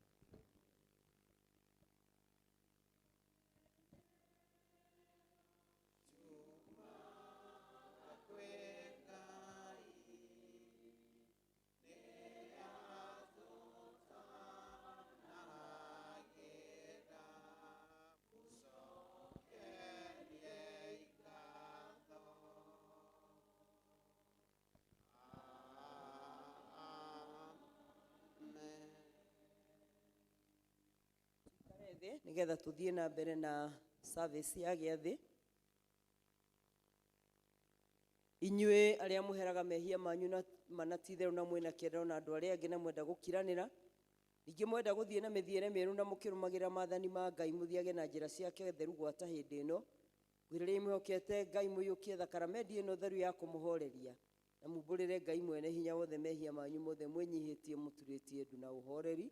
Tuikare thĩ nĩgetha tũthiĩ na mbere na service ya gĩathĩ. Inyuĩ arĩa mũheraga mehia manyu na mana ti itherũ na mwĩna kĩendano na andũ arĩa angĩ na mwenda gũkiranĩra, ningĩ mwenda gũthiĩ na mĩthiĩre mĩerũ na mũkĩrũmagĩrĩra maathani ma Ngai, mũthiage na njĩra ciake theru gwata hĩndĩ ĩno. Kwĩrĩrĩai mwĩhokete Ngai, mũiyũkie thakaramendi ĩno theru ya kũmũhoreria, na mumbũrĩre Ngai mwene hinya wothe mehia manyu mothe mwĩnyihĩtie mũturĩtie ndu na ũhoreri.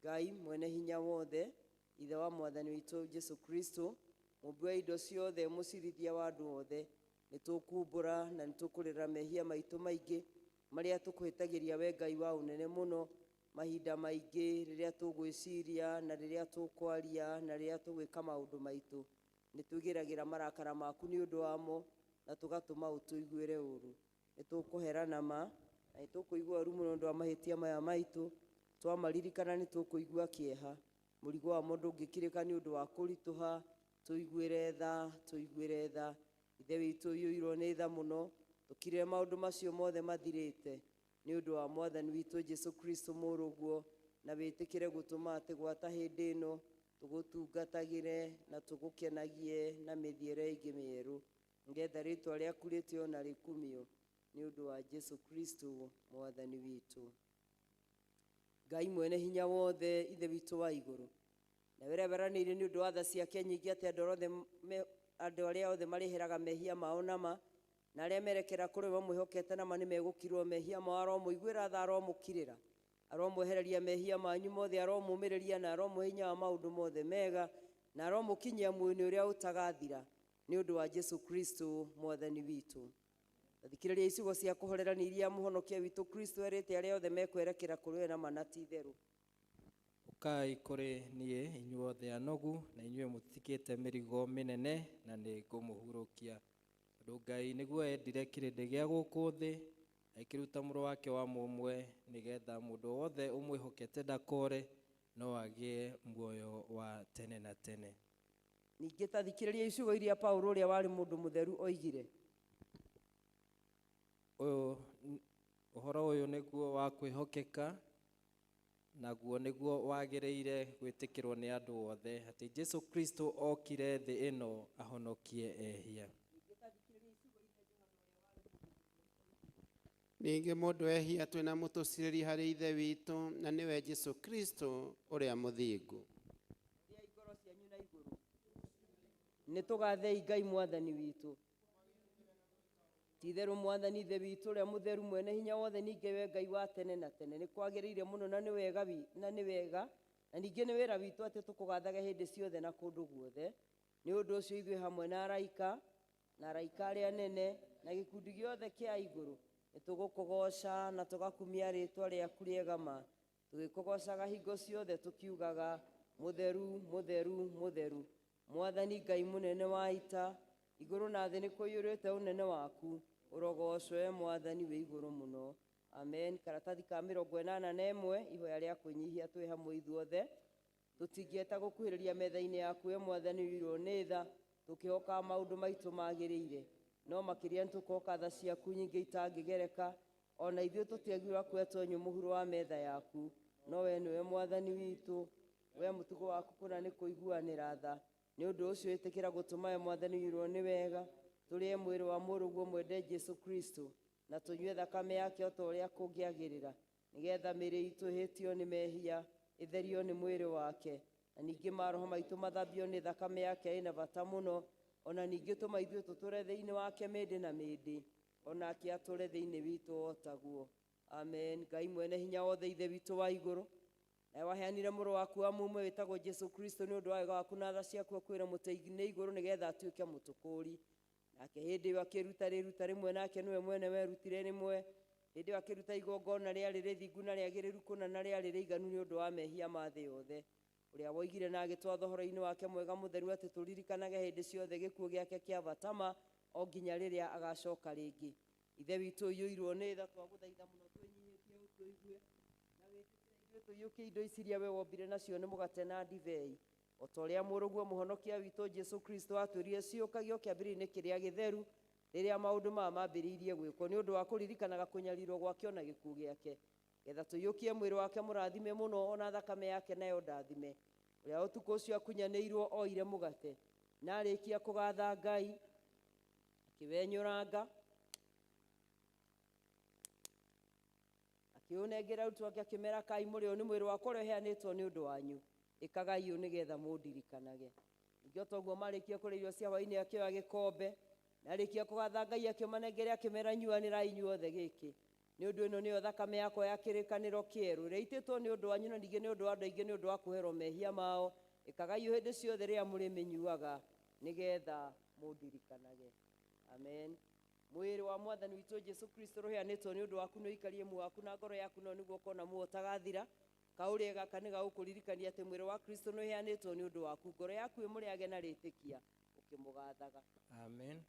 Ngai mwene hinya wothe, Ithe wa mwathani witũ Jesu Kristo, mũmbi wa indo ciothe, mũcirithia wa andũ othe, nĩ tũkumbũra na nĩ tũkũrĩra mehia maitũ maingĩ marĩa tũkũhĩtagĩria we Ngai wa ũnene mũno, mahinda maingĩ rĩrĩa tũgwĩciria na rĩrĩa tũkwaria na rĩrĩa tũgwĩka maũndũ maitũ. Nĩ twĩgĩragĩra marakara maku nĩ ũndũ wamo na tũgatũma ũtũiguĩre ũru. Nĩ tũkũherana ma na nĩ tũkũigua ũru mũno ũndũ wa mahĩtia maya maitũ. Twamaririkana nĩ tũkũigua kĩeha. Mũrigo wamo ndũngĩkirĩka nĩ ũndũ wa kũritũha. Tũiguĩre tha, tũiguĩre tha. Ithe witũ ũiyũirwo nĩ tha mũno, tũkirĩre maũndũ macio mothe mathirĩte nĩ ũndũ wa mwathani witũ Jesu Kristo mũrũguo, na wĩtĩkĩre gũtũma atĩ gwata hĩndĩ ĩno tũgũtungatagĩre na tũgũkenagie na mĩthiĩre ĩngĩ mĩerũ, nĩgetha rĩtwa rĩaku rĩtĩo na rĩkumio nĩ ũndũ wa Jesu Kristo mwathani witũ. Ngai mwene hinya wothe, Ithe witũ wa igũrũ, na ũrĩa weranĩire nĩ ũndũ wa tha ciake nyingĩ atĩ andũ arĩa othe marĩheraga mehia mao nama na arĩa merekera kũrĩ we mwĩhokete nama nĩ megũkirwo mehia mao, aromũiguĩra tha, aromũkirĩra, aromwehereria mehia manyu mothe, aromũmĩrĩria na aromũhe hinya wa maũndũ mothe mega, na aromũkinyia muoyo-inĩ ũrĩa ũtagathira nĩ ũndũ wa Jesu Kristo mwathani witũ. Thikĩrĩria icigo cia kũhorerania iria mũhonokia witũ Kristo erĩte arĩa othe mekwerekera kũrĩ we nama na ti itherũ. Ũkai kũrĩ niĩ inyuothe anogu na inyuĩ mũtitikĩte mĩrigo mĩnene, na nĩ ngũmũhurũkia. Tondũ Ngai nĩguo endire kĩrĩndĩ gĩa gũkũ thĩ, agĩkĩruta mũrũ wake wa mũmwe, nĩgetha mũndũ wothe ũmwĩhokete ndakore, no agĩe muoyo wa tene na tene. Ningĩ ta thikĩrĩria icigo iria Paulo ũrĩa warĩ mũndũ mũtheru oigire. Ũhoro ũyũ nĩguo wa kwĩhokeka, naguo nĩguo wagĩrĩire gwĩtĩkĩrwo nĩ andũ othe, atĩ Jesu Kristo okire thĩ ĩno ahonokie ehia. Ningĩ mũndũ ehia twĩna mũtũcirĩri harĩ Ithe witũ, na nĩwe Jesu Kristo ũrĩa mũthingu. Nĩ tũgathei Ngai mwathani witũ. Ti itherũ mwathani Ithe witũ ũrĩa mũtheru mwene hinya wothe, ningĩ we Ngai wa tene na tene, nĩ kwagĩrĩire mũno na nĩ wega na nĩ wega, na ningĩ nĩ wĩra witũ atĩ tũkũgathage hĩndĩ ciothe na kũndũ guothe. Nĩ ũndũ ũcio ithuĩ hamwe na araika, na araika arĩa anene, na gĩkundi gĩothe kĩa igũrũ, nĩ tũgũkũgooca na tũgakumia rĩĩtwa rĩaku rĩega ma, tũgĩkũgoocaga hingo ciothe tũkiugaga, mũtheru, mũtheru, mũtheru, mwathani Ngai mũnene wa ita, igũrũ na thĩ nĩ kũiyũrĩte ũnene waku, ũrogocwo we mwathani wĩ igũrũ mũno. Amen. Karatathi ka 81, ihoya rĩa kwĩnyihia twĩ hamwe ithuothe. Tũtingĩeta gũkuhĩrĩria metha-inĩ yaku we mwathani ũiyũirwo nĩ tha, tũkĩhokaga maũndũ maitũ magĩrĩire, no makĩria nĩ tũkoka tha ciaku nyingĩ itangĩgereka. Ona ithuĩ tũtiagĩrĩirwo kuoya tonyo mũhuro wa metha yaku, no we nĩwe mwathani witũ, we mũtugo waku kũna nĩ kũiguanĩra tha. Nĩ ũndũ ũcio ĩtĩkĩra gũtũma we mwathani ũiyũirwo nĩ wega, tũrĩe mwĩrĩ wa mũrũguo mwende Jesu Kristo, na tũnyue thakame yake o ta ũrĩa kũngĩagĩrĩra, nĩgetha mĩĩrĩ itũ ĩhĩtio nĩ mehia ĩtherio nĩ mwĩrĩ wake, na ningĩ maroho maitũ mathambio nĩ thakame yake ĩna bata mũno, ona ningĩ tũma ithuĩ tũtũre thĩinĩ wake mĩndĩ na mĩndĩ, onake atũre thĩinĩ witũ o taguo. Amen. Ngai mwene hinya wothe, Ithe witũ wa igũrũ, Nawe waheanire mũrũ waku wa mũmwe wĩtagwo Jesu Kristo nĩ ũndũ wa wega waku na tha ciaku akwĩra mũtĩ-inĩ igũrũ nĩgetha atuĩke mũtũkũũri. Nake hĩndĩ ĩyo akĩruta rĩruta rĩmwe, nake nĩwe mwene werutire rĩmwe. Hĩndĩ ĩyo akĩruta igongona rĩarĩ rĩthingu na rĩagĩrĩru kũna na rĩarĩ rĩiganu nĩ ũndũ wa mehia ma thĩ yothe. Ũrĩa woigire na agĩtwatha ũhoro-inĩ wake mwega mũtheru atĩ tũririkanage hĩndĩ ciothe gĩkuũ gĩake kĩa batama o nginya rĩrĩa agacoka rĩngĩ. Ithe witũ ũiyũirwo nĩ tha, twagũthaitha mũno twĩnyihĩtie ũtũigue na wĩtĩkĩre ithuĩ tũiyũkie indo ici iria we wombire nacio nĩ mũgate na ndibei, o ta ũrĩa mũrũguo mũhonokia witũ Jesu Kristo atwĩrire ciũkagio kĩambĩrĩria-inĩ kĩrĩa gĩtheru rĩrĩa maũndũ maya mambĩrĩirie gwĩkwo nĩ ũndũ wa kũririkanaga kũnyarirwo gwake ona gĩkuũ gĩake, getha tũiyũkie mwĩrĩ wake mũrathime mũno ona thakame yake nayo ndathime. Ũrĩa ũtukũ ũcio akunyanĩirwo oire mũgate na arĩkia kũgatha Ngai akĩwenyũranga akĩũnengera arutwo ake akĩmera, kai mũrĩ ũyũ nĩ mwĩrĩ wakwa ũrĩa ũheanĩtwo nĩ ũndũ wanyu, ĩkagai ũũ nĩgetha mũndirikanage. Ningĩ o toguo marĩkia kũrĩa irio cia hwaĩ-inĩ akĩoya gĩkombe na arĩkia kũgatha Ngai akĩmanengera akĩmera, nyuanĩrai inyuothe gĩkĩ, nĩ ũndũ ĩno nĩyo thakame yakwa ya kĩrĩkanĩro kĩerũ ĩrĩa ĩitĩtwo nĩ ũndũ wanyu na ningĩ nĩ ũndũ wa andũ aingĩ nĩ ũndũ wa kũherwo mehia mao. Ĩkagai ũũ hĩndĩ ciothe rĩrĩa mũrĩmĩnyuaga nĩgetha mũndirikanage. Amen. Mwĩrĩ wa mwathani witũ Jesu Kristo ũrũheanĩtwo nĩ ũndũ waku nĩ ũikarie muoyo waku na ngoro yaku no nĩguo ũkona muoyo ũtagathira. Kaũrĩa gaka nĩ gagũkũririkania atĩ mwĩrĩ wa Kristo nĩ ũheanĩtwo nĩ ũndũ waku, ngoro yaku ĩmũrĩage na rĩtĩkia ũkĩmũgathaga. Amen.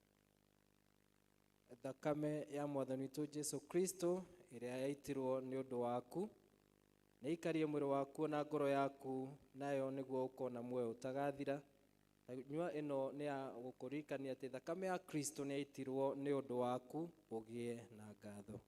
Thakame ya mwathani witũ Jesu Kristo ĩrĩa yaitirwo nĩ ũndũ waku nĩ ikarie mwĩrĩ waku na ngoro yaku nayo nĩguo ũkona muoyo ũtagathira. Nyua ĩno nĩ ya gũkũririkania atĩ thakame ya Kristo nĩ yaitirwo nĩ ũndũ waku ũgĩe na ngatho.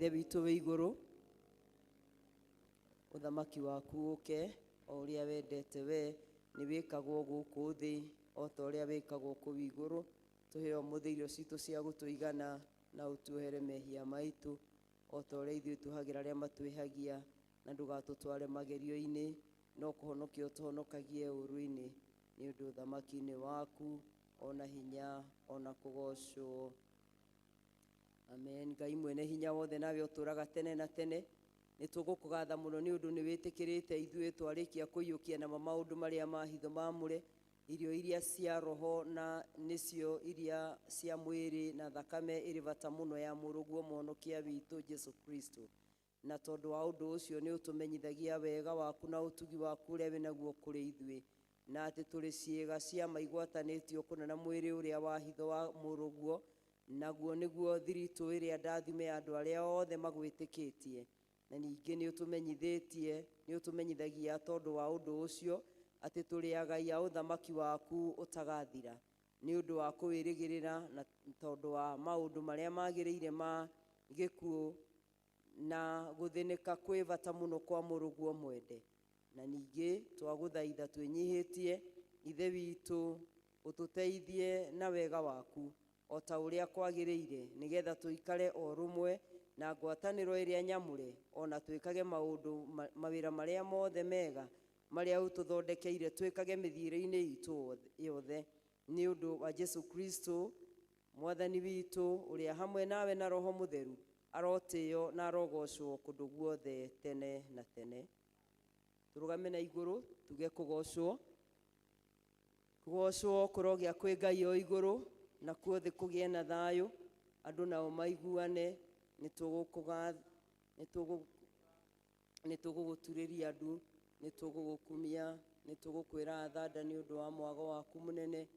Ithe witũ wĩ igũrũ, ũthamaki waku ũke o ũrĩa wendete we nĩ wĩkagwo gũkũ thĩ o ta ũrĩa wĩkagwo kũu igũrũ. Tũhe ũmũthĩ irio citũ cia gũtũigana na ũtuohere mehia maitũ o ta ũrĩa ithuĩ tuohagĩra arĩa matwĩhagia, na ndũgatũtware magerio-inĩ, no kũhonokia ũtũhonokagie ũũru-inĩ, nĩ ũndũ ũthamaki-inĩ waku ona hinya ona kũgocwo. Amen. Ngai mwene hinya wothe nawe ũtũraga tene na tene, nĩ tũgũkũgatha mũno nĩ ũndũ nĩ wĩtĩkĩrĩte ithuĩ twarĩkia kũiyũkia namo maũndũ marĩa ma hitho mamũre, irio iria cia roho na nĩcio iria cia mwĩrĩ na thakame ĩrĩ bata mũno ya mũrũguo mũhonokia witũ Jesu Kristo. Na tondũ wa ũndũ ũcio nĩ ũtũmenyithagia wega waku na ũtugi waku ũrĩa wĩnaguo kũrĩ ithuĩ, na atĩ tũrĩ ciĩga cia maigwatanĩtio kũna na mwĩrĩ ũrĩa wa hitho wa mũrũguo, naguo nĩguo thiritũ ĩrĩa ndathime ya andũ arĩa othe magwĩtĩkĩtie. Na ningĩ nĩ ũtũmenyithĩtie, nĩ ũtũmenyithagia tondũ wa ũndũ ũcio atĩ tũrĩ agai a ũthamaki waku ũtagathira, nĩ ũndũ wa kũwĩrĩgĩrĩra na tondũ wa maũndũ marĩa magĩrĩire ma gĩkuũ na gũthĩnĩka kwĩ bata mũno kwa mũrũguo mwende. Na ningĩ twagũthaitha twĩnyihĩtie, Ithe witũ, ũtũteithie na wega waku o ta ũrĩa kwagĩrĩire, nĩgetha tũikare o rũmwe na ngwatanĩro ĩrĩa nyamũre, ona twĩkage maũndũ mawĩra marĩa mothe mega marĩa ũtũthondekeire twĩkage mĩthiĩre-inĩ itũ yothe, nĩ ũndũ wa Jesu Kristo mwathani witũ, ũrĩa hamwe nawe na Roho Mũtheru arotĩo na arogocwo kũndũ guothe tene na tene. Tũrũgame na igũrũ tuge kũgocwo. Kũgocwo kũrogĩa kwĩ Ngai o igũrũ, na kuo thĩ kũgĩe na thayũ, andũ nao maiguane. Nĩ tũgũgũturĩria ndu, nĩ tũgũgũkumia, nĩ tũgũkwĩra athanda nĩ ũndũ wa mwago waku mũnene,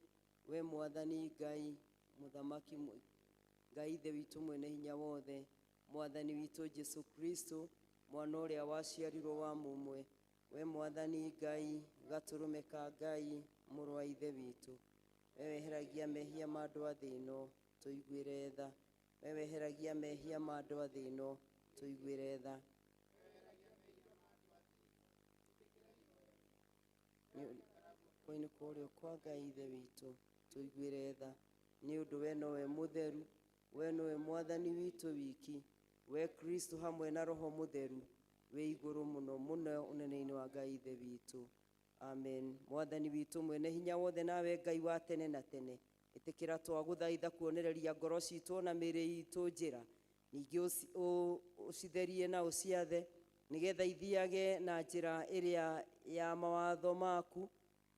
we mwathani Ngai, mũthamaki Ngai Ithe witũ mwene hinya wothe, mwathani witũ Jesu Kristo, mwana ũrĩa waciarirwo wa mũmwe, we mwathani Ngai, gatũrũme ka Ngai, mũrũ wa Ithe witũ, we weheragia mehia ma andũ a thĩ ĩno, tũiguĩre tha. We weheragia mehia ma andũ a thĩ ĩno, tũiguĩre tha. Guoko-inĩ kwa ũrĩo kwa Ngai Ithe witũ, tũiguĩre tha, nĩ ũndũ we nowe mũtheru, we nowe mwathani witũ wiki, we Kristo hamwe na Roho Mũtheru, wĩ igũrũ mũno mũno ũnene-inĩ wa Ngai Ithe witũ. Amen. Mwathani witũ mwene hinya wothe, nawe Ngai wa tene na tene, ĩtĩkĩra twagũthaitha kuonereria ngoro citũ na mĩĩrĩ itũ njĩra, ningĩ ũcitherie na ũciathe, nĩgetha ithiage na njĩra ĩrĩa ya mawatho maku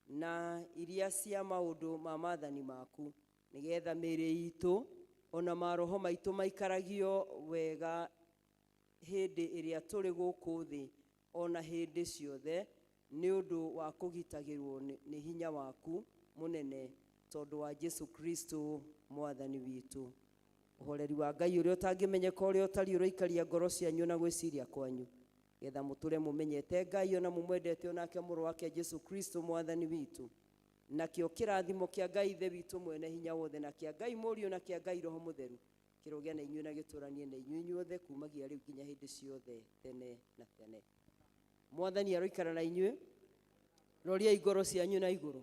na iria cia maũndũ ma maathani maku, nĩgetha mĩĩrĩ itũ ona maroho maitũ maikaragio wega hĩndĩ ĩrĩa tũrĩ gũkũ thĩ ona hĩndĩ ciothe, nĩ ũndũ wa kũgitagĩrwo nĩ hinya waku mũnene, tondũ wa Jesu Kristo mwathani witũ. Ũhoreri wa Ngai ũrĩa ũtangĩmenyeka ũrĩa ũtariĩ ũroikaria ngoro cianyu na gwĩciria kwanyu, getha mũtũre mũmenyete Ngai ona mũmwendete onake mũrũ wake Jesu Kristo mwathani witũ. Nakĩo kĩrathimo kĩa Ngai Ithe witũ mwene hinya wothe, na kĩa Ngai Mũriũ, na kĩa Ngai Roho Mũtheru kĩrogĩa na inyuĩ na gĩtũranie na inyuĩ inyuothe kumagia rĩu nginya hĩndĩ ciothe tene na tene. Mwathani aroikara na inyuĩ. Roriai ngoro cianyu na igũrũ,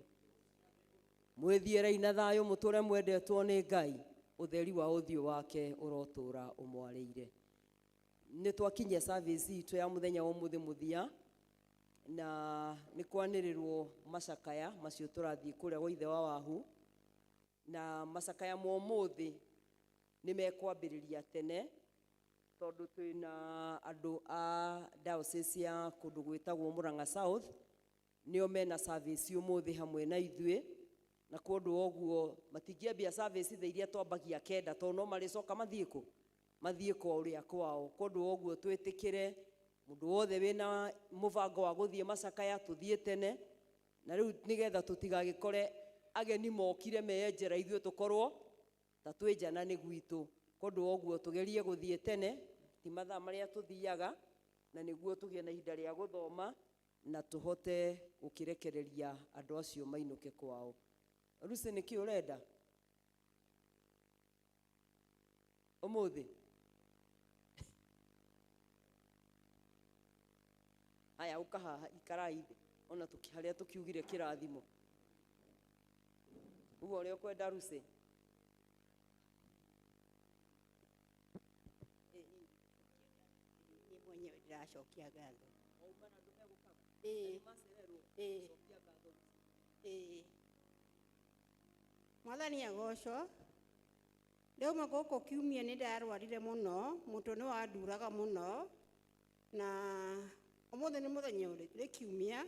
mwĩthiĩrei na thayũ, mũtũre mwendetwo nĩ Ngai, ũtheri wa ũthiũ wake ũrotũra ũmwarĩire. Nĩ twakinyia service itũ ya mũthenya wa ũmũthĩ mũthia, na nĩ kwanĩrĩrwo macakaya macio tũrathiĩ kũrĩa gwa ithe wa Wahu, na macakaya ma ũmũthĩ nĩ mekwambĩrĩria tene, tondũ twĩna andũ a diocese ya kũndũ gwĩtagwo Murang'a South, nĩo mena service ũmũthĩ hamwe na ithuĩ, na kũndũ ũguo matingĩambia service thaa iria twambagia 9, tondũ no marĩcoka mathiĩ kũ? Mathiĩ kwa ũrĩa kwao. Kũndũ ũguo twĩtĩkĩre mũndũ wothe wĩna mũbango wa gũthiĩ macakaya tũthiĩ tene, na rĩu nĩgetha tũtigagĩkore ageni mokire meyenjera ithuĩ tũkorwo ta twĩ njana nĩ gwitũ. Kũndũ ũguo tũgerie gũthiĩ tene, ti mathaa marĩa tũthiaga, na nĩguo tũgĩe na ihinda rĩa gũthoma na tũhote gũkĩrekereria andũ acio mainũke kwao. Lucy, nĩkĩ ũrenda ũmũthĩ? Haya ũka haha ikarai thĩ ona harĩa tũkiugire kĩrathimo. Uga ũrĩa ũkwenda Lucy. Niĩ mwenyewe ndĩracokia ngatho. Ĩĩ. Ĩĩ. Ĩĩ. Mwathani agocwo. Ndauma gũkũ kiumia nĩ ndarwarire mũno, mũtwe nĩ wanduraga mũno, na ũmũthĩ nĩ mũthenya ũrĩkũ? Nĩ kiumia.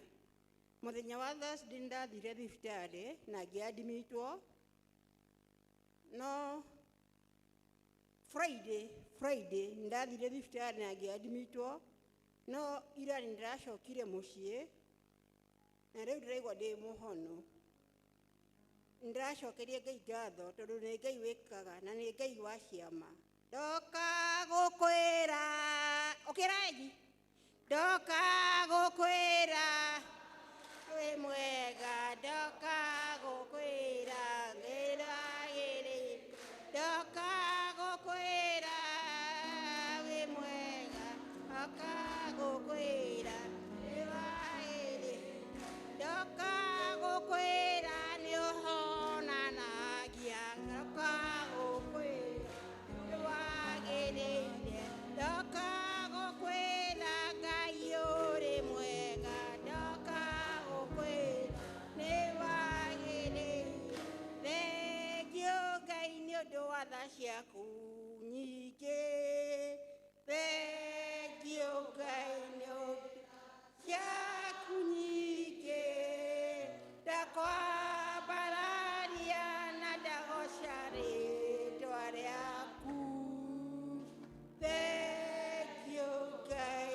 Mũthenya wa Thursday nĩ ndathire thibitarĩ na ngĩadimitwo, no Friday nĩ ndathire thibitarĩ na ngĩadimitwo, no ira nĩ ndĩracokire mũciĩ na rĩu ndĩraigua ndĩ mũhonu. Ndĩracokeria Ngai ngatho tondũ nĩ Ngai wĩkaga na nĩ Ngai wa ciama. Ndoka gũkwĩra ũkĩra Egi, ndoka gũkwĩra wĩ mwega, ndoka gũkwĩra ngĩragĩrĩ, ndoka gũkwĩra wĩ mwega, ndoka gũkwĩra ngĩragĩrĩ, ndoka gũkwĩra nĩ ũhonanagia, ndoka gũkwĩra nĩ wagĩrĩire, ndoka gũkwĩra Ngai ũrĩ mwega, ndoka gũkwĩra nĩ wagĩrĩire. Thengiũ Ngai nĩ ũndũ wa tha ciaku nyingĩ, thengiũ Ngai nĩ ũndũ ciaku nyingĩ, ndakwambararia na ndagoca rĩtwa rĩaku. Thengiũ Ngai,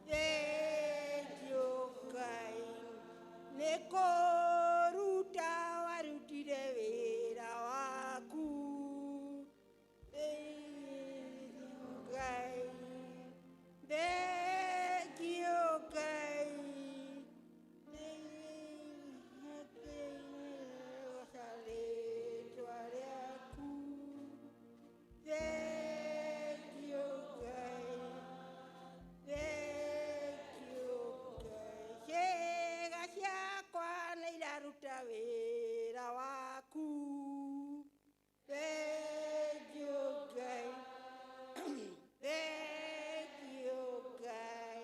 thengiũ Ngai, nĩ kũruta warutire wĩra waku. Thengiũ Ngai, thengiũ Ngai, ndagoca rĩtwa rĩaku. Thengiũ Ngai, thengiũ Ngai, ciĩga ciakwa nĩ iraruta wĩra waku. Thengiũ Ngai, thengiũ Ngai.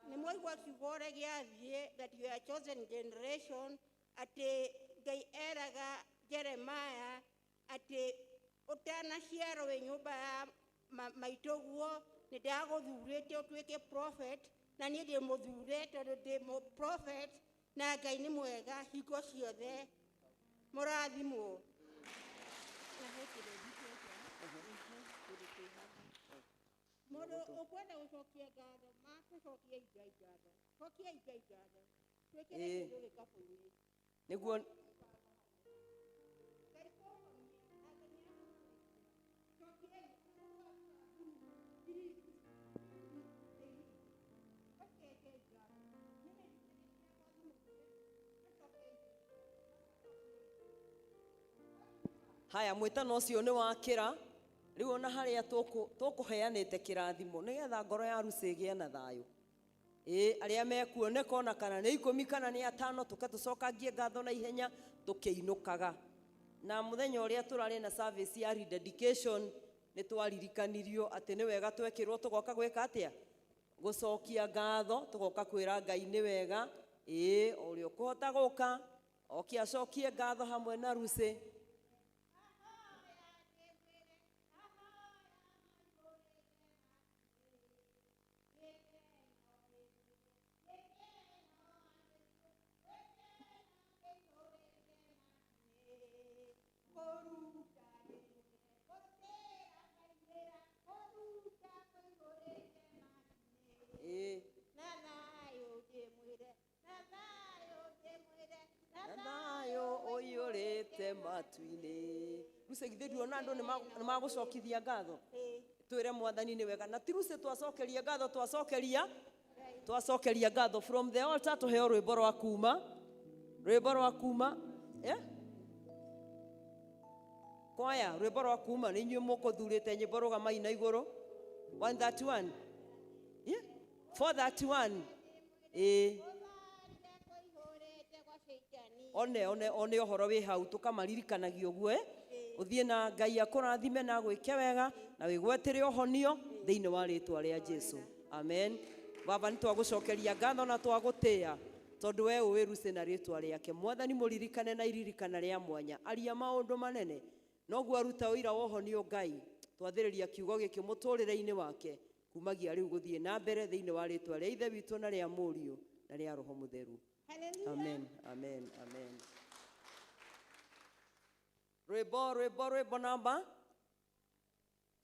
Nĩ mwaigua kiugo ũrĩa gĩathiĩ that you are chosen generation, atĩ Ngai eraga Jeremiah atĩ ũtanaciarwo wĩ nyũmba ya maitũguo nĩ ndagũthurĩte ũtuĩke prophet, na niĩ ndĩ mũthure tondũ ndĩ prophet, na Ngai nĩ mwega hingo ciothe. Mũrathimwo. Mũndũ ũkwenda gũcokia ngatho, matũcokie Ngai ngatho, cokiai Ngai ngatho, twĩkĩre kĩndũ gĩkabũ-inĩ. Nĩguo haya mwĩtano ũcio nĩ wakĩra. Rĩu ona harĩa tũkũheanĩte kĩrathimo nĩgetha ngoro ya Lucy ĩgĩe na thayũ. Ĩĩ, arĩa mekuoneka ona kana nĩ 10 kana nĩ 5 tũke tũcokangie ngatho na ihenya tũkĩinũkaga. Na mũthenya ũrĩa tũrarĩ na service ya rededication nĩ twaririkanirio atĩ nĩ wega twekĩrwo tũgoka gwĩka atĩa? Gũcokia ngatho, tũgoka kwĩra Ngai nĩ wega. Ĩĩ, ũrĩa ũkũhota gũka oke acokie ngatho hamwe na Lucy. Ĩĩ. Na thayũ ũiyũrĩte matu-inĩ. Lucy githĩ nduona andũ nĩ magũcokithia ngatho? Twĩre Mwathani nĩ wega. Na ti Lucy twacokeria ngatho, twacokeria ngatho from the altar tũheo rwĩmbo rwa kuma. Rwĩmbo rwa kuma. Kwaya, rwĩmbo rwa kuma nĩ inyuĩ mũkũthurĩte nyĩmbo rũgamai na igũrũ. 131. Yeah? 431. Ĩĩ, one one one ũhoro wĩ hau, tũkamaririkanagia ũguo, eh? Ũthiĩ na Ngai akũrathime na agwĩke wega na wĩgwatĩre ũhonio thĩinĩ wa rĩtwa rĩa Jesu. Amen. Baba, nĩ twagũcokeria ngatho na twagũtĩĩa tondũ we ũĩ Lucy na rĩtwa rĩake. Mwathani, mũririkane na iririkana rĩa mwanya, aria maũndũ manene noguo aruta ũira wa ũhonio. Ngai, twathĩrĩria kiugo gĩkĩ mũtũrĩre-inĩ wake kumagia rĩu gũthiĩ na mbere, thĩinĩ wa rĩtwa rĩa Ithe witũ na rĩa Mũriũ na rĩa Roho Mũtheru. Amen, amen, amen. Rwĩmbo, rwĩmbo, rwĩmbo namba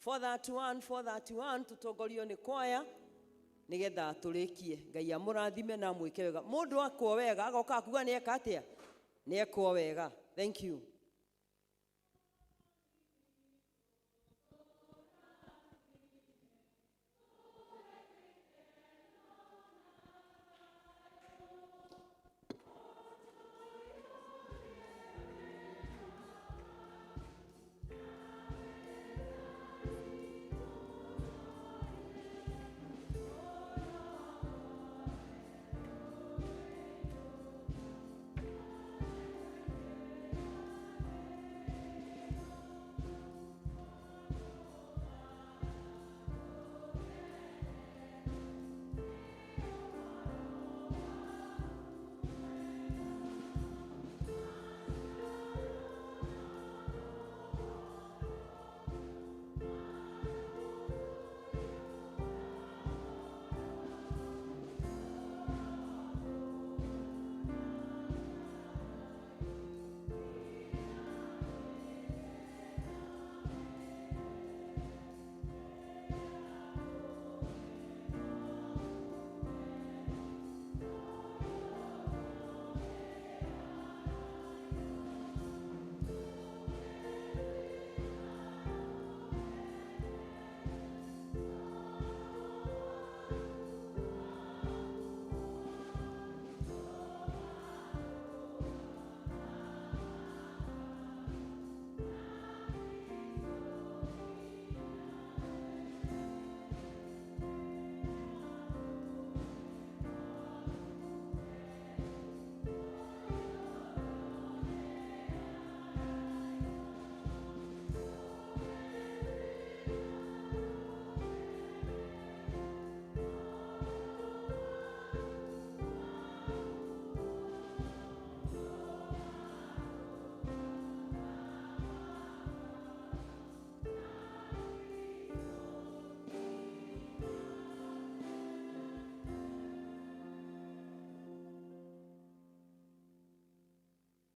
431, 431, tũtongorio nĩ kwaya nĩgetha tũrĩkie. Ngai amũrathime na amwĩke wega. Mũndũ akwo wega agoka akuga nĩ eka atĩa, nĩ ekwo wega. Thank you.